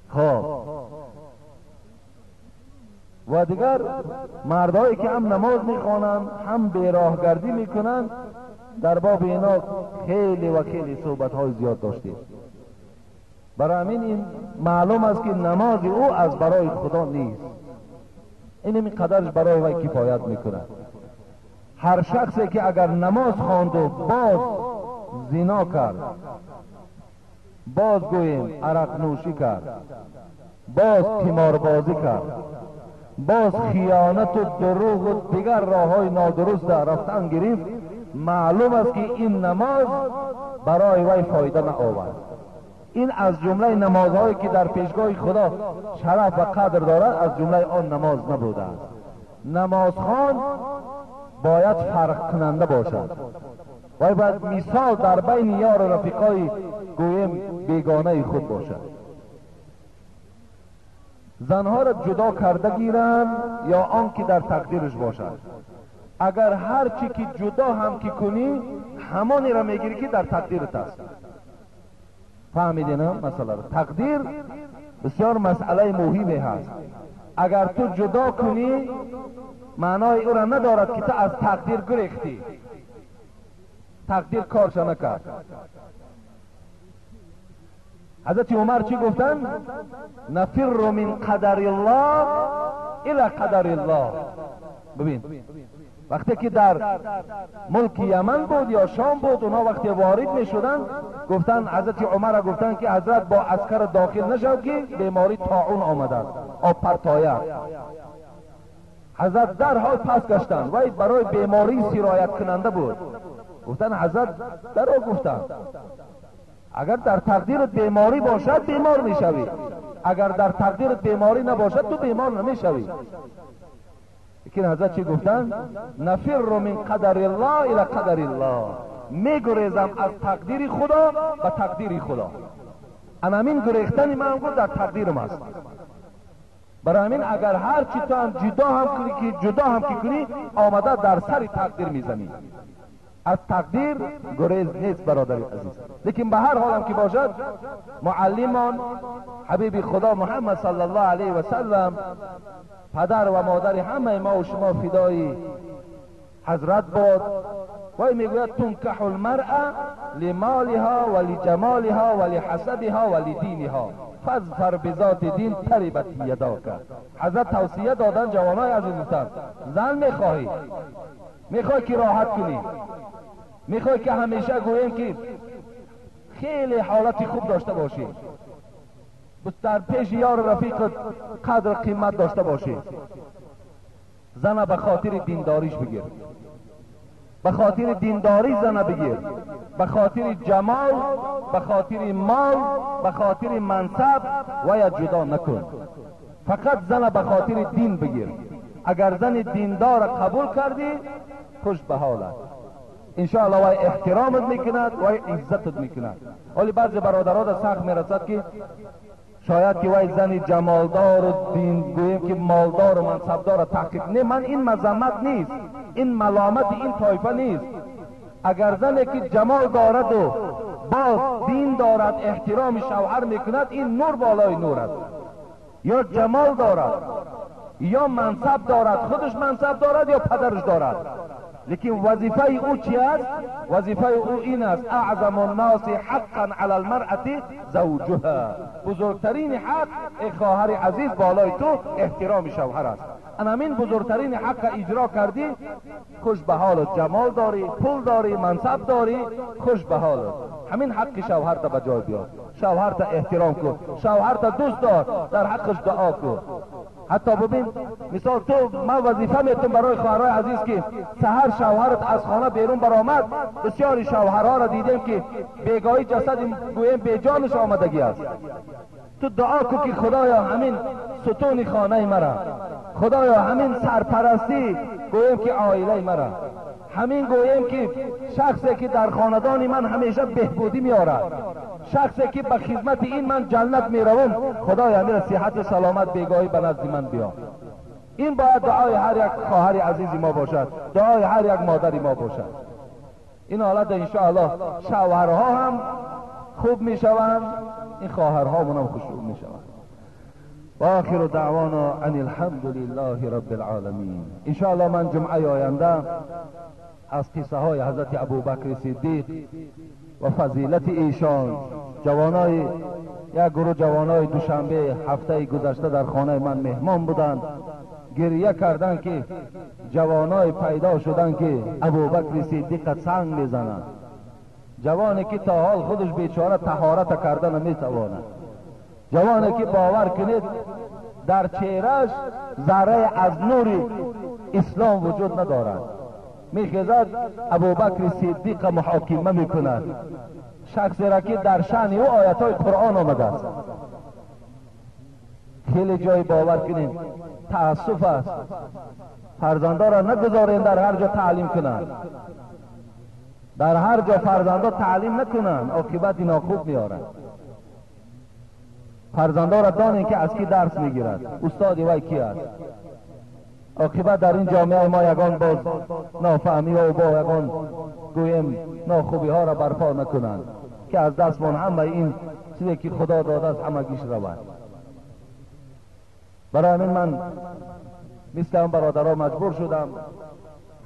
B: خب و دیگر مردایی که هم نماز میخوانند هم بیراهگردی میکنند، در باب اینا خیلی و خیلی صحبت های زیاد داشتیم. برای همین این معلوم است که نماز او از برای خدا نیست، این قدرش برای وی کفایت میکند. هر شخصی که اگر نماز خواند و باز زنا کرد، باز گوییم عرق نوشی کرد، باز قماربازی کرد، باز خیانت و دروغ و دیگر راههای نادرست در رفتن گرفت، معلوم است که این نماز برای وی فایده نآورد. این از جمله نمازهایی که در پیشگاه خدا شرف و قدر دارد از جمله آن نماز نبوده است. نمازخوان باید فرق کننده باشد و باید مثال در بین یار و رفیقای گویم بیگانه خود باشد. زنها را جدا کرده گیرند یا آن که در تقدیرش باشد. اگر هر چی که جدا هم که کنی همانی را میگیری که در تقدیرت است. فهمیدی نه مسئله را؟ تقدیر بسیار مسئله مهمی هست. اگر تو جدا کنی معنای او را ندارد که تو از تقدیر گریختی، تقدیر کارش نکرد. حضرت عمر چی گفتن؟ نفر من قدر الله الى قدر الله. ببین وقتی که در ملک یمن بود یا شام بود، اونا وقتی وارد می شدن گفتن، حضرت عمر گفتن که حضرت با عسکر داخل نشو که بیماری طاعون آمده است، آب پرتایه. حضرت در حال پس گشتن، وی برای بیماری سرایت کننده بود. گفتن حضرت درو گفتن اگر در تقدیر بیماری باشد بیمار میشوی، اگر در تقدیر بیماری نباشد تو بیمار نمیشوی. لیکن حضرت چی گفتن؟ نفر من قدر الله الى قدر الله، میگریزم از تقدیر خدا به تقدیر خدا. همین گریختن من گفت در تقدیرم است. برای همین اگر هر چی تو هم جدا هم کنی که جدا هم که کنی آمده در سر تقدیر میزنی. از تقدیر گریز نیست برادر عزیز. لیکن به هر حال هم که باشد، معلمان حبیب خدا محمد صلی الله علیه و سلم، پدر و مادر همه ما و شما فدای حضرت بود. وی میگوید تنکح المرأة لمالها و لجمالها و لحسبها و لدینها فاظفر بذات دین تربت یداک. حضرت توصیه دادن جوانای عزیز، زن میخواهی، میخوای که راحت کنی، میخوای که همیشه گوییم که خیلی حالت خوب داشته باشی، در پیش یار رفیقت قدر قیمت داشته باشی، زن به خاطر دینداریش بگیر، به خاطر دینداری زن بگیر، به خاطر جمال، به خاطر مال، به خاطر منصب و یا جدا نکن. فقط زن به خاطر دین بگیر. اگر زن دیندار قبول کردی خوش به حالت. انشاءالله وای احترامت میکند، وای عزتت میکند. ولی بعضی برادرها در سخت میرسد که شاید که وای زن جمالدار و دین گوییم که مالدار و منصبدار تحقیق نه، من این مذمت نیست، این ملامت این طایفه نیست. اگر زنی که جمال دارد و باز دین دارد، احترام شوهر میکند، این نور بالای نور است. یا جمال دارد یا منصب دارد، خودش منصب دارد یا پدرش دارد، لیکن وظیفه او چی است؟ وظیفه او این است: اعظم الناس حقا علی المرأة زوجها. بزرگترین حق ای خواهر عزیز بالای تو احترام شوهر است. همین بزرگترین حق اجرا کردی، خوش به حالت، جمال داری، پول داری، منصب داری، خوش به حالت. همین حق شوهر تا به جای بیار، شوهر تا احترام کن، شوهر تا دوست دار، در حقش دعا کن. حتی ببین مثال تو، من وظیفه میتم برای خواهرای عزیز که سحر شوهرت از خانه بیرون برآمد، بسیاری شوهرها را دیدیم که بیگاهی جسد گویم بیجانش آمدگی است. تو دعا کن که خدایا همین ستون خانه مرا، خدایا همین سرپرستی گویم که عائله مرا، همین گویم که شخصی که در خاندان من همیشه بهبودی میارد، شخصی که به خدمت این من جنت میروم، خدایا همین صحت و سلامت بیگاهی به نزد من بیا. این باید دعای هر یک خواهر عزیزی ما باشد، دعای هر یک مادری ما باشد. این حالت انشاءالله شوهرها هم خوب میشوند، این خواهرها هم خوب میشوند. و آخر دعوانا ان الحمد لله رب العالمین. انشاءالله من جمعه آینده از قصه های حضرت ابوبکر صدیق و فضیلت ایشان، جوانای یک گروه جوانای دوشنبه هفته گذشته در خانه من مهمان بودند، گریه کردند که جوانای پیدا شدند که ابوبکر صدیق سنگ میزنند. جوانی که تا حال خودش بیچاره طهارت کرده نمیتواند، جوانی که باور کنید در چهرهش ذره از نور اسلام وجود ندارد، میخیزد ابوبکر صدیق محاکمه میکند، شخصی را که در شأن او آیت های قرآن آمده است. خیلی جای باور کنیم تأسف است، فرزنده را نگذاریم در هر جا تعلیم کنند، در هر جا فرزنده تعلیم نکنند، عاقبت ناخوب میارند. فرزنده را دانیم که از کی درس میگیرد، استاد وی کی است. عاقبت در این جامعه ما یگان باز نافهمی و با یگان گویم ناخوبی ها را برپا نکنند که از دستمان همه این چیزی که خدا داده است همگیش رود. برای همین من مثل هم برادرها مجبور شدم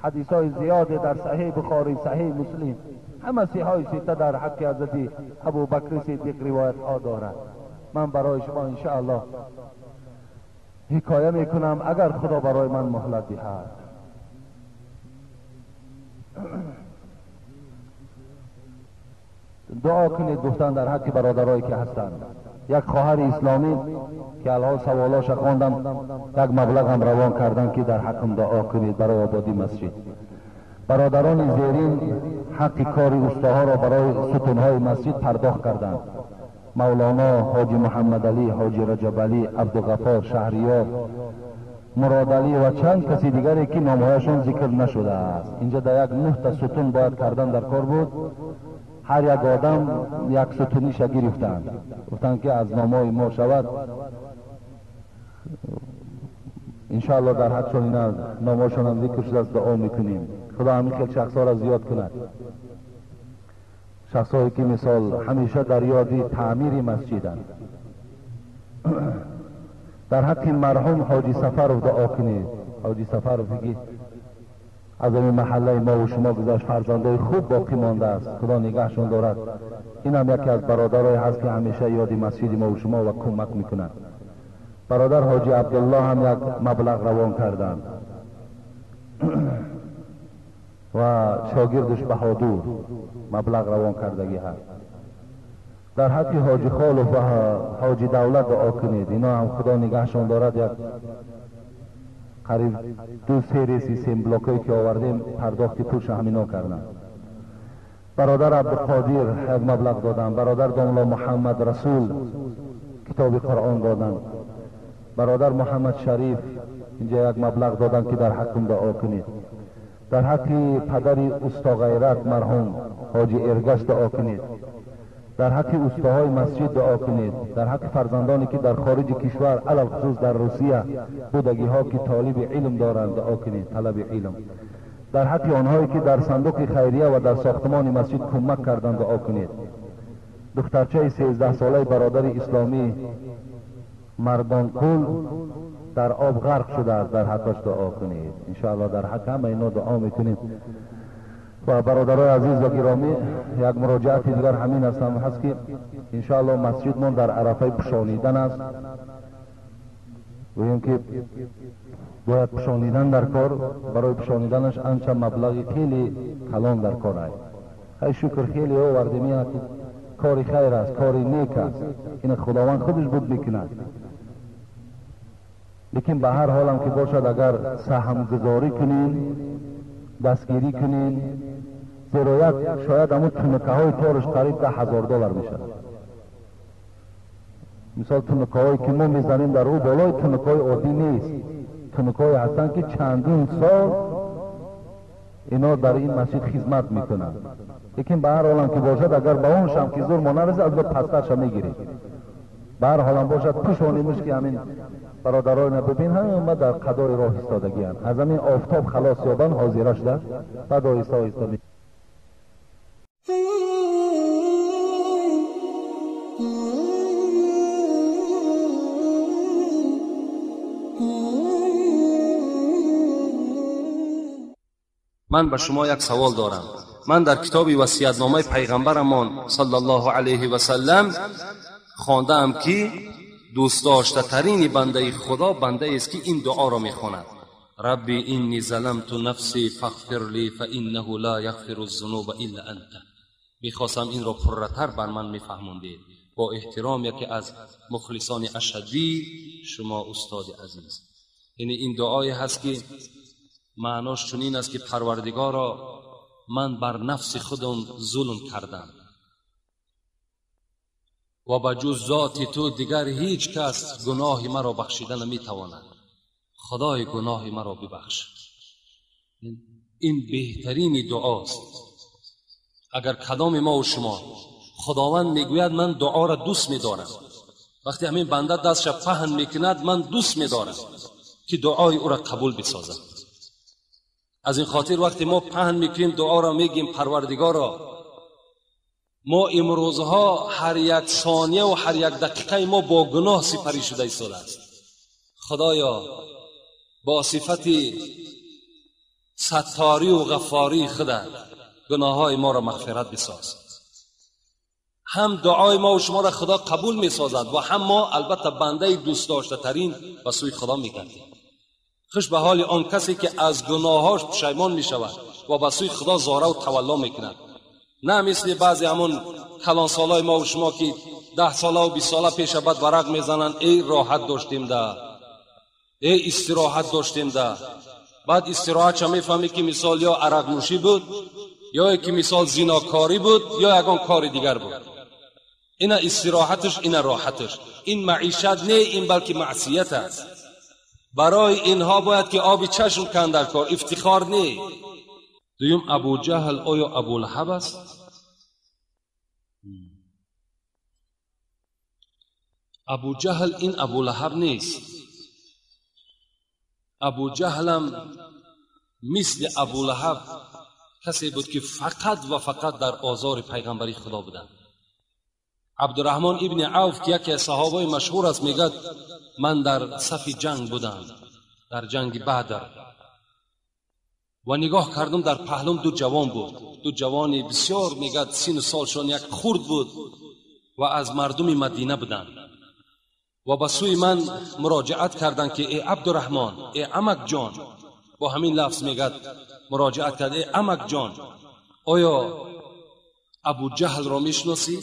B: حدیث های زیاد در صحیح بخاری، صحیح مسلم، همه صحیح سته در حق حضرت ابوبکر صدیق روایت ها دارد. من برای شما انشاءالله حکایه میکنم اگر خدا برای من مهلت دهد. دعا کنید گفتن در حق برادرایی که هستند. یک خواهر اسلامی که الان سوالاش خواندم، یک مبلغ هم روان کردن که در حقم دعا کنید برای آبادی مسجد. برادران زیرین حق کار استاها را برای ستونهای مسجد پرداخت کردند. مولانا حاجی محمد علی، حاجی رجب علی، عبدالغفار، شهریار، مراد علی و چند کسی دیگری که نامهایشان ذکر نشده است. اینجا در یک 9 تا ستون باید کردن در کار بود، هر یک آدم یک ستونیش گرفتند، گفتند که از نامهای ما شود. انشاءالله در حقشان اینا نامهاشان هم ذکر شده است، دعا میکنیم خدا همین خیلی شخصها را زیاد کند، شخصهایی که مثال همیشه در یاد تعمیر مسجدند. در حق مرحوم حاجی سفرов دعا کنید. حاجی سفرов که از این محله ما و شما گذاشت، فرزندای خوب باقی مانده است، خدا نگهشون دارد. این هم یکی از برادرای هست که همیشه یاد مسجد ما و شما و کمک میکنند. برادر حاجی عبدالله هم یک مبلغ روان کردند و شاگردش بهادور مبلغ روان کردگی هست. در حق حاجی خالف و حاجی دولت دعا کنید، اینا هم خدا نگهشان دارد. یک قریب 2-3 ریسی سیم بلاکایی که آوردیم پرداخت پولش همینا کردن. برادر عبدالقادر یک مبلغ دادن، برادر داملا محمد رسول کتاب قرآن دادن، برادر محمد شریف اینجا یک مبلغ دادن که در حقم دعا کنید. Дар ҳаққи падари усто Ғайрат марҳум Ҳоҷи Эргаш дуо кунед. Дар ҳаққи устоҳои масҷид дуо кунед. Дар ҳаққи фарзандоне ки дар хориҷи кишвар, алалхусус дар Русия будагиҳо ки толиби илм доранд дуо кунед, талаби илм. Дар ҳаққи онҳое ки дар сандуқи хайрия ва дар сохтмони масҷид кӯмак карданд дуо кунед. Духтарчаи 13-солаи бародари исломӣ Мардонқул дар об ғарқ шудааст, дар ҳаққаш дуо кунед. Иншоаллоҳ дар ҳаққи ҳама ино дуо мекунем. Ва бародарои азиз ва гиромӣ, як муроҷиати дигар ҳамин аст ҳам ҳаст ки иншоаллоҳ масҷидмон дар арафаи пӯшонидан аст. Гӯем ки бояд пӯшонидан дар кор, барои пӯшониданаш анча маблағи хеле калон дар кор аст. Хай шукр хеле овардем, ин кори хайр аст, кори нек аст, ин Худованд худаш буд мекунад. Лекин ба ҳар ҳолам ки бошад, агар саҳмгузорӣ кунем, дастгирӣ кунем, зеро як шояд ҳамун тунукаҳои тораш қариб $10,000 мешавад. Мисол тунукаҳое ки мо мезанем дар ӯ болои тунукаҳои оддӣ нест, тунукаҳое ҳастанд ки чандин сол ино дар ин масҷид хизмат мекунанд. Лекин ба ҳар ҳолам ки бошад, агар ба он шам ки зур мо нарасад, аз пастарша мегирем. Ба ҳар ҳолам бошад, пӯшонимуш ки ҳамин бародароина бибин, ҳама дар қадори роҳ истодагианд. Аз ҳамин офтоб халос ёбанд, ҳозира шуда, баъд оҳиста оҳиста
A: Ман ба шумо як савол дорам. Ман дар китоби васиятномаи пайғамбарамон саллаллоҳу алайҳи васаллам хондаам ки дӯстдоштатарини бандаи Худо бандаест ки ин дуоро мехонад: Рабби инни заламту нафси фағфир ли фаиннаҳу ла яғфиру зунуба илла анта. Мехостам инро пурратар бар ман мефаҳмондед. Бо эҳтиром яке аз мухлисони ашаддии шумо устоди азиз. Яъне ин дуое ҳаст ки маънош чунин аст ки Парвардигоро, ман бар нафси худам зулм кардам ва ба ҷуз зоти ту дигар ҳеҷ кас гуноҳи маро бахшида наметавонад. Худои гуноҳи маро бибахш. Ин беҳтарини дуост. Агар кадоми мо ва шумо, Худованд мегӯяд ман дуоро дӯст медорам. Вақте ҳамин банда дастша паҳн мекунад, ман дӯст медорам ки дуои ӯро қабул бисозам. Аз ин хотир вақте мо паҳн мекунем дуоро, мегӯем Парвардигоро, мо имрӯзҳо ҳар як сония ва ҳар як дақиқаи мо бо гуноҳ сипарӣ шуда истодааст. Худоё, бо сифати сатторӣ ва ғаффории худат гуноҳҳои моро мағфират бисоз. Ҳам дуои мо ва шуморо Худо қабул месозад ва ҳам мо албатта бандаи дӯстдоштатарин ба сӯи Худо мегардем. Хуш ба ҳоли он касе ки аз гуноҳҳош пушаймон мешавад ва ба сӯи Худо зора ва тавалло мекунад. На мисли баъзе ҳамон калонсолҳои мо ва шумо ки 10 сола ва 20 сола пеша баъд варақ мезананд: эй роҳат доштем да, эй истироҳат доштем да. Баъд истироҳатша мефаҳмӣ ки мисол ё арақнӯшӣ буд, ё ки мисол зинокорӣ буд, ё ягон кори дигар буд. Ина истироҳаташ, ина роҳаташ. Ин маишат не, ин балки маъсият аст. Барои инҳо бояд ки оби чашм канд дар кор, ифтихор не. Дуюм, Абуҷаҳл оё Абулаҳаб аст? Абуҷаҳл ин Абулаҳаб нест. Абуҷаҳлам мисли Абулаҳаб касе буд ки фақат ва фақат дар озори пайғамбари Худо буданд. Абдураҳмон ибни Авф ки яке аз саҳобаи машҳур аст, мегӯяд ман дар сафи ҷанг будам, дар ҷанги Бадр, ва нигоҳ кардам дар паҳлум ду ҷавон буд, ду ҷавони бисёр, мегӯяд сину солшон як хурд буд ва аз мардуми Мадина буданд ва ба сӯи ман муроҷиат карданд ки эй Абдураҳмон, эй амакҷон, бо ҳамин лафз мегӯяд муроҷиат кард: эй амакҷон, оё Абуҷаҳлро мешиносӣ?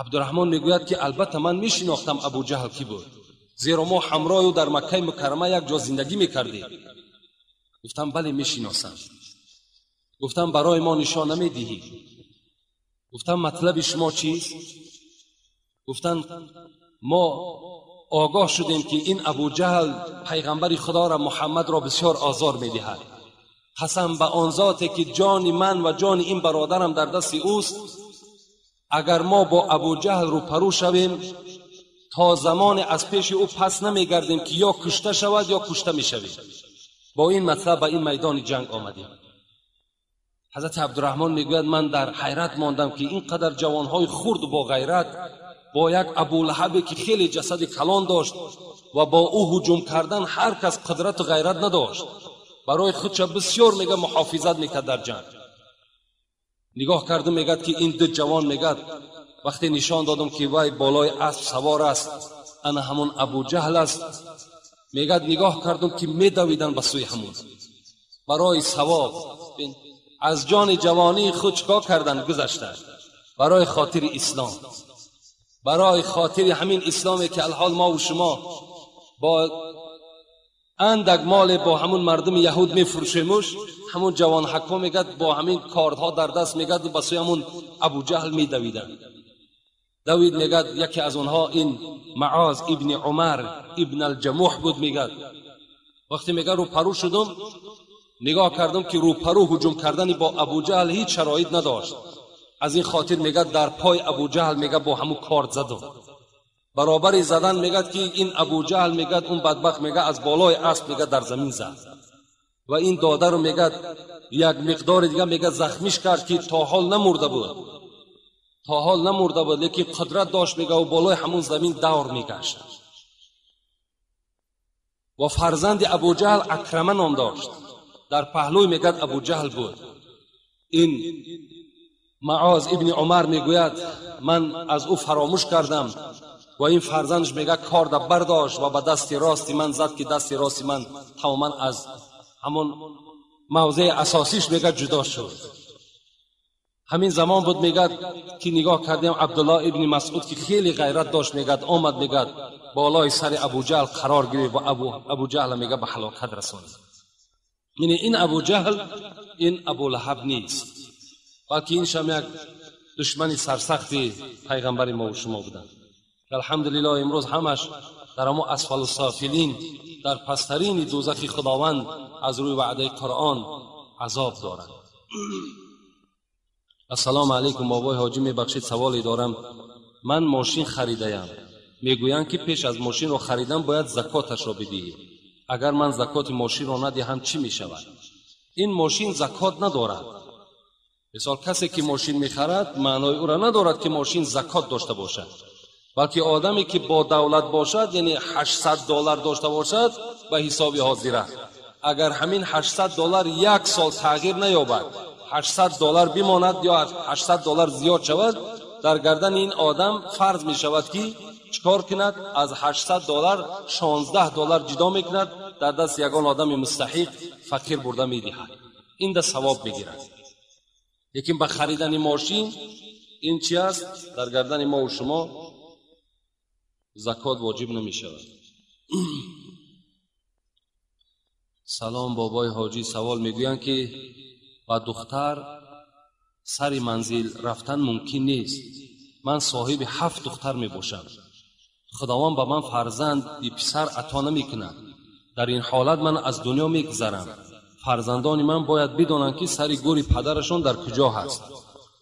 A: Абдураҳмон мегӯяд ки албатта ман мешинохтам Абуҷаҳл кӣ буд, зеро мо ҳамроҳ ӯ дар Маккаи Мукаррама як ҷо зиндагӣ мекардем. Гуфтам бале мешиносам. Гуфтам барои мо нишон намедиҳӣ? Гуфтам матлаби шумо чист? Гуфтанд мо огоҳ шудем ки ин Абуҷаҳл пайғамбари Худоро Муҳаммадро бисёр озор медиҳад.
B: قسم به آن ذاتی که جان من و جان این برادرم در دست اوست، اگر ما با ابو جهل روپرو شویم تا زمان از پیش او پس نمیگردیم که یا کشته شود یا کشته میشویم. با این مطلب به این میدان جنگ آمدیم. حضرت عبدالرحمن میگوید من در حیرت ماندم که اینقدر جوانهای خرد با غیرت با یک ابولهب که خیلی جسد کلان داشت و با او هجوم کردن هر کس قدرت و غیرت نداشت، برای خودش بسیار میگه محافظت میکرد در جنگ. نگاه کردم میگد که این دو جوان، میگد وقتی نشان دادم که وای بالای اسب سوار است، انا همون ابو جهل است، میگد نگاه کردم که میدویدن به سوی همون برای ثواب. از جان جوانی خود چکا کردن گذشتن برای خاطر اسلام، برای خاطر همین اسلامی که الحال ما و شما با اندک مال با همون مردم یهود میفروشیمش، همون جوان حکا میگد با همین کاردها در دست میگد به سوی همون ابو جهل میدویدن. دوید میگد یکی از اونها این معاذ ابن عمر ابن الجموح بود. میگد وقتی میگد رو پرو شدم نگاه کردم که رو پرو هجوم کردن با ابو جهل هیچ شرایط نداشت، از این خاطر میگد در پای ابو جهل میگه با همون کارد زدم. برابر زدن میگد که این ابو جهل میگد اون بدبخت میگه از بالای اسب میگه در زمین زد و این داده رو میگد یک مقدار دیگه میگه زخمیش کرد که تا حال نمرده بود، تا حال نمرده بود، لیکن قدرت داشت میگه و بالای همون زمین دور میگشت. و فرزند ابو جهل اکرمه نام داشت، در پهلوی میگد ابو جهل بود. این معاذ ابن عمر میگوید من از او فراموش کردم و این فرزندش میگه کارد برداشت و به دست راستی من زد که دست راستی من تماما از همون موضع اساسیش میگه جدا شد. همین زمان بود میگه که نگاه کردیم عبدالله ابن مسعود که خیلی غیرت داشت میگه آمد میگه بالای سر ابو جهل قرار گرفت و ابو جهل میگه به هلاکت رساند. یعنی این ابو جهل این ابو لهب نیست، بلکه این شم یک دشمن سرسختی پیغمبر ما و شما بودند. الحمدلله امروز همش در امو اسفل السافلین، در پسترین دوزخ خداوند از روی وعده قرآن عذاب دارند. السلام علیکم بابای حاجی، میبخشید سوالی دارم. من ماشین خریدم، میگویند که پیش از ماشین رو خریدن باید زکاتش را بدهی. اگر من زکات ماشین را ندهم چی میشود؟ این ماشین زکات ندارد. مثال کسی که ماشین میخرد معنای او را ندارد که ماشین زکات داشته باشد، بلکه آدمی که با دولت باشد، یعنی 800 دلار داشته باشد به حساب حاضره، اگر همین 800 دلار یک سال تغییر نیابد، 800 دلار بماند یا 800 دلار زیاد شود، در گردن این آدم فرض می شود که چکار کند؟ از 800 دلار 16 دلار جدا میکند، در دست یگان آدم مستحق فقیر برده میدهد، این ده ثواب میگیرد. لیکن به خریدن ماشین این چی است؟ در گردن ما و شما زکات واجب نمی شود. سلام بابای حاجی، سوال میگویند که با دختر سر منزل رفتن ممکن نیست. من صاحب 7 دختر می باشم، خداوند به من فرزند پسر عطا نمی کند. در این حالت من از دنیا می گذرم. فرزندان من باید بدانند که سر گور پدرشان در کجا هست.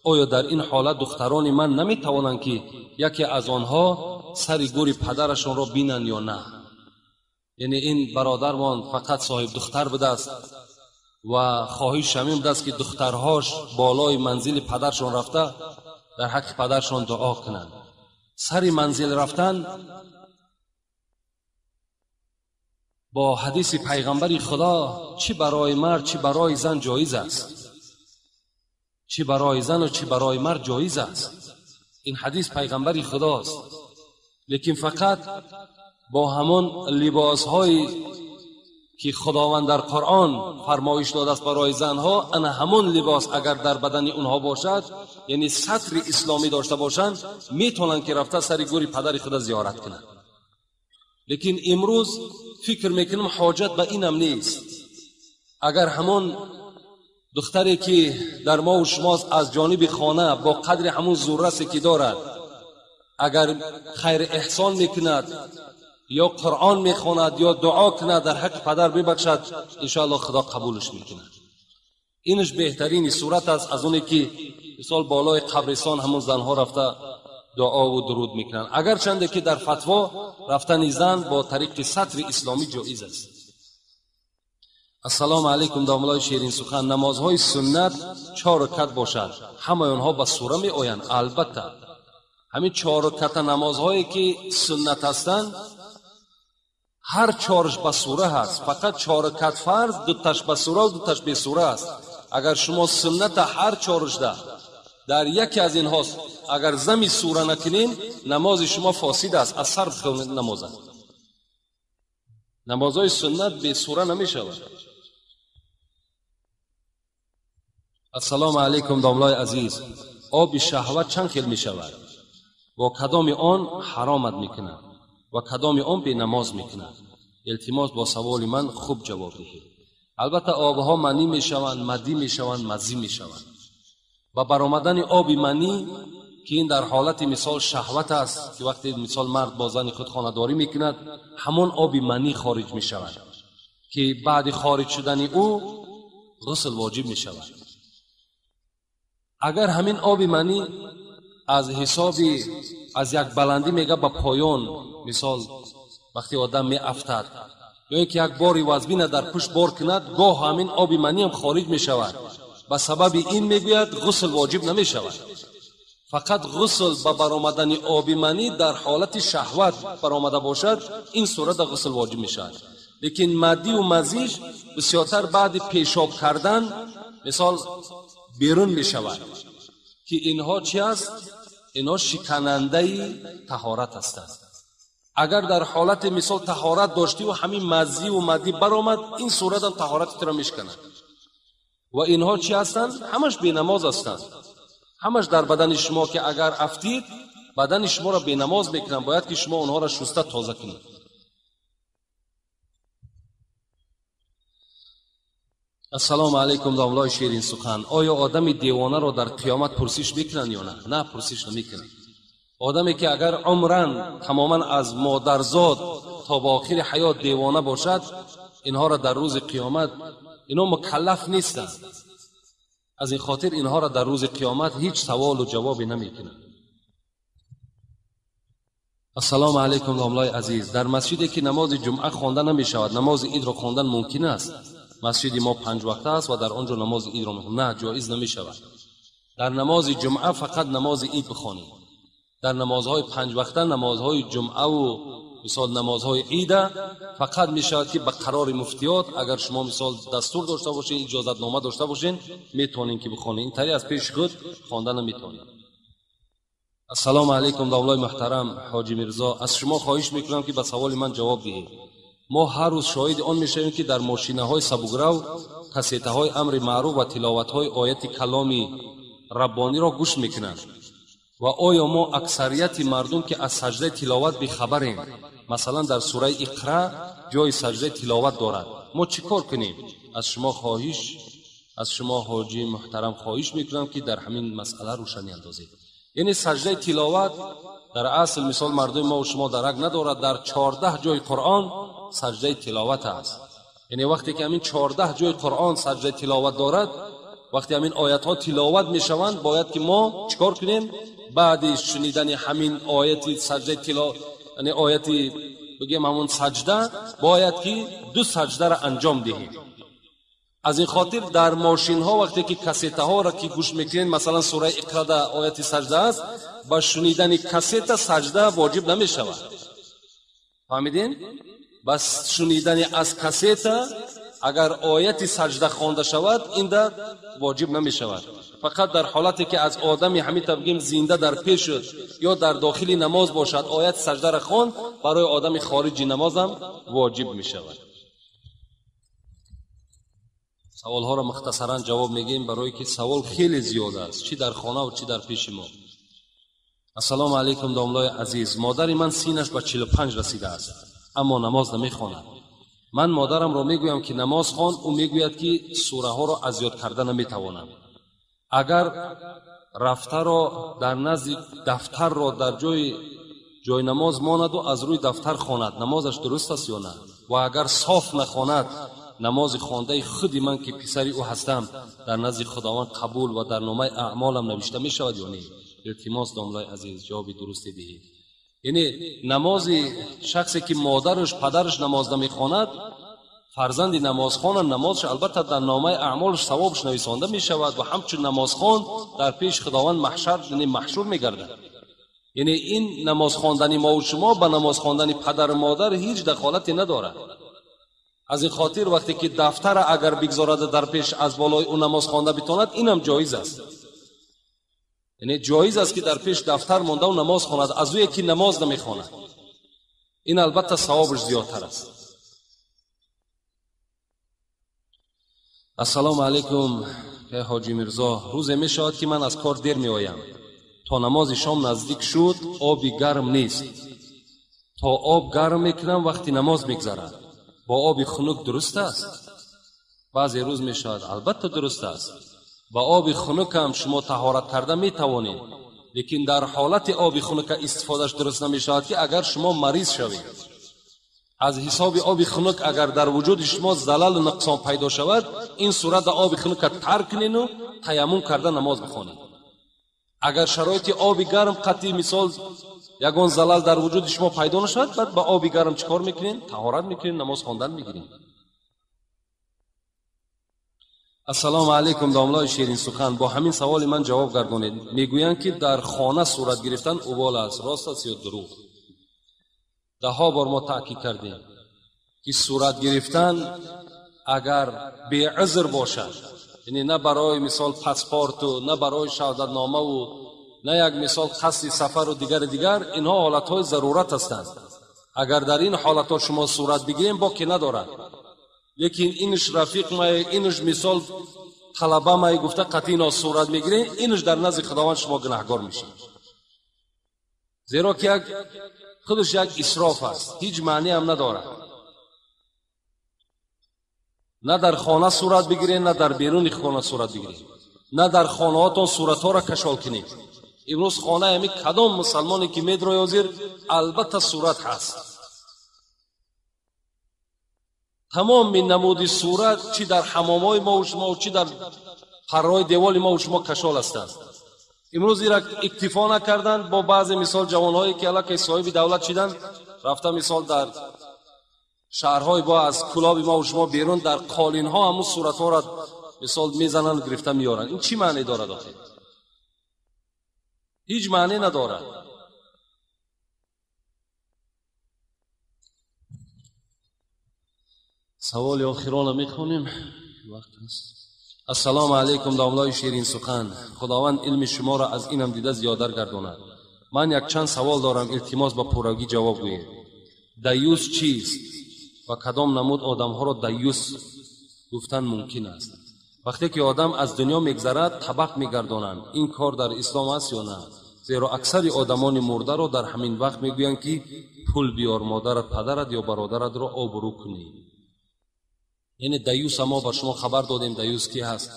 B: آیا در این حالت دختران من نمی توانند که یکی از آنها سر گور پدرشان را بینند یا نه؟ یعنی این برادرمان فقط صاحب دختر بوده است و خواهش همین بوده است که دخترهاش بالای منزل پدرشان رفته در حق پدرشان دعا کنند. سر منزل رفتن با حدیث پیغمبر خدا چی برای مرد چی برای زن جایز است، چی برای زن و چی برای مرد جایز است. این حدیث پیغمبر خداست، لیکن فقط با همون لباس هایی که خداوند در قرآن فرمایش داده است برای زنها، انا همون لباس اگر در بدن اونها باشد، یعنی ستر اسلامی داشته باشند، میتونن که رفته سر گور پدر خود زیارت کنند. لیکن امروز فکر میکنم حاجت به اینم نیست. اگر همون دختری که در ما و شماست از جانب خانه با قدر همون زوررسی که دارد، اگر خیر احسان میکند یا قرآن میخواند یا دعا کند در حق پدر ببخشد، انشاءالله خدا قبولش میکند. Инаш беҳтарини сурат аст аз оне ки мисол болои қабристон ҳамон занҳо рафта дуо ва дуруд мекунанд. Агарчанде ки дар фатво рафтани зан бо тариқи сатри исломӣ ҷоиз аст. Ассалому алайкум домлаи ширин сухан. Намозҳои суннат 4 ракат бошад, ҳамаи онҳо ба сура меоянд? Албатта ҳамин 4 раката намозҳое ки суннат ҳастанд, ҳар чорш ба сура ҳаст. Фақат 4 ракат фарз, дуташ ба сура ва дуташ бесура аст. Агар шумо сунната ҳар чоршда дар яке аз инҳост агар зами сура накунед, намози шумо фосид аст, аз сар бихонед намоза. Намозҳои суннат бесура намешавад. Ассалому алайкум домлаи азиз. Оби шаҳват чанд хел мешавад? Бо кадоми он ҳаромат мекунад ва кадоми он бенамоз мекунад? Илтимос бо саволи ман хуб ҷавоб диҳед. Албатта обҳо манӣ мешаванд, мадӣ мешаванд, мазӣ мешаванд. Ба баромадани оби манӣ ки ин дар ҳолати мисол шаҳват аст, ки вақте мисол мард бо зани худ хонадорӣ мекунад, ҳамон оби манӣ хориҷ мешавад, ки баъди хориҷ шудани ӯ ғусл воҷиб мешавад. Агар ҳамин оби манӣ аз ҳисоби аз як баландӣ мега ба поён, мисол вақте одам меафтад ё ин ки як бори вазбина дар пушт бор кунад, гоҳ ҳамин оби манӣ ҳам хориҷ мешавад. Ба сабаби ин мегӯяд ғусл воҷиб намешавад. Фақат ғусл ба баромадани оби манӣ дар ҳолати шаҳват баромада бошад, ин сурата ғусл воҷиб мешавад. Лекин маддиву мазиш бисёртар баъди пешоб кардан мисол берун мешавад, ки инҳо чи аст? Инҳо шиканандаи таҳорат ҳастанд. Агар дар ҳолати мисол таҳорат доштиву ҳамин маззиву маддӣ баромад, ин суратам таҳорати туро мешиканад. Ва инҳо чи ҳастанд? Ҳамаш бенамоз ҳастанд. Ҳамаш дар бадани шумо ки агар афтид, бадани шуморо бенамоз мекунанд. Бояд ки шумо онҳоро шуста тоза кунед. Ассалому алайкум домлаи ширин сухан. Оё одами девонаро дар қиёмат пурсиш мекунанд ё на? На, пурсиш намекунанд. Одаме ки агар умран тамоман аз модарзод то ба охири ҳаёт девона бошад, инҳоро дар рӯзи қиёмат инҳо мукаллаф нестанд. Аз ин хотир инҳоро дар рӯзи қиёмат ҳеҷ саволу ҷавобе намекунанд. Ассалому алайкум домлаи азиз. Дар масҷиде ки намози ҷумъа хонда намешавад, намози идро хондан мумкин аст? Масҷиди мо 5 вақта аст ва дар он ҷо намози идро мехонем. На, ҷоиз намешавад. Дар намози ҷумъа фақат намози ид бихонед. Дар намозҳои 5 вақта, намозҳои ҷумъаву мисол намозҳои ида фақат мешавад ки ба қарори муфтиёт, агар шумо мисол дастур дошта бошед, иҷозатнома дошта бошед, метавонед ки бихонед. Ин тари аз пеши худ хонда наметавонед. Ассалому алайкум домлаи муҳтарам ҳоҷи Мирзо. Аз шумо хоҳиш мекунам ки ба саволи ман ҷавоб диҳед. Мо ҳар рӯз шоҳиди он мешавем ки дар мошинаҳои сабукрав кассетаҳои амри маъруф ва тиловатҳои ояти каломи раббониро гӯш мекунанд. Ва оё мо аксарияти мардум ки аз саҷдаи тиловат бехабарем, масалан дар сураи Иқра ҷои саҷдаи тиловат дорад, мо чӣ кор кунем? Аз шумо ҳоҷи муҳтарам хоҳиш мекунам ки дар ҳамин масъала рӯшанӣ андозед. Яъне саҷдаи тиловат дар асл мисол мардуми мо шумо дарак надорад, дар 14 ҷои Қуръон саҷдаи тиловат аст. Яъне вақте ки ҳамин 14 ҷои Қуръон саҷдаи тиловат дорад, вақте ҳамин оятҳо тиловат мешаванд, бояд ки мо чӣ кор кунем? Баъди шунидани ҳамин ояти саҷдаи тиловат, яъне ояти бигем ҳамон саҷда, бояд ки 2 саҷдаро анҷом диҳем. Аз ин хотир дар мошинҳо вақте ки кассетаҳоро ки гӯш мекунед, масалан сураи Иқрада ояти саҷда аст, ба шунидани кассета саҷда воҷиб намешавад. Фаҳмидин? Ба шунидани аз кассета агар ояти саҷда хонда шавад, ин да воҷиб намешавад. Фақат дар ҳолате ки аз одами ҳамин табгим зинда дар пеш шуд ё дар дохили намоз бошад, ояти саҷдаро хонд, барои одами хориҷи намозам воҷиб мешавад. Саволҳоро мухтасаран ҷавоб мегӯем, барое ки савол хеле зиёд аст, чӣ дар хона ва чӣ дар пеши мо. Ассалому алайкум домлаи азиз. Модари ман синаш ба 45 расидааст, аммо намоз намехонад. Ман модарамро мегӯям ки намоз хон, ӯ мегӯяд ки сураҳоро аз ёд карда наметавонам. Агар рафтаро дар назди дафтарро дар ҷои намоз монаду аз рӯи дафтар хонад, намозаш дуруст аст ё на? Ва агар соф нахонад,
C: намози хондаи худи ман ки писари ӯ ҳастам дар назди Худованд қабул ва дар номаи аъмолам навишта мешавад ё не? Илтимос домлаи азиз, ҷавоби дурусте диҳед. Яъне намози шахсе ки модараш падараш намоз намехонад, фарзанди намозхона намозш албатта дар номаи аъмолаш савобаш нависонда мешавад ва ҳамчун намозхон дар пеши Худованд маҳшар, яъне маҳшур мегардад. Яъне ин намоз хондани мо ва шумо ба намоз хондани падару модар ҳеҷ дахолате надорад. Аз ин хотир вақте ки дафтара агар бигзорад дар пеш аз болои ӯ намоз хонда битонад, инам ҷоиз аст. Яъне ҷоиз аст ки дар пеш дафтар монда ӯ намоз хонад аз ӯе ки намоз намехонад. Ин албатта савобаш зиёдтар аст. Ассалому алайкум ҳоҷи Мирзо. Рӯзе мешавад ки ман аз кор дер меоям. То намози шом наздик шуд, оби гарм нест. То об гарм мекунам вақти намоз мегзарад. Бо оби хунук дуруст аст? Баъзе рӯз мешавад, албатта дуруст аст. Ба оби хунук ҳам шумо таҳорат карда метавонед, лекин дар ҳолати оби хунука истифодаш дуруст намешавад ки агар шумо мариз шавед. Аз ҳисоби оби хунук агар дар вуҷуди шумо залалу нуқсон пайдо шавад, ин сурат оби хунука тарк кунену таяммум карда намоз бихонед. Агар шароити оби гарм қатъи мисол ягон залал дар вуҷуди шумо пайдо нашавад, баъд ба оби гарм чӣ кор мекунед? Таҳорат мекунед, намоз хондан мегиред. Ассалому алайкум домлаи ширинсухан. Бо ҳамин саволи ман ҷавоб гардонед. Мегӯянд ки дар хона сурат гирифтан убол аст, рост аст ё дурӯғ? Даҳҳо бор мо таъкид кардем ки сурат гирифтан агар беузр бошад, яъне на барои мисол паспорту, на барои шаҳодатномаву, на як мисол қасди сафару дигари дигар, инҳо ҳолатҳои зарурат ҳастанд. Агар дар ин ҳолатҳо шумо сурат бигирем, боке надорад. Лекин инш рафиқ май, инш мисол талаба май гуфта қатъи ино сурат мегирем, инш дар назди Худованд шумо гунаҳгор мешед. Зеро ки як худаш як исроф аст, ҳеҷ маъне ҳам надорад. На дар хона сурат бигиред, на дар беруни хона сурат бигиред, на дар хонаҳотон суратҳоро кашол кунед. Имрӯз хонаи ҳамин кадом мусалмоне ки медрои ҳозир, албатта сурат ҳаст. Тамоми намуди сурат чӣ дар ҳамомҳои мо шумо, чӣ дар парраҳои деволи мо шумо кашол ҳастанд. Имрӯз ира иктифо накарданд бо баъзе мисол ҷавонҳое ки аллакай соҳиби давлат шиданд, рафта мисол дар шаҳрҳои бо аз кулоби мо шумо берун дар қолинҳо ҳамун суратҳоро мисол мезананд, гирифта меоранд. Ин чӣ маъне дорад охир? Ҳеҷ маъне надорад. Саволи охирона мехонем, вақт аст. Ассалому алайкум домлаи ширинсухан. Худованд илми шуморо аз инам дида зиёдар гардонад. Ман якчанд савол дорам, илтимос ба пуррагӣ ҷавоб гӯед. Даюс чист ва кадом намуд одамҳоро даюс гуфтан мумкин аст? Вақте ки одам аз дунё мегзарад, табақ мегардонанд. Ин кор дар ислом аст ё на? Зеро аксари одамони мурдаро дар ҳамин вақт мегӯянд ки пул биёр, модарат, падарат ё бародаратро обрӯ кунӣ. Яъне даюс мо ба шумо хабар додем. Даюс ки ҳаст?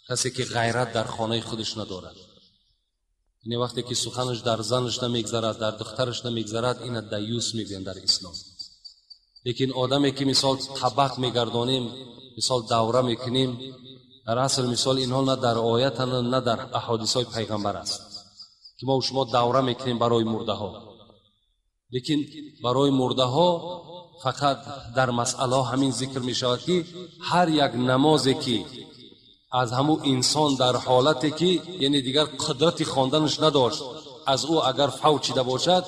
C: Касе ки ғайрат дар хонаи худаш надорад. Яъне вақте ки суханаш дар занаш намегзарад, дар духтараш намегзарад, ина даюс мегӯянд дар ислом. Лекин одаме ки мисол табақ мегардонем, мисол давра мекунем, дар асл мисол инҳо на дар оят, на дар аҳодисҳои пайғамбар аст ки мо шумо давра мекунем барои мурдаҳо. Лекин барои мурдаҳо фақат дар масъалаҳо ҳамин зикр мешавад ки ҳар як намозе ки аз ҳамун инсон дар ҳолате ки яъне дигар қудрати хонданаш надошт, аз ӯ агар фавт шида бошад,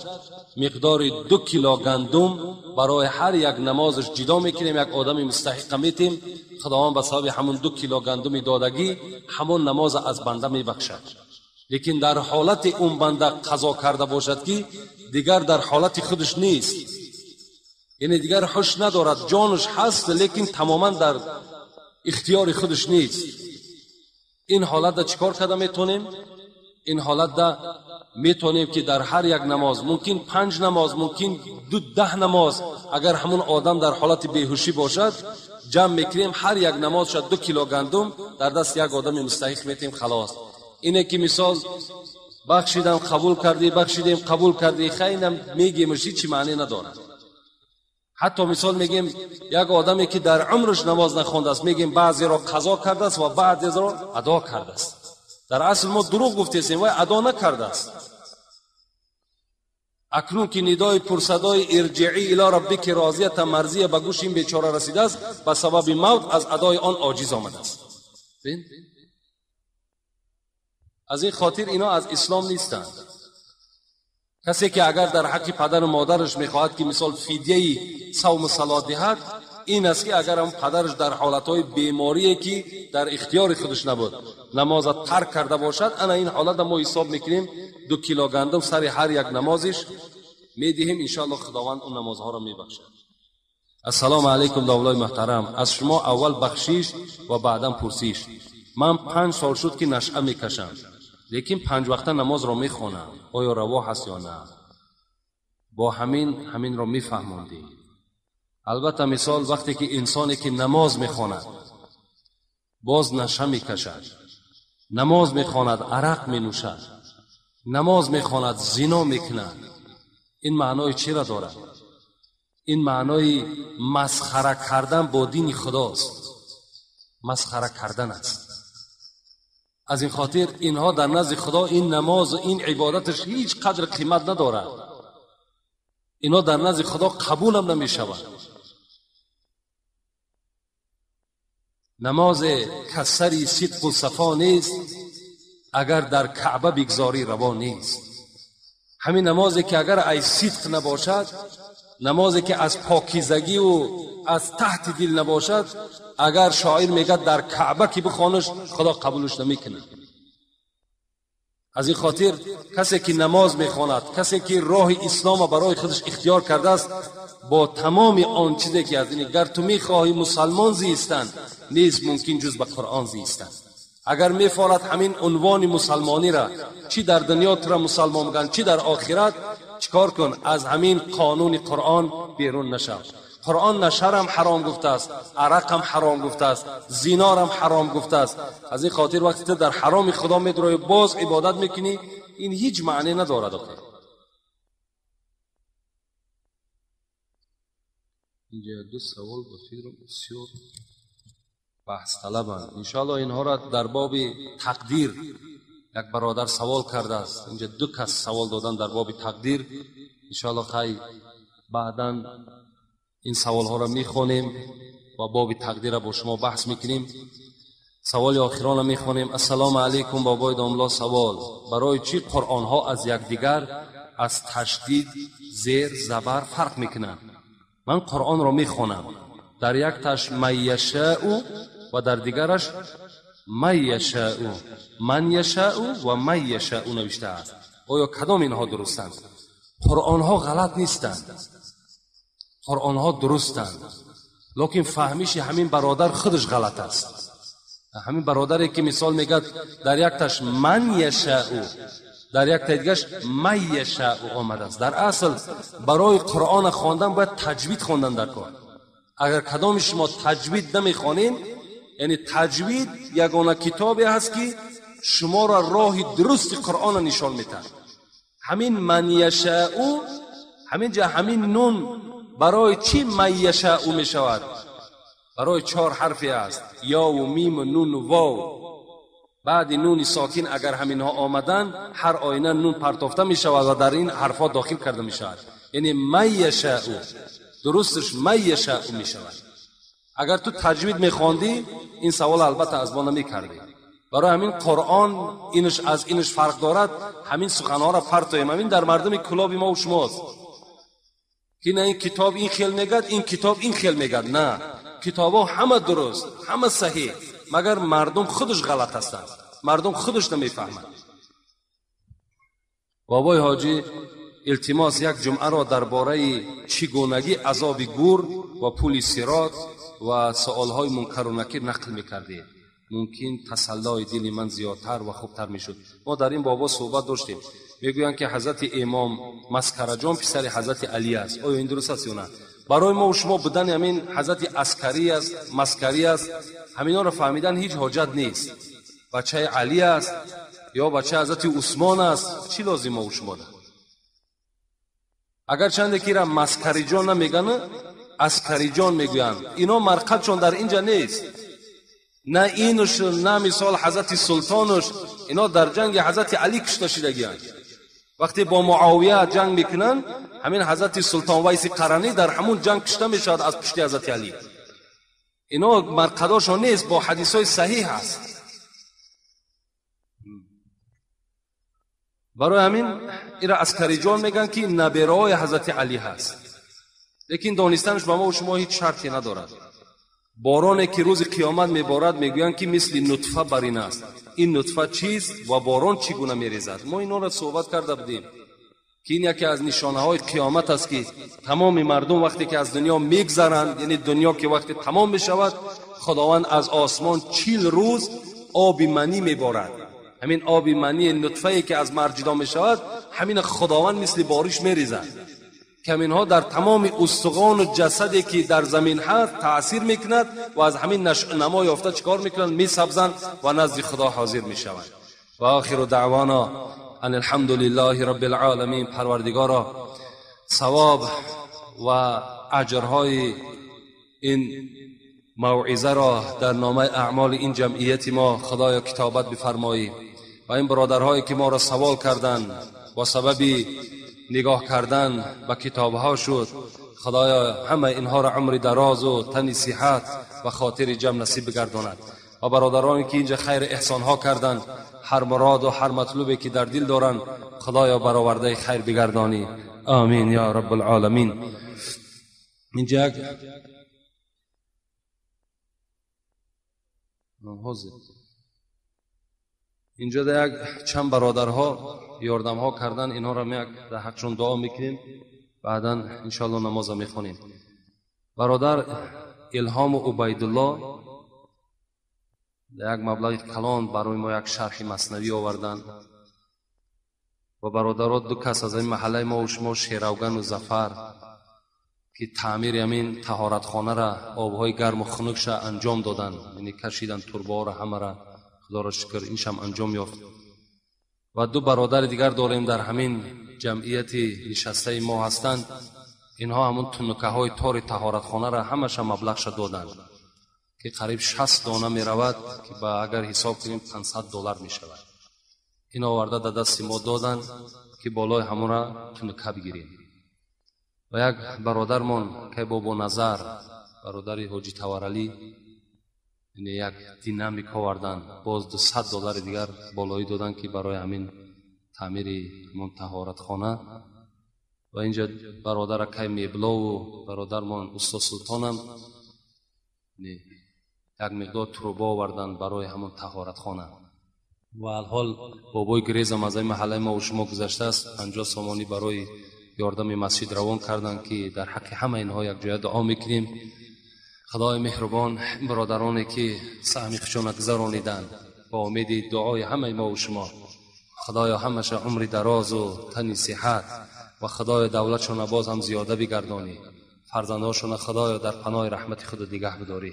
C: миқдори 2 кило гандум барои ҳар як намозаш ҷидо мекунем, як одами мустаҳиқа метем. Худованд ба сабаби ҳамун 2 кило гандуми додагӣ ҳамон намоза аз банда мебахшад. Лекин дар ҳолати он банда қазо карда бошад ки дигар дар ҳолати худаш нест, яъне дигар ҳуш надорад, ҷонаш ҳаст, лекин тамоман дар ихтиёри худаш нест. Ин ҳолатда чӣ кор карда метавонем? Ин ҳолатда метавонем ки дар ҳар як намоз, мумкин 5 намоз, мумкин 10 намоз, агар ҳамун одам дар ҳолати беҳушӣ бошад, ҷамъ мекунем, ҳар як намоз шад 2 кило гандум дар даст як одами мустаҳиқ метем, халос. Ине ки мисол бахшидам қабул кардӣ, бахшидем қабул кардӣ, хайнам мегемаш, ҳеҷ маъне надорад. Ҳатто мисол мегем як одаме ки дар умраш намоз нахондааст, мегем баъзеро қазо кардааст ва баъзеро адо кардааст. Дар асл мо дурӯғ гуфтесем, вай адо накардааст. Акнун ки нидои пурсадои ирҷиӣ ило раббики розията марзия ба гӯши ин бечора расидааст, ба сабаби мавт аз адои он оҷиз омадааст. Аз ин хотир ино аз ислом нестанд. Касе ки агар дар ҳаққи падару модараш мехоҳад ки мисол фидияи савму салот диҳад, ин аст ки агар ҳам падараш дар ҳолатҳои беморие ки дар ихтиёри худаш набуд намоза тарк карда бошад, ана ин ҳолата мо ҳисоб мекунем 2 кило гандум сари ҳар як намозиш медиҳем, иншоаллоҳ худованд он намозҳоро мебахшад. Ассалому алайкум довлои муҳтарам, аз шумо аввал бахшиш ва баъдан пурсиш. Ман 5 сол шуд ки нашъа мекашам, лекин 5 вақта намозро мехонам, оё раво ҳаст ё на? Бо ҳаминро мефаҳмондӣ. Албатта мисол вақте ки инсоне ки намоз мехонад боз наша мекашад, намоз мехонад арақ менӯшад, намоз мехонад зино мекунад, ин маънои чиро дорад? Ин маънои масхара кардан бо дини худост, масхара кардан аст. Аз ин хотир инҳо дар назди худо ин намоз ва ин ибодаташ ҳеҷ қадр қимат надорад. Инҳо дар назди худо қабулам намешавад. Намозе касари сидқу сафо нест, агар дар каъба бигзорӣ раво нест. Ҳамин намозе ки агар аз сидқ набошад, намозе ки аз покизагиву аз таҳти дил набошад, агар шоир мегӯяд дар каъба ки бихонаш, худо қабулаш намекунад. Аз ин хотир касе ки намоз мехонад, касе ки роҳи исломро барои худаш ихтиёр кардааст, бо тамоми он чизе ки аз ин гар ту мехоҳӣ мусалмон зистан, нест мумкин ҷуз ба қуръон зистан. Агар мефорад ҳамин унвони мусалмониро, чӣ дар дунё туро мусалмон мегӯянд, чӣ дар охират, чикор кун? Аз ҳамин қонуни қуръон берун нашав. Қуръон нашарам ҳаром гуфтааст, арақам ҳаром гуфтааст, зинорам ҳаром гуфтааст. Аз ин хотир вақте ту дар ҳароми худо медроӣ боз ибодат мекунӣ, ин ҳеҷ маъне надорад. Охир инҷа 2 савол ба фикрам бисёр баҳсталабанд. Иншоаллоҳ инҳоро дар боби тақдир як бародар савол кардааст. Инҷа 2 кас савол додан дар боби тақдир. Иншоаллоҳ хай баъдан ин саволҳоро мехонем ва боби тақдирро бо шумо баҳс мекунем. Саволи охиронро мехонем. Ассалому алайкум бобои домло, савол: барои чӣ қуръонҳо аз якдигар аз ташдид, зер, забар фарқ мекунанд? Ман қуръонро мехонам, дар якташ ман яшаъу ва дар дигараш ман яшаъу, ман яшаъу ва ман яшаъу навиштааст. Оё кадом инҳо дурустанд? Қуръонҳо ғалат нестанд, қуръонҳо дурустанд, лекин фаҳмиши ҳамин бародар худаш ғалат аст. Ҳамин бародаре ки мисол мегӯяд дар якташ ман яшаъу, дар яктаи дигараш ман яшаъу омадааст. Дар асл барои қуръона хондан бояд таҷвид хондан дар кор. Агар кадоми шумо таҷвид намехонед, яъне таҷвид ягона китобе ҳаст ки шуморо роҳи дурусти қуръона нишон медиҳад. Ҳамин ман яшаъу, ҳамин ҷа ҳамин нун барои чӣ ман яшаъу мешавад? Барои 4 ҳарфе аст: ёву миму нуну вов. Баъди нуни сокин агар ҳаминҳо омаданд, ҳар оина нун партофта мешавад ва дар ин ҳарфҳо дохил карда мешавад. Яъне ман яшаъу, дурусташ ман яшаъу мешавад. Агар ту таҷвид мехондӣ, ин савол албатта аз мо намекардӣ. Барои ҳамин қуръон инаш аз инаш фарқ дорад. Ҳамин суханҳоро партоем. Ҳамин дар мардуми кулоби мо шумост ки на ин китоб ин хел мегӯяд, ин китоб ин хел мегӯяд. На, китобҳо ҳама дуруст, ҳама саҳеҳ, магар мардум худаш ғалат ҳастанд, мардум худаш намефаҳманд. Бобои ҳоҷӣ, илтимос як ҷумъаро дар бораи чӣ гунагӣ азоби гур ва пули сирот ва саволҳои мункару накир нақл мекардед. Мумкин тасаллои дили ман зиёдтар ва хубтар мешуд. Мо дар ин бобо суҳбат доштем. Мегӯянд ки ҳазрати имом Маскараҷон писари ҳазрати Алӣ аст. Оё ин дуруст аст ё на? Барои мо шумо будани ҳамин ҳазрати аскарӣ аст, маскарӣ аст, ҳаминҳоро фаҳмидан ҳеҷ ҳоҷат нест. Бачаи Алӣ аст ё бачаи ҳазрати Усмон аст, чӣ лозим мо шумо? Агарчанде ки ира маскариҷон намегӯянд, Аскариҷон мегӯянд. Ино марқадшон дар инҷа нест. На инуш, на мисол ҳазрати Султонуш, ино дар ҷанги ҳазрати Али кушта шидагианд. Вақте бо Муовия ҷанг мекунанд, ҳамин ҳазрати Султон Вайси Қаранӣ дар ҳамун ҷанг кушта мешавад аз пушти ҳазрати Али. Ино марқадошон нест, бо ҳадисҳои саҳиҳ аст. Барои ҳамин ира Аскариҷон мегӯянд, ки набераҳои ҳазрати Али ҳаст. Лекин донистанаш ба мо шумо ҳеҷ шарте надорад. Бороне ки рӯзи қиёмат меборад, мегӯянд, ки мисли нутфа бар ин аст. Ин нутфа чист ва борон чӣ гуна мерезад? Мо инҳоро суҳбат карда будем, ки ин яке аз нишонаҳои қиёмат аст, ки тамоми мардум вақте ки аз дунё мегзаранд, яъне дунё ки вақте тамом мешавад, Худованд аз осмон 40 рӯз оби манӣ меборад. Ҳамин оби манӣ нутфае ки аз мард ҷудо мешавад, ҳамин Худованд мисли бориш мерезад, ки ҳаминҳо дар тамоми устухону ҷасаде ки дар замин ҳаст таъсир мекунад ва аз ҳамин намо ёфта чӣ кор мекунанд? Месабзанд ва назди Худо ҳозир мешаванд. Ва охиру даъвона ан алҳамдулиллаҳи раббил оламин. Парвардигоро, савоб ва аҷрҳои ин мавъизаро дар номаи аъмоли ин ҷамъияти мо Худоё китобат бифармоӣ ва ин бародарҳое ки моро савол карданд бо сабаби нигоҳ кардан ба китобҳо шуд, Худоё ҳама инҳоро умри дарозу тани сиҳат ва хотири ҷамъ насиб бигардонад. Ва бародароне ки инҷа хайр эҳсонҳо карданд, ҳар муроду ҳар матлубе ки дар дил доранд, Худоё баровардаи хайр бигардонӣ. Амин ё раббул-оламин. Инҷа як инҷа як чанд бародарҳо ёрдамҳо кардан, инҳоро як дар ҳақшон дуо мекунем, баъдан иншоалло намоза мехонем. Бародар Илҳому Убайдулло як маблағи калон барои мо як шарҳи маснавӣ оварданд ва бародаро ду кас аз ин маҳаллаи мо шумо, Шеравгану Зафар, ки таъмири ҳамин таҳоратхонара обҳои гарму хунукша анҷом доданд, яъне кашидан турбаҳоро ҳамара, Худоро шукр иншам анҷом ёфт. Ва ду бародари дигар дорем дар ҳамин ҷамъияти нишастаи мо ҳастанд. Инҳо ҳамун тунукаҳои тори таҳоратхонара ҳамаша маблағша доданд, ки қариб 60 дона меравад, ки ба агар ҳисоб кунем $500 мешавад. Ин оварда дар дасти мо доданд, ки болои ҳамонра тунука бигирем. Ва як бародармон кай Бобоназар, бародари Ҳоҷи Таваралӣ, яъне як динамик оварданд, боз $200 дигар болоӣ доданд, ки барои ҳамин таъмири ҳамон таҳоратхона. Ва инҷа бародара кай Меблову бародармон Устод Султонам як миқдор труба оварданд барои ҳамон таҳоратхона. Ва алҳол бобои Грезам аз ин маҳаллаи мо шумо гузаштааст, 50 сомонӣ барои ёрдами масҷид равон карданд, ки дар ҳаққи ҳама инҳо якҷоя дуо мекунем. Худои меҳрубон, бародароне ки саҳми худшона гузарониданд, бо умеди дуои ҳамаи мо шумо, Худоё ҳамаша умри дарозу тани сиҳат ва Худоё давлатшона боз ҳам зиёда бигардонӣ, фарзандҳошона Худоё дар паноҳи раҳмати худ нигаҳ бидорӣ.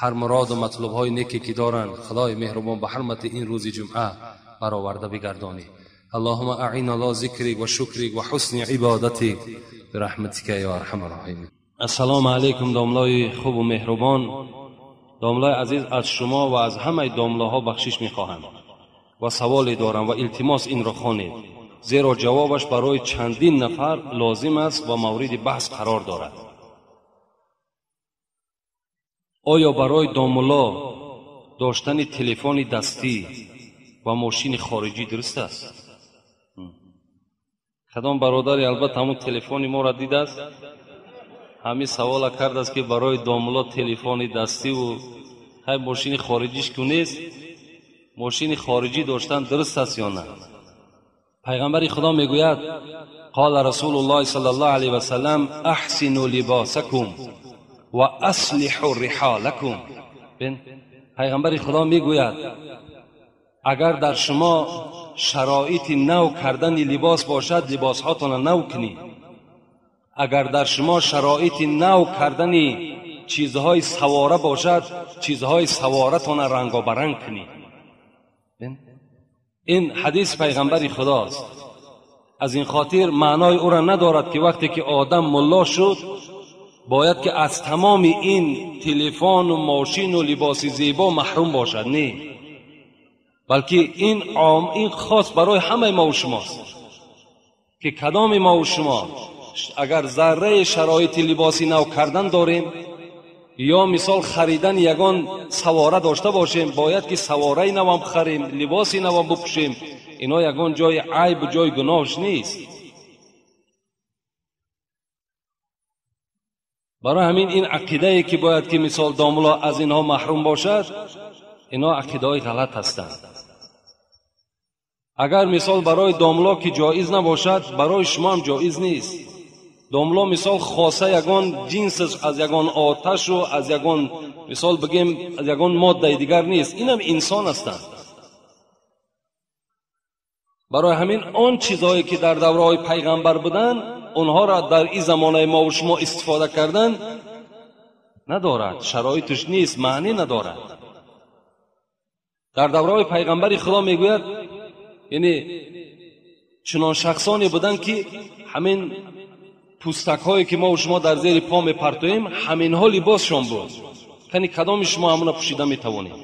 C: Ҳар муроду матлубҳои неке ки доранд, Худои меҳрубон ба ҳурмати ин рӯзи ҷумъа бароварда бигардонӣ. اللهم أعنا على ذكرك وشكرك وحسن عبادتك برحمتك يا أرحم الراحمين. السلام علیکم داملای خوب و مهربان. داملای عزیز، از شما و از همه داملاها بخشش میخواهم و سوالی دارم و التماس این را خوانید، زیرا جوابش برای چندین نفر لازم است و مورد بحث قرار دارد. آیا برای داملا داشتن تلفن دستی و ماشین خارجی درست است؟ کدام برادری البته همون تلفن ما را دیده است، همین سوال کرده است که برای داملا تلفن دستی و های ماشین خارجیش که نیست، ماشین خارجی داشتن درست است یا نه؟ پیغمبر خدا میگوید قال رسول الله صلی الله علیه و سلم احسنوا لباسکم و اصلحوا رحالکم. پیغمبر خدا میگوید اگر در شما شرایط نو کردن لباس باشد، لباس هاتان نو کنید. اگر در شما شرایط نو کردن چیزهای سواره باشد، چیزهای سواره تان رنگابرنگ کنید. این حدیث پیغمبر خداست. از این خاطر معنای او را ندارد که وقتی که آدم ملا شد
B: бояд ки аз тамоми ин телефону мошину либоси зебо маҳрум бошад. Не, балки ин ин хос барои ҳамаи мо ва шумост, ки кадоми мо ва шумо агар зарраи шароити либоси нав кардан дорем ё мисол харидан ягон савора дошта бошем, бояд ки савораи навам харем, либоси навам бипӯшем. Ино ягон ҷои айб, ҷои гуноҳш нест. Барои ҳамин ин ақидае ки бояд ки мисол домулло аз инҳо маҳрум бошад, инҳо ақидаҳои ғалат ҳастанд. Агар мисол барои домулло ки ҷоиз набошад, барои шумо ҳам ҷоиз нест. Домулло мисол хоса ягон ҷинс аз ягон оташу аз ягон мисол бигем аз ягон моддаи дигар нест, инам инсон ҳастанд. Барои ҳамин он чизҳое ки дар давраҳои пайғамбар буданд, онҳоро дар ин замонаи мо ва шумо истифода кардан надорад, шароиташ нест, маънӣ надорад. Дар давраҳои пайғамбари Худо мегӯяд, яъне чунон шахсоне буданд ки ҳамин пӯстакҳое ки мо ва шумо дар зери по мепартоем, ҳаминҳо либосшон буд. Яъне кадоми шумо ҳамона пӯшида метавонед?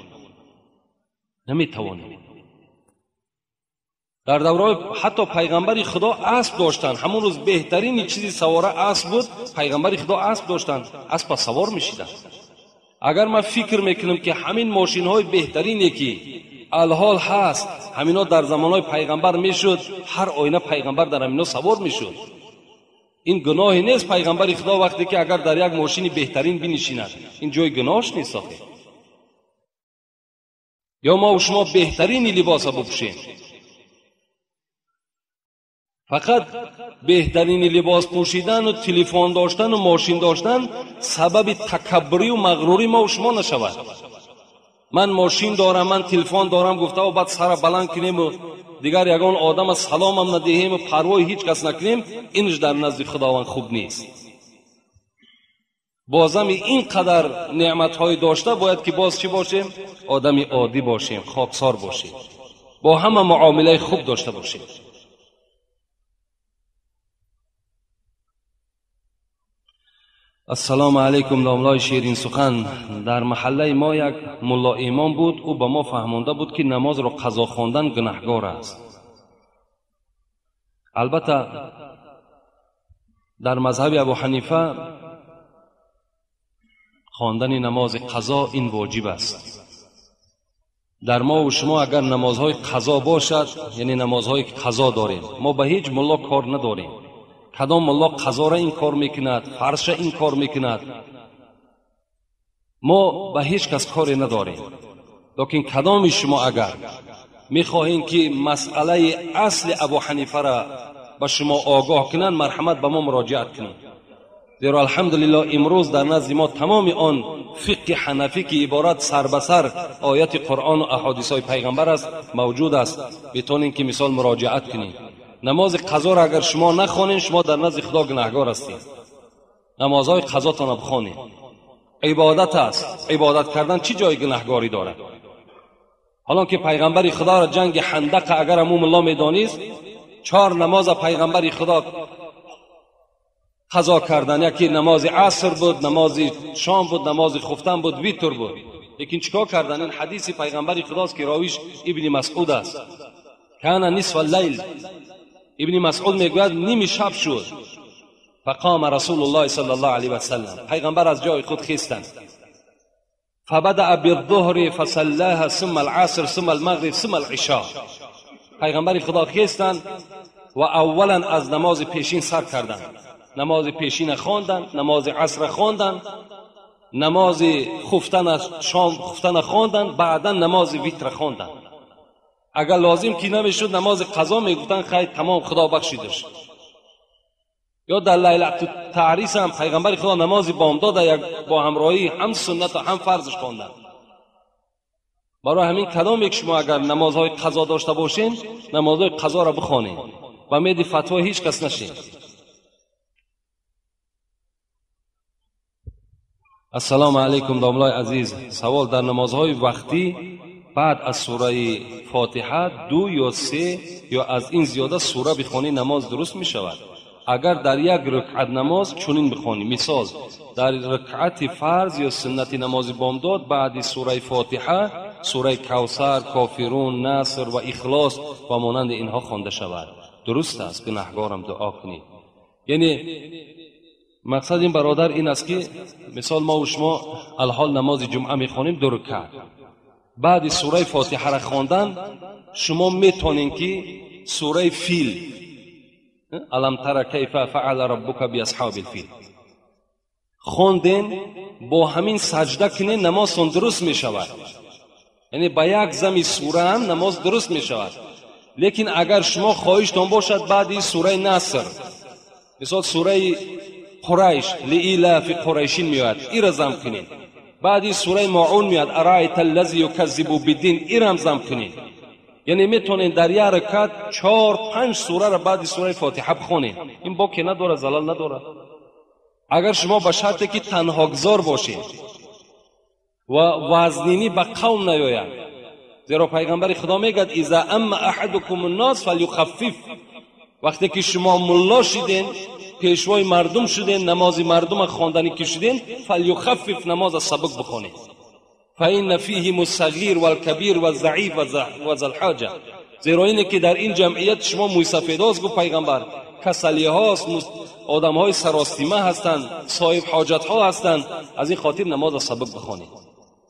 B: Наметавонед. Дар давраҳои ҳатто пайғамбари Худо асп доштанд. Ҳамон рӯз беҳтарини чизи савора асп буд. Пайғамбари Худо асп доштанд, аспа савор мешиданд. Агар ман фикр мекунам ки ҳамин мошинҳои беҳтарине ки алҳол ҳаст, ҳаминҳо дар замонҳои пайғамбар мешуд, ҳар оина пайғамбар дар ҳаминҳо савор мешуд. Ин гуноҳе нест. Пайғамбари Худо вақте ки агар дар як мошини беҳтарин бинишинад, ин ҷои гуноҳш нест охе. Ё мо ва шумо беҳтарини либоса бипӯшем. Фақат беҳтарини либос пӯшидану телефон доштану мошин доштан сабаби такаббурию мағрурӣ мо ва шумо нашавад. Ман мошин дорам, ман телефон дорам гуфтаву баъд сара баланд кунему дигар ягон одама саломам надиҳему парвои ҳеҷ кас накунем, инш дар назди Худованд хуб нест. Бозами ин қадар неъматҳои дошта бояд ки боз чӣ бошем? Одами оддӣ бошем, хоксор бошем, бо ҳама муомилаи хуб дошта бошем. Ассалому алайкум, домлои ширин сухан. Дар маҳаллаи мо як мулло имом буд. Ӯ ба мо фаҳмонда буд ки намозро қазо хондан гунаҳгор аст. Албатта дар мазҳаби Абу Ҳанифа хондани намози қазо ин воҷиб аст. Дар мо ва шумо агар намозҳои қазо бошад, яъне намозҳое ки қазо дорем, мо ба ҳеҷ мулло кор надорем. Кадом мулло қазора ин кор мекунад, фарзша ин кор мекунад, мо ба ҳеҷ кас коре надорем. Лекин кадоми шумо агар мехоҳем ки масъалаи асли Абу Ҳанифара ба шумо огоҳ кунанд, марҳамат ба мо муроҷиат кунед. Зеро алҳамдулиллоҳ имрӯз дар назди мо тамоми он фиқҳи ҳанафӣ ки иборат сар ба сар ояти Қуръону аҳодисҳои пайғамбар аст, мавҷуд аст. Метавонем ки мисол муроҷиат кунем. Намози қазоро агар шумо нахонед, шумо дар назди Худо гунаҳгор ҳастед. Намозҳои қазотонро бихонед. Ибодат аст. Ибодат кардан чӣ ҷои гунаҳгорӣ дорад? Ҳолон ки пайғамбари Худоро ҷанги Ҳандақа агар ҳамун мулло медонист, 4 намоза пайғамбари Худо қазо кардан. Яке намози аср буд, намози шом буд, намози хуфтан буд, витр буд. Лекин чикор кардан? Ин ҳадиси пайғамбари Худост ки ровиш Ибни Масъуд аст. Кана нисфа лайл. Ибни Масъуд мегӯяд ними шаб шуд. Фақома Расулуллоҳи саллаллоҳу алайҳи васаллам. Пайғамбар аз ҷои худ хестанд. Фабадаъа биддуҳри фасаллаҳа сумма алъаср сумма алмағриб сумма алъишо. Пайғамбари Худо хестанд ва аввалан аз намози пешин сар карданд. Намози пешина хонданд, намози асра хонданд, намози хуфтана, шом хуфтана хонданд, баъдан намози витра хонданд. Агар лозим ки намешуд намози қазо мегуфтанд, хайр тамом, Худо бахшидаш. Ё дар лайлату таърис ҳам пайғамбари Худо намози бомдод як бо ҳамроҳӣ ҳам суннат ва ҳам фарзш хонданд. Барои ҳамин кадоме ки шумо агар намозҳои қазо дошта бошед, намозҳои қазоро бихонед. Ба меди фатво ҳеҷ кас нашед. Ассалому алайкум, домлои азиз. Савол: дар намозҳои вақтӣ баъд аз сураи Фотиҳа 2 ё 3 ё аз ин зиёда сура бихонӣ намоз дуруст мешавад?
C: Агар дар як ракъат намоз чунин бихонӣ, мисол дар ракъати фарз ё суннати намози бомдод баъди сураи Фотиҳа сураи Кавсар, Кофирун, Наср ва Ихлос ва монанди инҳо хонда шавад, дуруст аст? Гунаҳгорам, дуо кунед. Яъне мақсад ин бародар ин аст ки мисол мо ва шумо алҳол намози ҷумъа мехонем ду ракъат, баъди сураи Фотиҳаро хондан шумо метонед ки сураи Фил, алам тара кайфа фаъала раббука биасҳаби лфил хонден, бо ҳамин саҷда кунед, намозтон дуруст мешавад. Яъне ба як зами сура ҳам намоз дуруст мешавад. Лекин агар шумо хоҳиштон бошад баъди сураи Наср, мисол сураи Қурайш лиилафи қурайшин меояд, ира зам кунед. Баъди сураи Моун меояд, араайта аллази юказзибу биддин, ирам зам кунед. Яъне метавонед дар як ракат 4-5 сураро баъди сураи Фотиҳа бихонед. Ин боке надорад, залал надорад. Агар шумо ба шарте ки танҳогузор бошед ва вазнинӣ ба қавм наёяд, зеро пайғамбари Худо мегӯяд иза амма аҳадукум ннос фалюхаффиф. Вақте ки шумо мулло шиден, пешвои мардум шуден, намози мардума хонданӣ ки шуден, фалюхаффиф, намоза сабук бихонед. فإن فيهم الصغير والكبير والضعيف وذا الحاجة. زیرا اینه که در این جمعیت شما مویسفیداست، گفت پیغمبر، کسلی هاست، آدم های سراستیمه هستند، صاحب حاجت ها هستند، از این خاطر نماز سبک بخوانید.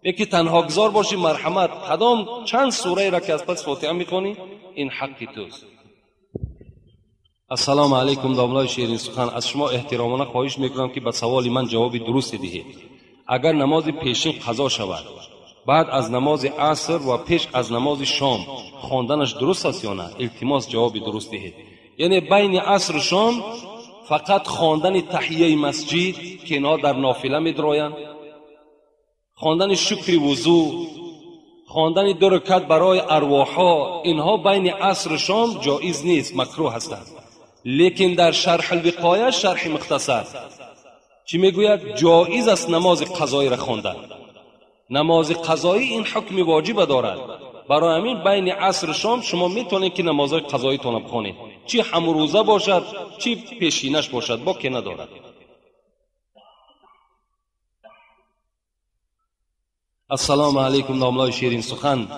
C: یکی تنها گذار باشی، مرحمت، کدام چند سوره را که از پس فاتحه میخوانی، این حقی توست. السلام علیکم داملای شیرین سخن، از شما احترامانه خواهش میکنم که به سوال من جواب درست دهید. اگر نماز پیشین قضا شود، بعد از نماز عصر و پیش از نماز شام خواندنش درست است یا نه؟ التماس جواب درست دهید. یعنی بین عصر و شام فقط خواندن تحیه مسجد که اینها در نافله میدرویند، خواندن شکر وضو، خواندن دو رکعت برای ارواحها، اینها بین عصر و شام جایز نیست، مکروه هستند. لیکن در شرح الوقایه، شرح مختصر چی میگوید؟ جایز است نماز قضایی را خواندن. نماز قضایی این حکم واجب دارد. برای همین بین عصر و شام شما میتونید که نمازهای قضایی تان بخوانید، چی همروزه باشد چی پیشینش باشد، با که ندارد. السلام علیکم ناملای شیرین سخن،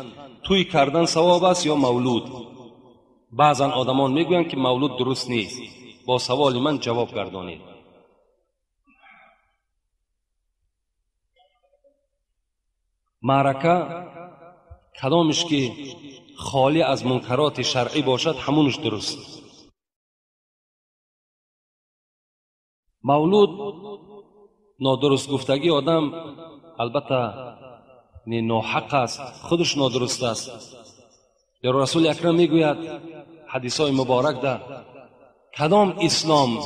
C: توی کردن ثواب است یا مولود؟ بعضا آدمان میگویند که مولود درست نیست. با سوال من جواب گردانید. معرکه کدامش که خالی از منکرات شرعی باشد همونش درست. مولود نادرست گفتگی آدم البته ناحق است، خودش نادرست است. در رسول اکرم میگوید حدیث های مبارک ده کدام اسلام